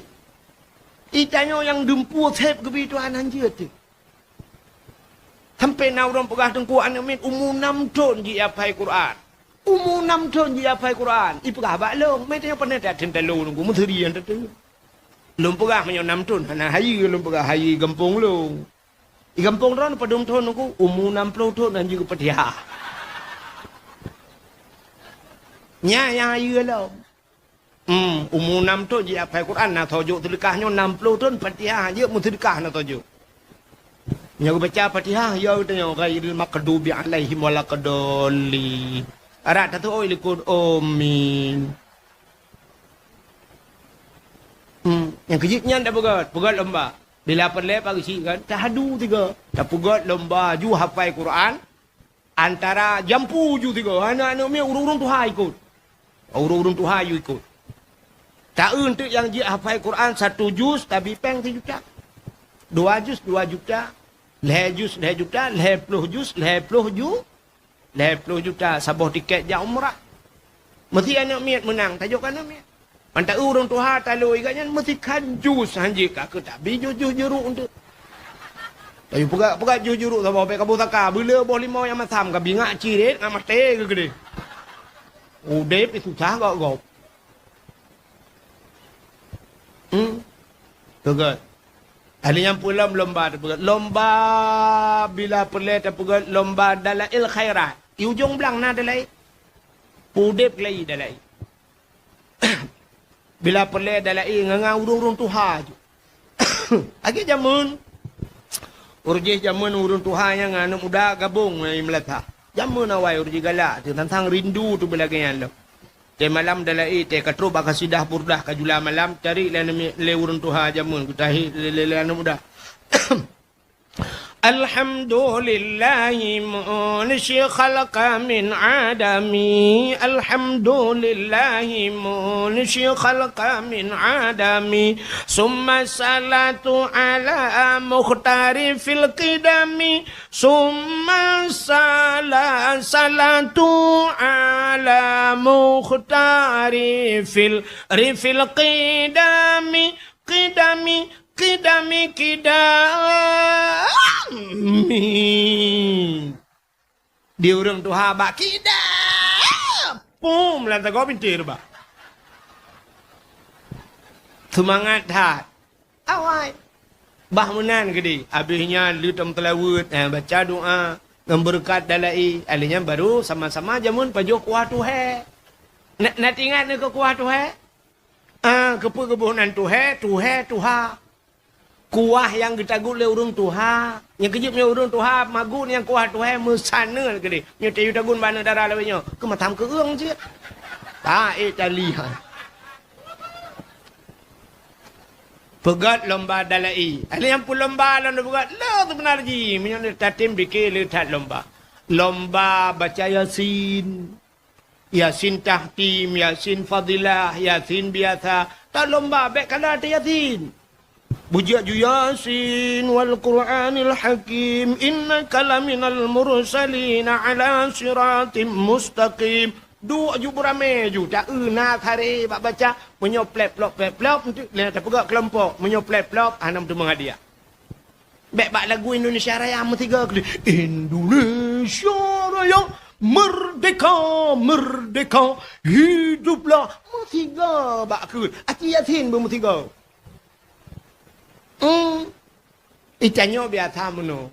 I tanyoe nyang dumpeue seb geubi Tuhan hanjeuet teuh. Sampai na ureuëng peugah, Teungku, aneuk miet umu nam thon jihafai Quran. Umu nam thon jihafai Quran. Ipeugah bak lôn, meutanyoe peureunah that thon talo Teungku, meusiri nyang teuteu. Lôn peugah meunyoe nam thon hana hayeue, lôn peugah hayeue gampông lôn. Di gampông droe padum thon Teungku, umu nam ploh thon hanjeuet Fatihah. Nyan nyang hayeue lom. Hmm, umu nam thon jihafai Quran na soe jok seudeukah nyoe, nam ploh thon Fatihah jeuet meuseudeukah na soe jok. Nyoe geubaca Fatihah, ya geutanyoe, ghairil maghdubi alaihim waladdallin. Arak tatu'oh likot, amin. Hmm, nyang keujeuet nyan tapeugöt, peugöt lomba. Bila peureulée pageuchik kan, tahadu tiga. Tapeugöt lomba ju hafai Quran, antara jampu ju tiga. Aneuk-aneuk miet ureuëng-ureuëng tuha ikot. Ureuëng-ureuëng tuha ju ikot. Ta-eu teuk nyang jeuet hafai Quran satu juz, tabi péng sijuta. Dua juz, dua juta. Lhée juz, lhée juta. Lhée ploh juz, lhée ploh ju-, lhée ploh juta. Saboh tiket jak umrah. Meusi aneuk miet meunang, tajok keu aneuk miet. Mantong ureuëng tuha talo iga nyan meusi khan juz hanjeuet ka keu tabi juz-juz juruk teuk. Tayu peugah-peugah juz juruk saboh bék kaboh saka, beuleu boh limau nyang masam ka bingak ciret ngat maté geuh keudeh. Udeb susah gok-gok. Hmm. Peugah. Ahli nyang peulom lomba tapeugah. Lomba bila peureulée tapeugah lomba dalail khairat. Di ujong blang na dalai. Udeb lagi dalai. Bila peureulée dalai ngon ureuëng-ureuëng tuha ju. Lagée jameun. Ureuëng jih jameun ureuëng tuha nyang aneuk muda gabong ngon meulata. Jameun awai ureuëng jih galak, teuntang rindu tu beulagée nyan lom. Tée malam dalai, tée ka trok bak kasidah burdah ka jula malam, tarik lé aneuk mi-, lé ureuëng tuha jameun geutahi lé, lé, lé aneuk muda. Alhamdulillahi munshi khalqa min adami. Alhamdulillahi munshi khalqa min adami. Summa salatu ala mukhtari fil qidami. Summa sala-, salatu ala mukhtari fil, rifil qidami. Qidami, qidami, qidami. Di ureuëng tuha bak kida. Pum, lantagoe binti rubah. Seumangat that. Awai. Bah meunan keudeh. Abéh nyan leutom teulaweuet, eh, baca doa ngon beureukat dalai. Alèh nyan baru sama-sama jameun pajoh kuah tuhé. Na, na teuingat neuh keu kuah tuhé? Ah, keupeue geuboh nan tuhé, tuhé, tuha. Kuah nyang geutagut lé ureuëng tuha. Nyang keujeuet meunyoe ureuëng tuha magun nyang kuah tuhé meusaneul keudeh. Nyoe tayue tagun bak aneuk dara lawét nyoe. Keu matam keueueng cit. Ta, eh, tali, ha. Peugöt lomba dalai. Alèh nyang peulomba lom peugöt, le seubeuna jih. Meunyoe tatem bike le that lomba. Lomba baca Yasin. Yasin tahtim, Yasin fadilah, Yasin biasa. Ta lomba, bék kala teu Yasin. Beujeuet ju Yasin wal Qur'anil Hakim, innaka laminal mursalin ala siratim mustaqim. Duek ju beuramé ju, ta-eu na saré bak baca, meunyoe plép-plop, plép-plop, enteuk lé tapeugöt keulompok, meunyoe plép-plop, hana meuteumé hadiah. Bék bak lagu Indonesia Raya meusigoe keudeh. Indonesia Raya, merdeka, merdeka, hiduplah. Meusigoe bak keue. Aci Yasin beumeusigoe. Hmm. Itanyoe biasa meunoe.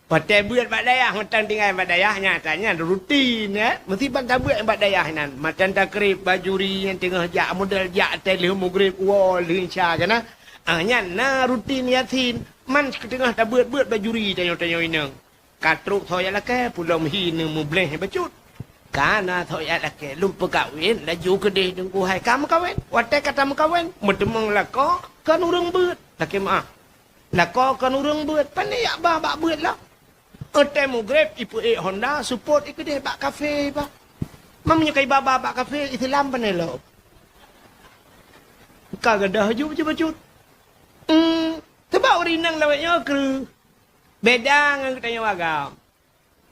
Watée beuet bak dayah, mantong tinggai bak dayah, nyata nyan rutin, eh. Meusiban tabeuet bak dayah nyan. Mantong takrib bak juri nyang teungoh jak, model jak tée lheueh mugrib, woe lheueh isya kana. Ah, nyan na rutin Yasin. Man teungoh tabeuet-beuet bak juri tanyoe-tanyoe inong. Ka trok soe jak lakée, pulom hi neumubléh bacut. Ka na soe jak lakée, lôn peukawen, laju keudeh Teungku hai ka meukawen. Watée ka tameukawen, meuteumong lakoe kon ureuëng beuet. Lakée meuáh. Lakoe kon ureuëng beuet, pane jak ba bak beuet lom. Watée mugreb, ipeuék honda, seupôt ikeudeh bak kafe ba. Meunyoe ka iba ba bak kafe, Islam pane lom. Ka gadôh ju bacut-bacut. Hmm, sabab ureueng inong lawét nyoe kreueh. Beda ngon geutanyoe agam.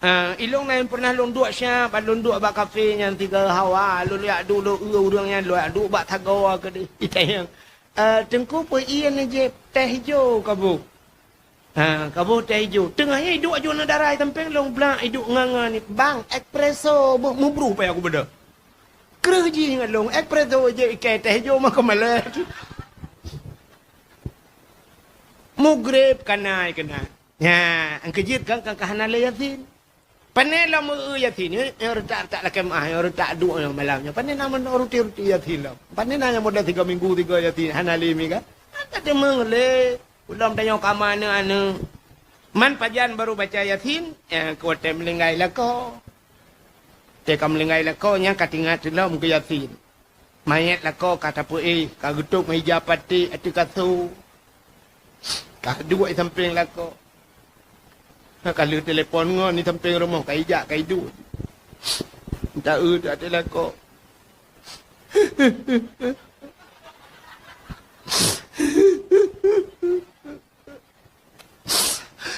Ah, ilong na nyang pernah lôn duek siap, ban lôn duek bak kafe nyan tiga hawa, lôn jak duek lôn eu ureueng nyan, lôn jak duek bak sagoe keudeh. Itanyong, "Eh, Teungku, peue ie neujieb?" "Teh ijo, Kabu." Ha, Kabu teh ijo. Teungoh nyan iduek ju aneuk dara i sampéng lôn, blak iduek ngon-ngon ni, "Bang, espresso beuh." Mubruh payah kubeudôh. Kreueh jih ngon lôn, espresso jieb ikai teh ijo mah keumalée. Mugreb kanai keunan. Nyan, nyang keujeuet kan, kan ka hana lé Yasin. Pane lom eu Yasin, eh, eh, retak-retak lakée meuah, eh, retak duek nyoe malam nyoe. Pane na meunoe ruti-ruti Yasin lom. Pane na nyang model tiga minggu, tiga Yasin, hana lé mi kan? Hana teumeung lé. Ulôn tanyoe kama aneuk-aneuk. Man pajan baru baca Yasin, eh, keu watée meuninggai lakoe. Watée ka meuninggai lakoe, nyan ka teuingat lom keu Yasin. Manyét lakoe ka tapeuéh, ka geutôb ngon ija paték ateueh kasô. Ka duek i sampéng lakoe. Ka lheueh telepon ngon i sampéng rumoh, ka ijak, ka iduek. Taeu ateueh lakoe.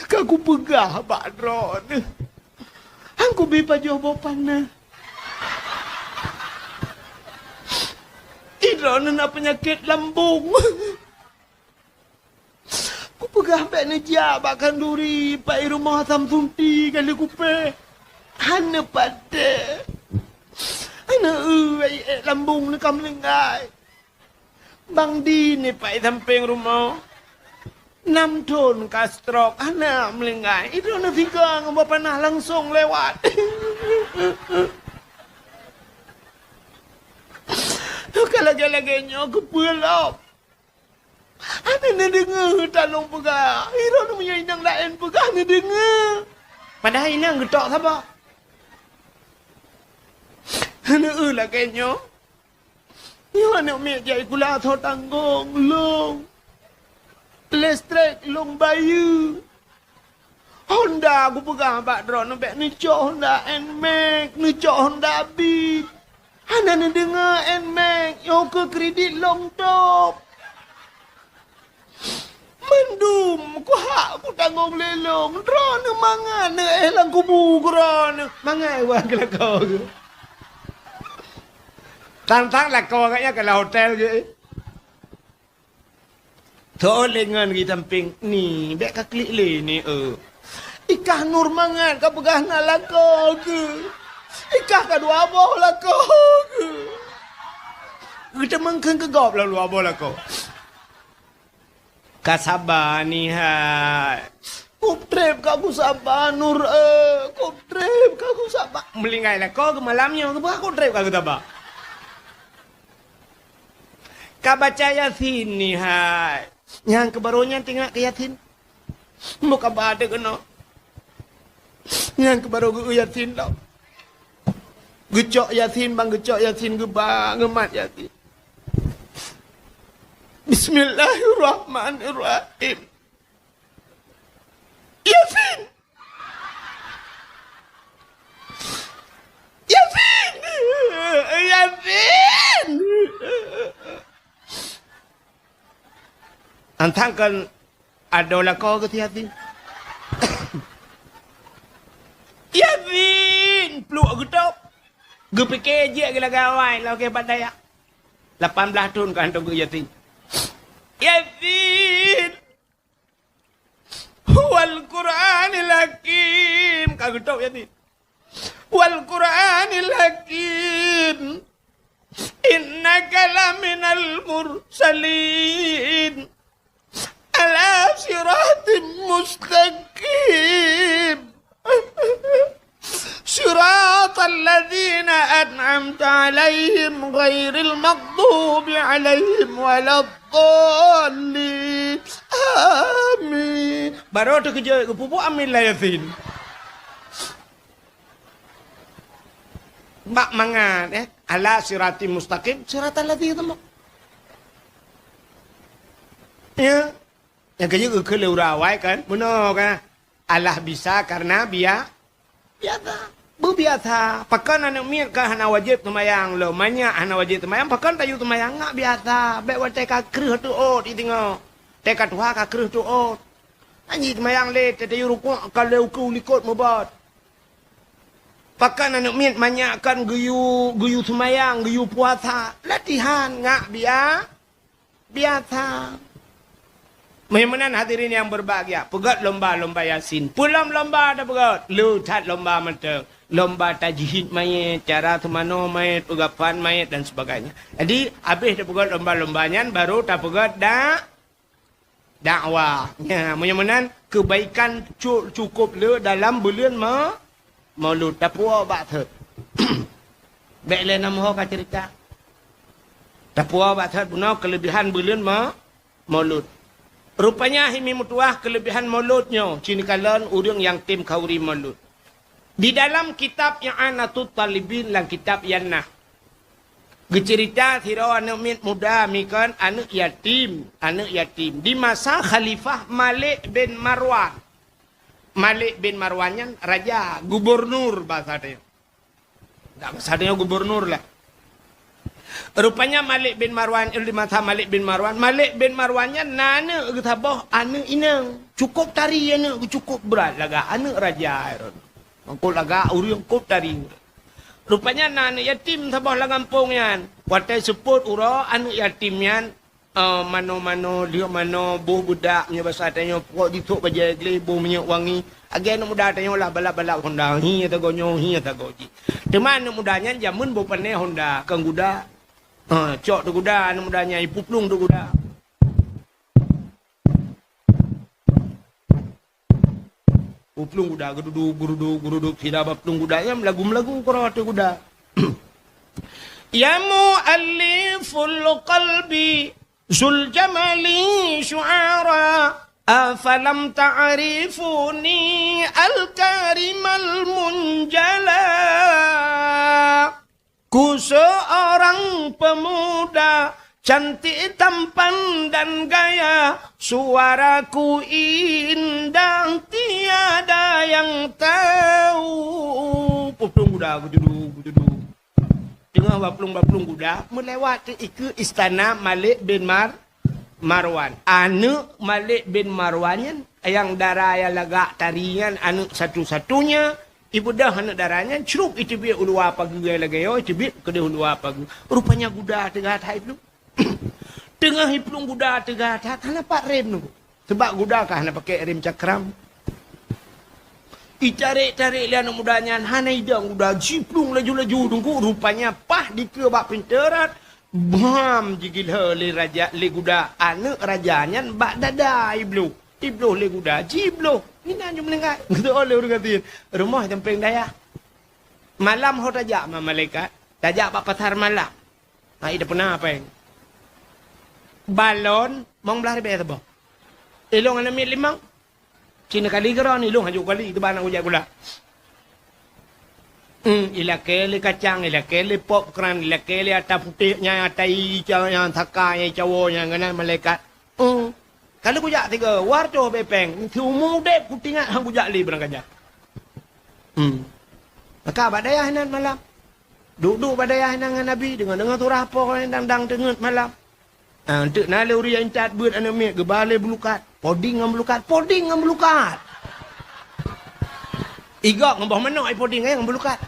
Ka kupeugah bak droeneuh, han kubi pajoh boh paneuk. Droeneuh na peunyakét lambông. Kupeugah bék neujak bak khanduri, bak i rumoh asam sunti kali kupéh. Hana padé. Hana eu, ék lambông neuh ka meuninggai. Bang Din ipak i sampéng rumoh. Nam thon ka stroke, hana meuninggai. Idroeneuh sigoe ngon boh panah langsong lewat. Ka lagée-lagée nyoe keupeue lom? Hana neudeungoe tan lôn peugah. Idroeneuh meunyoe inong laén peugah neudeungoe. Padahai inong geutok saboh. Hana eu lagée nyoe. Nyoe aneuk miet jai sikula soe tanggong, lôn. Listrik lôn bayeue. Honda kupeugah bak droeneuh bék neucok Honda Nmax, neucok Honda Beat. Hana neudeungoe Nmax, nyoe keu kredit lôn tôb. Mandum kuhak kutanggong lé lôn, droeneuh mangat neuéh lam kubu keu droeneuh. Mangat wah keu lakoe geuh. Tang-tang lakoe agaknya ka lam hotel geuh. Tho lé ngon geuh sampéng ni, bék ka klik lé ni, eu. Ikah nur mangat ka peugah na lakoe geuh. Ikah ka dua boh lakoe geuh. Geuteumeung kheun keu gob lam dua boh lakoe. Ka saba nihai. Kub treb ka kusaba, Nur, eh, kub treb ka kusaba. Meulinggai lakoe geuh malam nyoe, keupeue kub treb ka kusaba. Ka baca Yasin nihai. Nyang keubaroe nyan teuingat keu Yasin. Meukabat teuh keunoe. Nyang keubaroe geu Yasin lom. Geucok Yasin, bang geucok Yasin, geuba, geumat Yasin. Bismillahirrahmanirrahim. Yasin! Yasin! Yasin! Antang kan adoe lakoe geuh si Yasin. Yasin! Pluek geutôb. Geupike jeuet geuh lagée awai, lagée bak dayah. Lapan blaih thon ka hantom geu Yasin. Yasin! Wal Qur'anil Hakim. Ka geutôb Yasin. Wal Qur'anil Hakim. Innaka laminal mursalin. Ala siratim mustaqim. Siratal ladzina an'amta 'alaihim ghairil maghdubi 'alaihim waladdallin. Amin. Baroe teukeujot geupeubuet amin lam Yasin. Bak mangat, eh, ala siratim mustaqim, siratal ladzina. Ya. Nyang keujeuet geukheun lé ureueng awai kan? Meunoe kan? Allah bisa karena bia-, biasa. Beubiasa, pakon aneuk miet ka hana wajéb seumayang lom, manyak hana wajéb seumayang, pakon tayue seumayang, ngak biasa, bék watée ka kreueh teuôt i singoh. Watée ka tuha ka kreueh teuôt. Hana jiseumayang lé, tayue rukuk ka lheueh ukeue likot meubot. Pakon aneuk miet manyak kan geuyue, geuyue seumayang, geuyue puasa, latihan, ngak bia-, biasa. Meunyoe meunan hadirin nyang berbahagia, peugét lomba-lomba Yasin. Peulom lomba tapeugét, le that lomba mantong. Lomba tajhid manyét, cara seumanoe manyét, peugafan manyét dan sebagainya. Jadi, habéh tapeugét lomba-lomba nyan, baru tapeugét dak-, dakwah. Nya, meunyoe meunan, kebaikan cu-, cukup le dalam buleuen ma-, Maulud. Tapuwoe bak thot. Bék lé nam ho ka cerita. Tapuwoe bak thot bunoe keulebihan buleuen ma-, Maulud. Rupanya himi meutuwah keulebihan Maulud nyoe, cit neukalon ureuëng nyang tem khauri Maulud. Di dalam kitab I'anatut Talibin, lam kitab nyan na geucerita sidroe aneuk miet muda, mikon aneuk yatim, aneuk yatim. Di masa Khalifah Malik bin Marwan. Malik bin Marwan nyan raja, gubernur basa tanyoe. Dak basa tanyoe gubernur lah. Rupanya Malik bin Marwan, eh, di masa Malik bin Marwan, Malik bin Marwan nyan na aneuk geusaboh aneuk inong. Cukup tari aneuk, cukup brat lagak aneuk raja. Mangkot lagak ureuëng kop tari. Rupanya na aneuk yatim saboh lam gampông nyan. Watée seupôt uroe aneuk yatim nyan, eh, mano-mano, liek mano, boh beudak, meunyoe basa tanyoe, pokok jisok bajée gleh, boh minyeuk wangi. Lagée aneuk muda tanyoe lah balap-balap honda, hi sagoe nyoe, hi sagoe jih. Teuma aneuk muda nyan jameun boh pané honda, kon guda. Ha, cok teuh guda aneuk muda nyan, ipuplueng teuh guda. Puplueng guda, geududu, geududu, geududu, sira bak plueng guda nyan meulagu-meulagu keudroe teuh guda. Ya mu'alliful qalbi, zul jamali syu'ara, afalam ta'rifuni al-karimal munjala. Ku seorang pemuda cantik tampan dan gaya, suaraku indah tiada yang tahu. Puplueng guda, geududu, geududu. Teungoh bak plueng-bak plueng guda, meulewat keu ikeue istana Malik bin Mar-, Marwan. Aneuk Malik bin Marwan nyan, nyang dara nyang lagak tari nyan, aneuk satu-satunya, ibeudôh aneuk dara nyan, crup iteubiet u luwa pageue lagée nyoe, iteubiet keudeh u luwa pageue. Rupanya guda teuga that iplueng. Teungoh iplueng guda teuga that, hana pat rem nunggu. Sabab guda ka hana pakai rem cakram. Itarek-tarek lé aneuk muda nyan, hana idong guda, jiplueng laju-laju nunggu. Rupanya paih dikeue bak pintoe rot, bam jigilhô lé raja, lé guda aneuk raja nyan bak dada ibloh. Ibloh lé guda, jibloh. Inan ju meuninggai. Geuteu'oh lé ureuëng gasien. Rumoh i sampéng dayah. Malam ho tajak ma malaikat, tajak bak pasar malam. Hai, ida peuna péng. Balon, mong blah ribée saboh. Ilong aneuk miet limong. Cina kali keudroe, ilong haju kali, teuba aneuk ujak gula. Hmm, ilakée lé kacang, ilakée lé pop kran, ilakée lé ata putéh, nyang ata ica, nyang saka, nyang icawo, nyang keunan malaikat. Hmm. Ka lheueh kujak sigoe, war toh bepeng, siumu udeb kutingat han kujak lé beurangkaja. Hmm. Maka bak dayah inan malam. Duek-duek bak dayah inan ngon Nabi, deungoe-deungoe surah po dang-dang teungeut malam. Ah, enteuk na lé ureuëng intat beuet aneuk miet, geuba lé bulukat. Poding ngon bulukat, poding ngon bulukat. Igok ngon boh manok, ai poding ai ngon bulukat.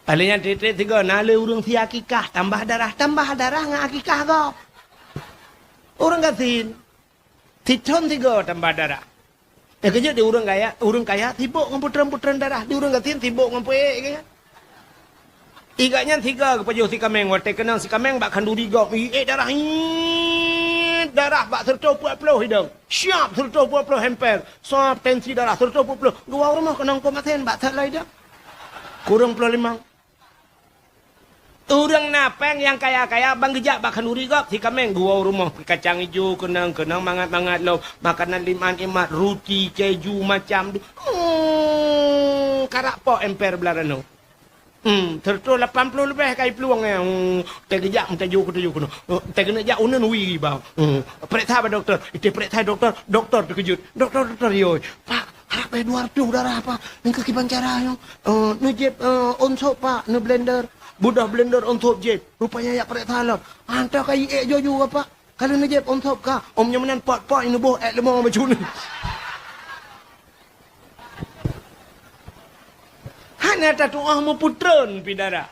Alé nyan treb-treb sigoe, na lé ureuëng si akikah, tambah darah, tambah darah ngon akikah gob. Ureuëng gasien, sithon sigoe tambah darah. Eh, keujeuet di ureuëng kaya, ureuëng kaya sibok ngon putreun-putreun darah, di ureuëng gasien sibok ngon peuék gaya. Igak nyan sigoe geupajoh si kaméng, watée keunong si kaméng bak khanduri gob, iék darah, iék darah bak sireutoh peuet ploh idong. Siab sireutoh peuet ploh emper, sab tensi darah sireutoh peuet ploh, geuwoe rumoh keunong keumaten bak that lai idong. Kureueng ploh limong. Ureuëng na péng nyang kaya-kaya ban geujak bak khanduri gob si kaméng, geuwoe rumoh, kacang ijo keunong, keunong mangat-mangat lom, makanan limat-limat, ruti, keju, macam tu. Hmm, karak pok emper blah ranoe. Hmm, sireutoh lapan ploh leubeh ka iplueng, eh. Hmm, teugeujak meutajô keu tajô keunoe. Eh, teugeujak uneuen wie bang. Hmm, pereksa bak dokto. Iteupereksa dokto, dokto teukeujot. Dokto, dokto, yoi. Pak, Harab bèe dua reutôh darah, Pak. Nyan keuh kiban cara nyoe. Eh, neujieb, eh, ôn sop, Pak, neublender. Beudôh blender ôn sop jieb. Rupanya jak peureksa lom. Anta ka iék jojo, Pak. Ka lheueh neujieb ôn sop ka. Om nyoe meunan pot-pot neuboh ék leumô bacut nyoe. Hana tatu'oh meupeutreun pih darah.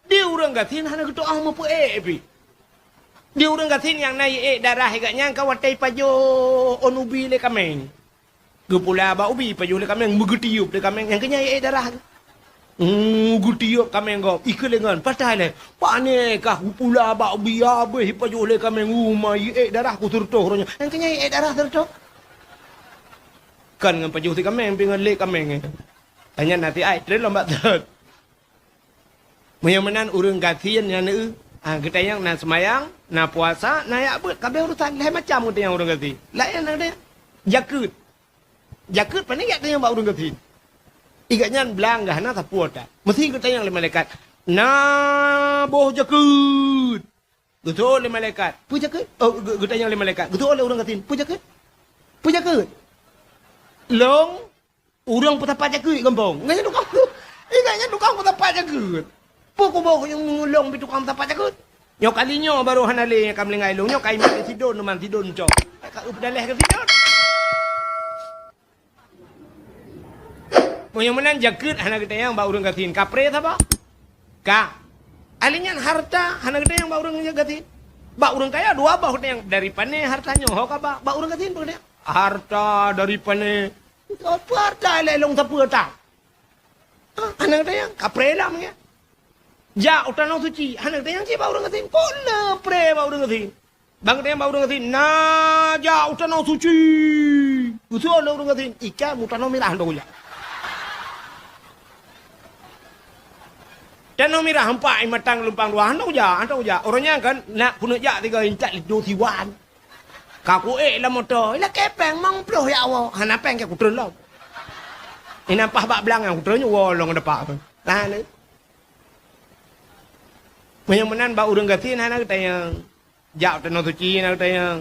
Di ureueng gasien hana geutu'oh meupeuék pih. Di ureueng gasien nyang na iék darah geuh nyan ka watèe ipajoh ôn ubi lé kaméng. Geupula bak ubi, ipajoh lé kaméng, meugeutiyeub lé kaméng, nyang keu nyan iék darah. Hmm, geutiyeub kaméng gob, ikeulengan, patai lé. Pané kah geupula bak ubi, habéh ipajoh lé kaméng, uma iék darah ku sireutôh uroe nyoe. Nyang keu nyan iék darah sireutôh. Kon ngon pajoh si kaméng, pih ngon lé kaméng. Tanyan na siat treun lom bak thot. Meunyoe meunan ureueng gasien nyan, eh, ah, geutanyong na seumayang, na puasa, na jak beuet, ka abéh urusan, lhèe macam geutanyong ureueng gasien. Laén na geutanyong jakeuet. Jakeuet pané jak tanyong bak ureueng gasien. Gobnyan blang geuh hana sapeue that. Meusti geutanyong lé malaikat, "Na boh jakeuet?" Geuseuôt lé malaikat, "Peue jakeuet?" Oh, geu-, geutanyong lé malaikat. Geuseuôt lé ureueng gasien, "Peue jakeuet? Peue jakeuet?" "Lôn ureueng peusapat jakeuet gampông." Ingat nyan tukang, ingat nyan tukang peusapat jakeuet. "Peue kuboh lôn pih tukang peusapat jakeuet?" Nyoe kali nyoe barô hana lé nyang ka meuninggai lôn. Nyoe ka imat sidon, teuma sidon cok. Ka eu peudaleh keu sidon. Meunyoe meunan jakeuet hana geutanyong bak ureueng gasien, kapré saboh? Ka. Ahli nyan harta hana geutanyong bak ureueng gasien. Bak ureueng kaya dua boh geutanyong, dari pané harta nyoe ho ka ba, bak ureueng gasien peue geutanyong? Harta dari pané. Peue harta lé lôn sapeue that? Ah, hana geutanyong, kapré lom nyan. Jak u tanoh suci, hana geutanyong cit bak ureueng gasien. Kon le pré bak ureueng gasien. Ban geutanyong bak ureueng gasien, "Na jak u tanoh suci." Geuseuôt lé ureueng gasien, "Ikan u tanoh mirah hana kujak." Tanoh mirah empat, imatang lumpang dua, hana kujak, hana kujak. Uroe nyan kan, nak keuneuk jak tiga intat lido siwan. Ka kuék lam moto, ilakèe péng limong ploh ya Allah. Hana péng keu kutreun lom. Inan paih bak blang nyang kutreun nyoe woe lôn depak tu. Nah, ni. Meunyoe meunan bak ureueng gasien hana geutanyong. Jak u tanoh suci hana geutanyong.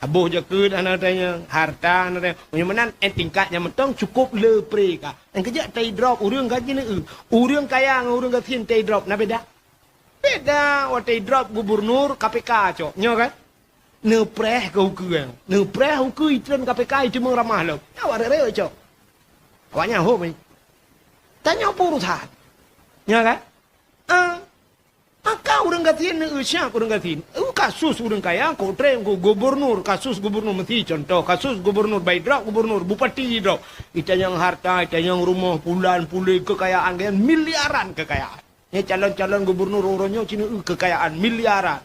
Boh jakeuet hana geutanyong. Harta hana geutanyong. Meunyoe meunan, eh, tingkat nyang mantong cukôp le pré ka. Nyang keujeuet tai drop ureueng gasien, eh. Ureueng kaya ngon ureueng gasien tai drop na beda? Beda, watèe drop gubernur K P K cok. Nyoe kan? Neupreh keu ukeue. Neupreh ukeue itreun K P K iteumeung ramah lom. Awak rere cok. Awaknyan hom, eh. Tanyoe peue urusan. Nyoe kan? Ah. Maka ureueng gasien neueu siab ureueng gasien. Eu kasus ureueng kaya, kok trém keu gubernur, kasus gubernur meusi contoh, kasus gubernur bai drop, gubernur, bupati drop. Itanyong harta, itanyong rumoh, pulan, puléh, keukayaan, miliaran keukayaan. Nyan calon-calon gubernur uroe nyoe cit neueu keukayaan miliaran.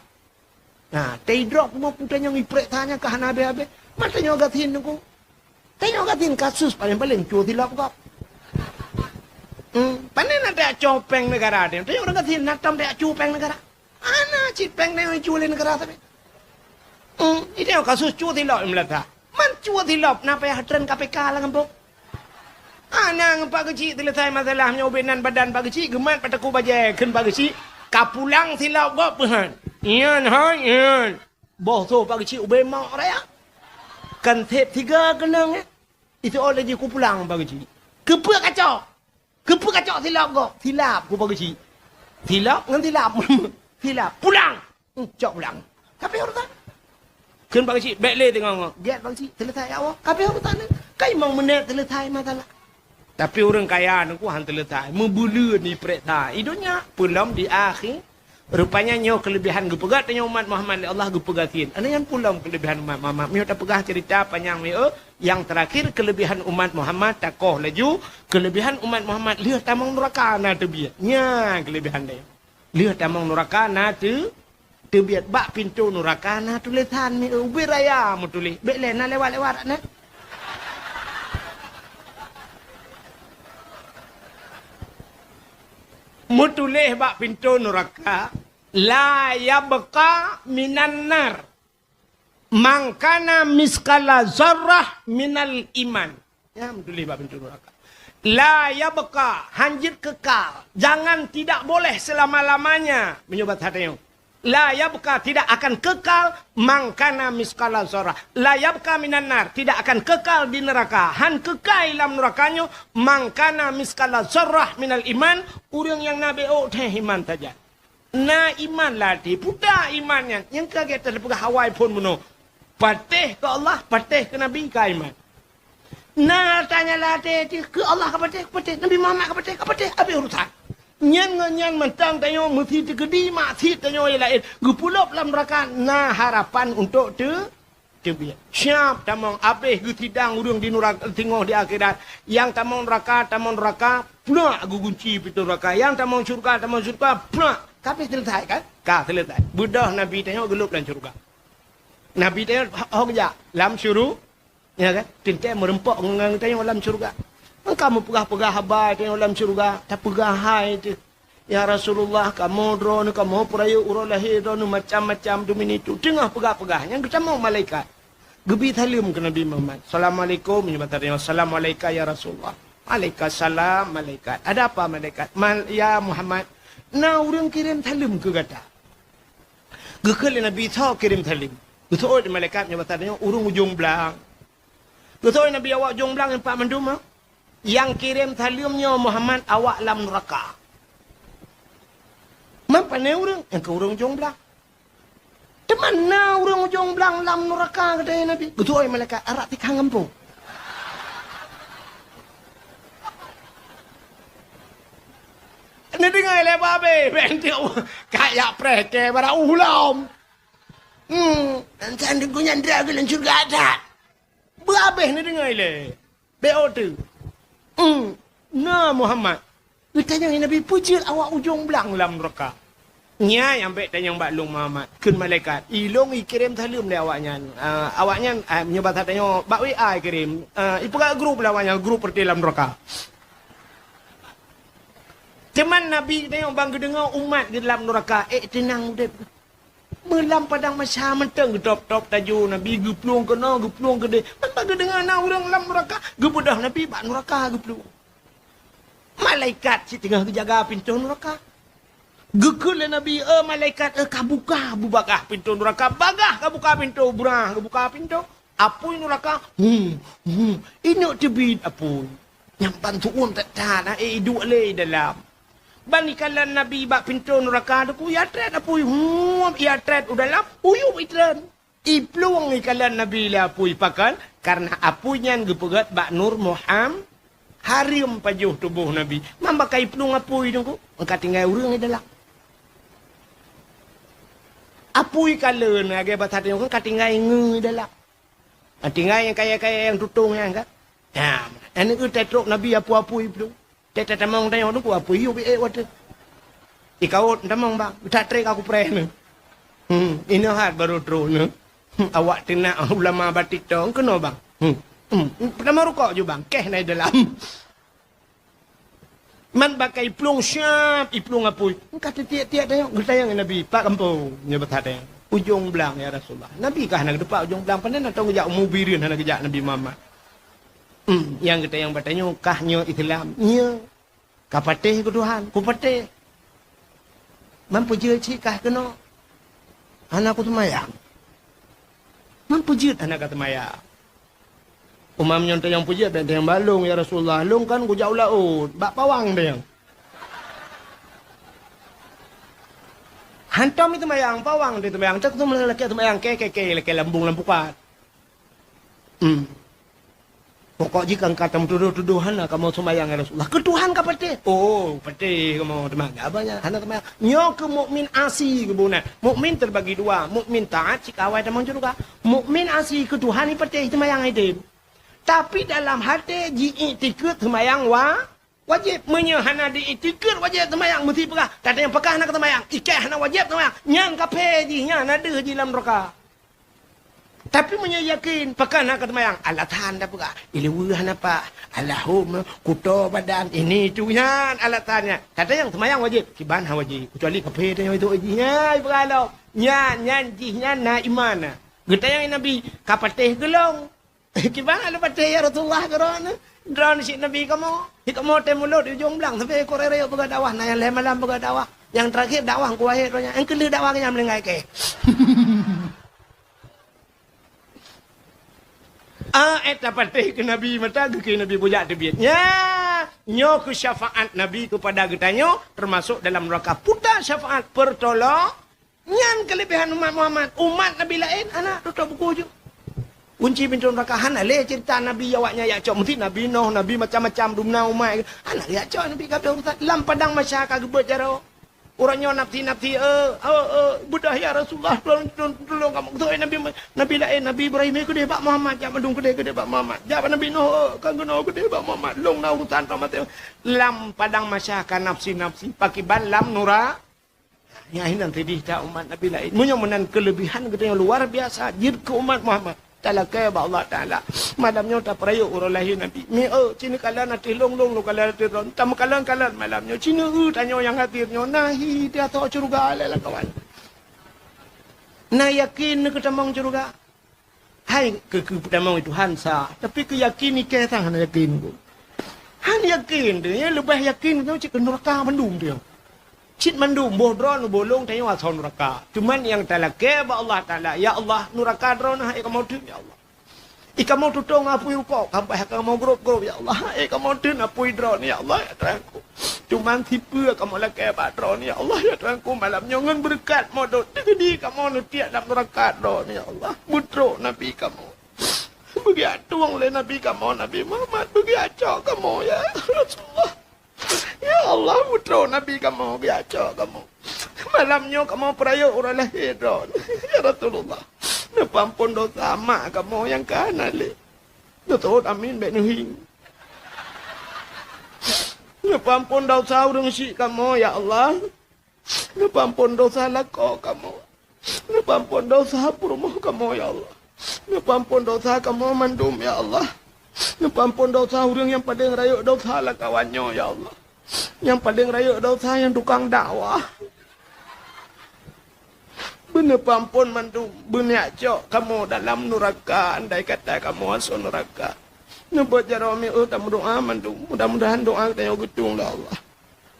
Nah, tai drop rumoh peue tanyong iprek tanyoe ka hana habéh-habéh. Mata nyoe gasien nunggu. Tanyoe gasien kasus paléng-paléng cue silop gob. Hmm, pane na tajak cue péng neugara teuh. Tanyoe ureueng gasien na tom tajak cue péng neugara. Hana cit péng tanyoe cue lé neugara sabe. Hmm, itanyoe kasus cue silop meulata. Man cue silop na payah treun K P K lam gampông. Hana ngon Pak Geuchik teuleusai masalah, meunyoe ubé nan badan Pak Geuchik geumat pat takue bajée kheun Pak Geuchik, ka pulang silop gob peuhan. Nyan hai, nyan. Boh soe Pak Geuchik ubé mok raya. Kan sép tiga keunong, eh. Itu oleh jih ku pulang Pak Geuchik. Keupeue kacok? Keupeue kacok silop gob? Silap ku Pak Geuchik. Silop ngon silap. Silap. Pulang. Hmm, cok pulang. Ka abéh urusan. Kheun Pak Geuchik, bék lé teungoh-ngoh. Gét Pak Geuchik, teuleusai awak. Ka abéh urusan nyan. Ka limong menit teuleusai masalah. Tapi ureueng kaya nyan ku han teuleusai. Meubeuleuen iprek that. I donya, peulom di akhi. Rupanya nyoe keuleubihan geupeugah tanyoe umat Muhammad lé Allah geupeugasien. Aneuk nyan peulom keuleubihan umat Muhammad. Miyueb tapeugah cerita panyang miyueb. Nyang teurakhir keuleubihan umat Muhammad takoh laju. Keuleubihan umat Muhammad lheueh tamong nuraka na teubiet. Nyan keuleubihan deh. Lheueh tamong nuraka na teu-, teubiet bak pintoe nuraka na tulésan mi, ubé raya meutuléh. Bék lé na lewat-lewat na. Meutuléh bak pintoe nuraka, "La yabqa minan nar man kana miskala zarrah minal iman." Nyan tuléh bak pintoe nuraka. "La yabqa", hanjeuet keukal. Jangan, tidak boleh selama-lamanya. Meunyoe bak that nyoe. La yabqa, tidak akan kekal, man kana misqala zarrah. La yabqa minan nar, tidak akan kekal di neraka. Han keukai lam neraka nyoe, man kana misqala zarrah minal iman, ureuëng nyang na bék ôk teuh iman saja. Na iman lam até, puta iman nyan, nyang ka gata teupeugah awai phon bunoe. Patéh keu Allah, patéh keu Nabi ka iman. Na tanya lam até, keu Allah ka patéh, ka patéh, Nabi Muhammad ka patéh, ka patéh, habéh urusan. Nyan ngon nyan mantong tanyoe meusti teukeudi maksiet tanyoe nyang laén. Geupulop lam neuraka na harapan untuk teu-, teubiet. Siap tamong habéh geusidang ureuëng di nuraka, singoh di akhirat. Nyang tamong neuraka, tamong neuraka, pluak geugunci pintoe neuraka. Nyang tamong syurga, tamong syurga, pluak. Ka habéh selesai kan? Ka selesai. Beudôh Nabi tanyoe geulop lam syurga. Nabi tanyoe ho-, ho geujak lam syuru-, Ya kan? Teuntèe meureumpok ngon tanyoe lam syeuruga. Engka meupeugah-peugah haba tanyoe lam syeuruga, tapeugah hai teuh, "Ya Rasulullah, kamoe droeneuh, kamoe peurayeuk uroe lahé droeneuh macam-macam tu mini tu." Teungoh peugah-peugah, nyang geutamong malaikat. Geubi saleuem keu Nabi Muhammad. "Assalamualaikum," nyoe bak tanyoe, "Assalamualaika ya Rasulullah." "Waalaikumsalam, malaikat." "Ada apa, malaikat?" "Mal-, ya Muhammad, na ureuëng kirém saleuem keu gata." Geukheun lé Nabi, "Soe kirém saleuem?" Geuseuôt lé malaikat nyoe bak tanyoe, "Ureuëng ujong blang." Geuseuôt Nabi awak ujong blang nyan pat mandum, ha? "Nyang kirém saleuem nyoe Muhammad, awak lam neuraka." Man pane ureuëng? Nyang keu ureuëng ujong blang. Teuma na ureuëng ujong blang lam neuraka, geutanyong Nabi. Geuseuôt malaikat, "Arak tikang gampông." Neudeungoe lé babé, bèk tiep ka jak preh kèe bara uh lom. Hmm, dan sandi geuh nyan dra geuh lam syeuruga that. Beuhabéh neudeungoe lé. Bèk ôh teuh. Hmm, na Muhammad. Geutanyong Nabi, "Peue jeuet awak ujong blang lam neuraka?" Nyan nyang bèk tanyong bak lôn Muhammad. Kheun malaikat, "Ilôn ikirém saleuem lé awaknyan." Ah, awaknyan, ah, meunyoe basa tanyoe, bak W A ikirém. Ah, ipeugah grup lé awaknyan, grup reuti lam neuraka. Teuma Nabi tanyoe ban geudeungoe umat geuh lam neuraka, ék teunang udép. Meulam padang mahsyar mantong geutôb-tôb tajô Nabi, geuplueng keunoe, geuplueng keudeh. Man ban geudeungoe na ureuëng lam neuraka, geubeudôh Nabi bak neuraka geuplueng. Malaikat cit teungoh geujaga pintoe neuraka. Geukheun lé Nabi, "Eh malaikat, eh, ka buka bubagaih pintoe neuraka, bagaih ka buka pintoe, brah geubuka pintoe." Apui neuraka, hum, hum, inok teubiet apui. Nyang ban tuôn that-that, eh, iduek lé i dalam. Ban ikalon Nabi bak pintoe neuraka teuh, ya trét apui, hum, ya trét u dalam, uyueb itreun. Iplueng ikalon Nabi lé apui pakon, kareuna apui nyan geupeugét bak Nur Muham-, hareuem pajoh tuboh Nabi. Man bak ka iplueng apui teungku, ka tinggai ureuëng i dalam. Apui kalon, lagée basa tanyoe kan ka tinggai ngeue i dalam. Tinggai nyang kayée-kayée nyang tutong nyan kan. Nah, aneuk geuh trok Nabi apui-apui iplueng. Tét tamong tanyoe teungku apui yub ék watée. Ikawot tamong bang, that trek aku preh nyoe. Hmm, inoe hat barô trok nyoe. Hmm, awak teunak ulama batik tong keunoe bang. Hmm. Hmm, tamong rukok ju bang, keh na i dalam. Man bak ka iplueng siab, iplueng apui. Ka teutiek-tiek tanyoe, geutanyong Nabi, "Pat gampông?" Nyoe beusadan. "Ujong blang, ya Rasulullah." Nabi ka hana geuteupeu ujong blang, pane na tong geujak umu bireuen hana geujak Nabi Muhammad. Hmm, nyang geutanyong bak tanyoe, "Kah nyoe Islam?" "Nyoe." "Ka patéh keu Tuhan?" "Kupatéh." "Man peue jeuet cit kah keunoe?" "Hana kuseumayang." "Man peue jeuet hana kaseumayang?" "Umam nyoe tanyong peue jeuet, tanyong bak lôn, ya Rasulullah. Lôn kan kujak u laôt, bak pawang tanyong." "Hantom seumayang, pawang teuh seumayang. Cok tu lakée seumayang, kée, kée, kée, lakée lambông lam pukat." Hmm. Pokok jih kan ka tameutudoh-tudoh hana kamoe seumayang, ya Rasulullah. Keu Tuhan ka patéh. Oh, patéh kamoe teuma. Abah nyan hana seumayang. Nyoe keu mukmin asi keubunan. Mukmin terbagi dua. Mukmin taat cit ka awai tamong syeuruga. Mukmin asi keu Tuhan ipatéh seumayang idem. Tapi dalam haté ji-iktikeuet seumayang wa-, wajéb. Meunyoe hana di-iktikeuet wajéb seumayang, meusti peugah, "Tatanyong pakah hana kaseumayang, ikée hana wajéb seumayang." Nyan kafé jih, nyan na deuh jih lam neuraka. Tapi meunyoe yakin, pakon hana kaseumayang, alasan tapeugah, "Ileue hana paih, alahom, kuto badan, ini itu," nyan alasan nyan. Tatanyong seumayang wajéb, kiban hana wajéb, keucuali kafé tanyoe itu jih nyan, ipeugah lom. Nyan, nyan jih nyan na iman na. Geutanyong Nabi, "Ka patéh keu lôn?" "Kiban hana patéh, ya Rasulullah, keu droeneuh?" "Droeneuh cit Nabi kamoe. Di kamoe tem mulod di ujong blang, sabe koré rayeuk peugah dakwah, na nyang lhée malam peugah dakwah." Nyang terakhir dakwah Teungku Wahid roh nyan. Nyang keulheueh dakwah keu nyang meuninggai kèe. Ah, eh, tapatéh keu Nabi mata geukheun Nabi bujak teubiet. Nya, nyoe keu syafaat Nabi keupada geutanyoe, teumasok dalam nuraka puta syafaat peurtolong. Nyan keulebihan umat Muhammad. Umat Nabi laén hana tutoe buku ju. Kunci pintoe nuraka hana lé cerita Nabi awaknyan jak cok. Meusti Nabi Nuh, Nabi macam-macam dumna umat. Hana jak cok Nabi ka urusan. Lam padang mahsyar ka geubeuet jaroe. Uroe nyoe nafsi-nafsi, eh, eh, eh, beudah ya Rasulullah, tulông, tulông, tulông kamoe. Beutôi Nabi, Nabi laén, Nabi Ibrahim, eh, keudeh bak Muhammad, jak mandum keudeh, keudeh bak Muhammad. Jak bak Nabi Nuh, eh, ka keunoe keudeh bak Muhammad. Lôn na urusan sama teu. Lam padang mahsyar ka nafsi-nafsi, pakiban lam nura-, nyan hinan sideh that umat Nabi laén. Meunyoe meunan keulebihan geutanyoe luar biasa jeuet keu umat Muhammad. Talakèe bak Allah Taala. Malam nyoe tapeurayeuk uroe lahé Nabi. Mi, eh, ci neukalon ateueh lôn, lôn neukalon ateueh droeneuh. Tameukalon-kalon malam nyoe. Ci neu-eu tanyoe nyang hadir nyoe. Na hi di ateueh syeuruga lé lam kawan. Na yakin keu tamong syeuruga? Hai keu, keu tamong Tuhan sa. Tapi keu yakin ikèe sang hana yakin ku. Han yakin teuh, ya, leubeh yakin teuh cit keu nuraka mandum teuh. Cit mandum boh droeneuh boh lôn tanyoe asoe nuraka. Cuman nyang talakèe bak Allah Taala, "Ya Allah, nuraka droeneuh hai kamoe teun, ya Allah. I kamoe tutong apui rukok, kampah kamoe grôp-grôp, ya Allah. Hai kamoe teun apui droeneuh, ya Allah, ya Tuhanku. Cuman sipeue kamoe lakèe bak droeneuh, ya Allah, ya Tuhanku. Malam nyoe ngon beureukat modot teukeudi kamoe neutiek lam nuraka droeneuh, ya Allah." Beutrok Nabi kamoe. Beugiak tueng lé Nabi kamoe, Nabi Muhammad, beugiak cok kamoe, ya Rasulullah. Ya Allah, putroe Nabi kamoe, beugiak cok kamoe. Malam nyoe kamoe peurayeuk uroe lahé droeneuh, ya Rasulullah. Neupeuampon desya mak kamoe nyang ka hana lé. Neutôt amin bèk neuhieng. Neupeuampon desya ureueng syik kamoe, ya Allah. Neupeuampon desya lakoe kamoe. Neupeuampon desya peurumoh kamoe, ya Allah. Neupeuampon desya kamoe mandum, ya Allah. Neupeuampon desya ureueng nyang paleng rayeuk desya lam kawan nyoe, ya Allah. Nyang paleng rayeuk desya nyang tukang dakwah. Beuneupeuampon mandum, beuniet cok kamoe dalam nuraka, andai kata kamoe asoe nuraka. Neubeuet jaroe mi'eu tameudoa mandum. Mudah-mudahan doa geutanyoe geutueng lé Allah.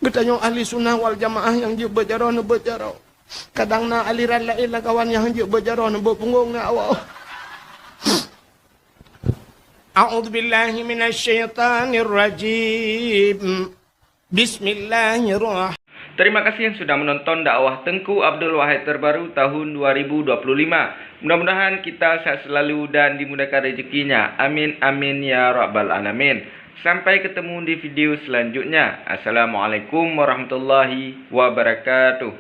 Geutanyoe ahli sunnah wal jamaah nyang jeuet beuet jaroe neubeuet jaroe. Kadang na aliran laén lam kawan nyang jeuet beuet jaroe neubeuet punggong ngon awak. A'udzubillahi minasyaitonirrajim. Bismillahirrahmanirrahim. Terima kasih sudah menonton dakwah Teungku Abdul Wahid terbaru tahun dua ribu dua puluh lima. Mudah-mudahan kita sehat selalu dan dimudahkan rezekinya. Amin, amin, ya rabbal alamin. Sampai ketemu di video selanjutnya. Assalamualaikum warahmatullahi wabarakatuh.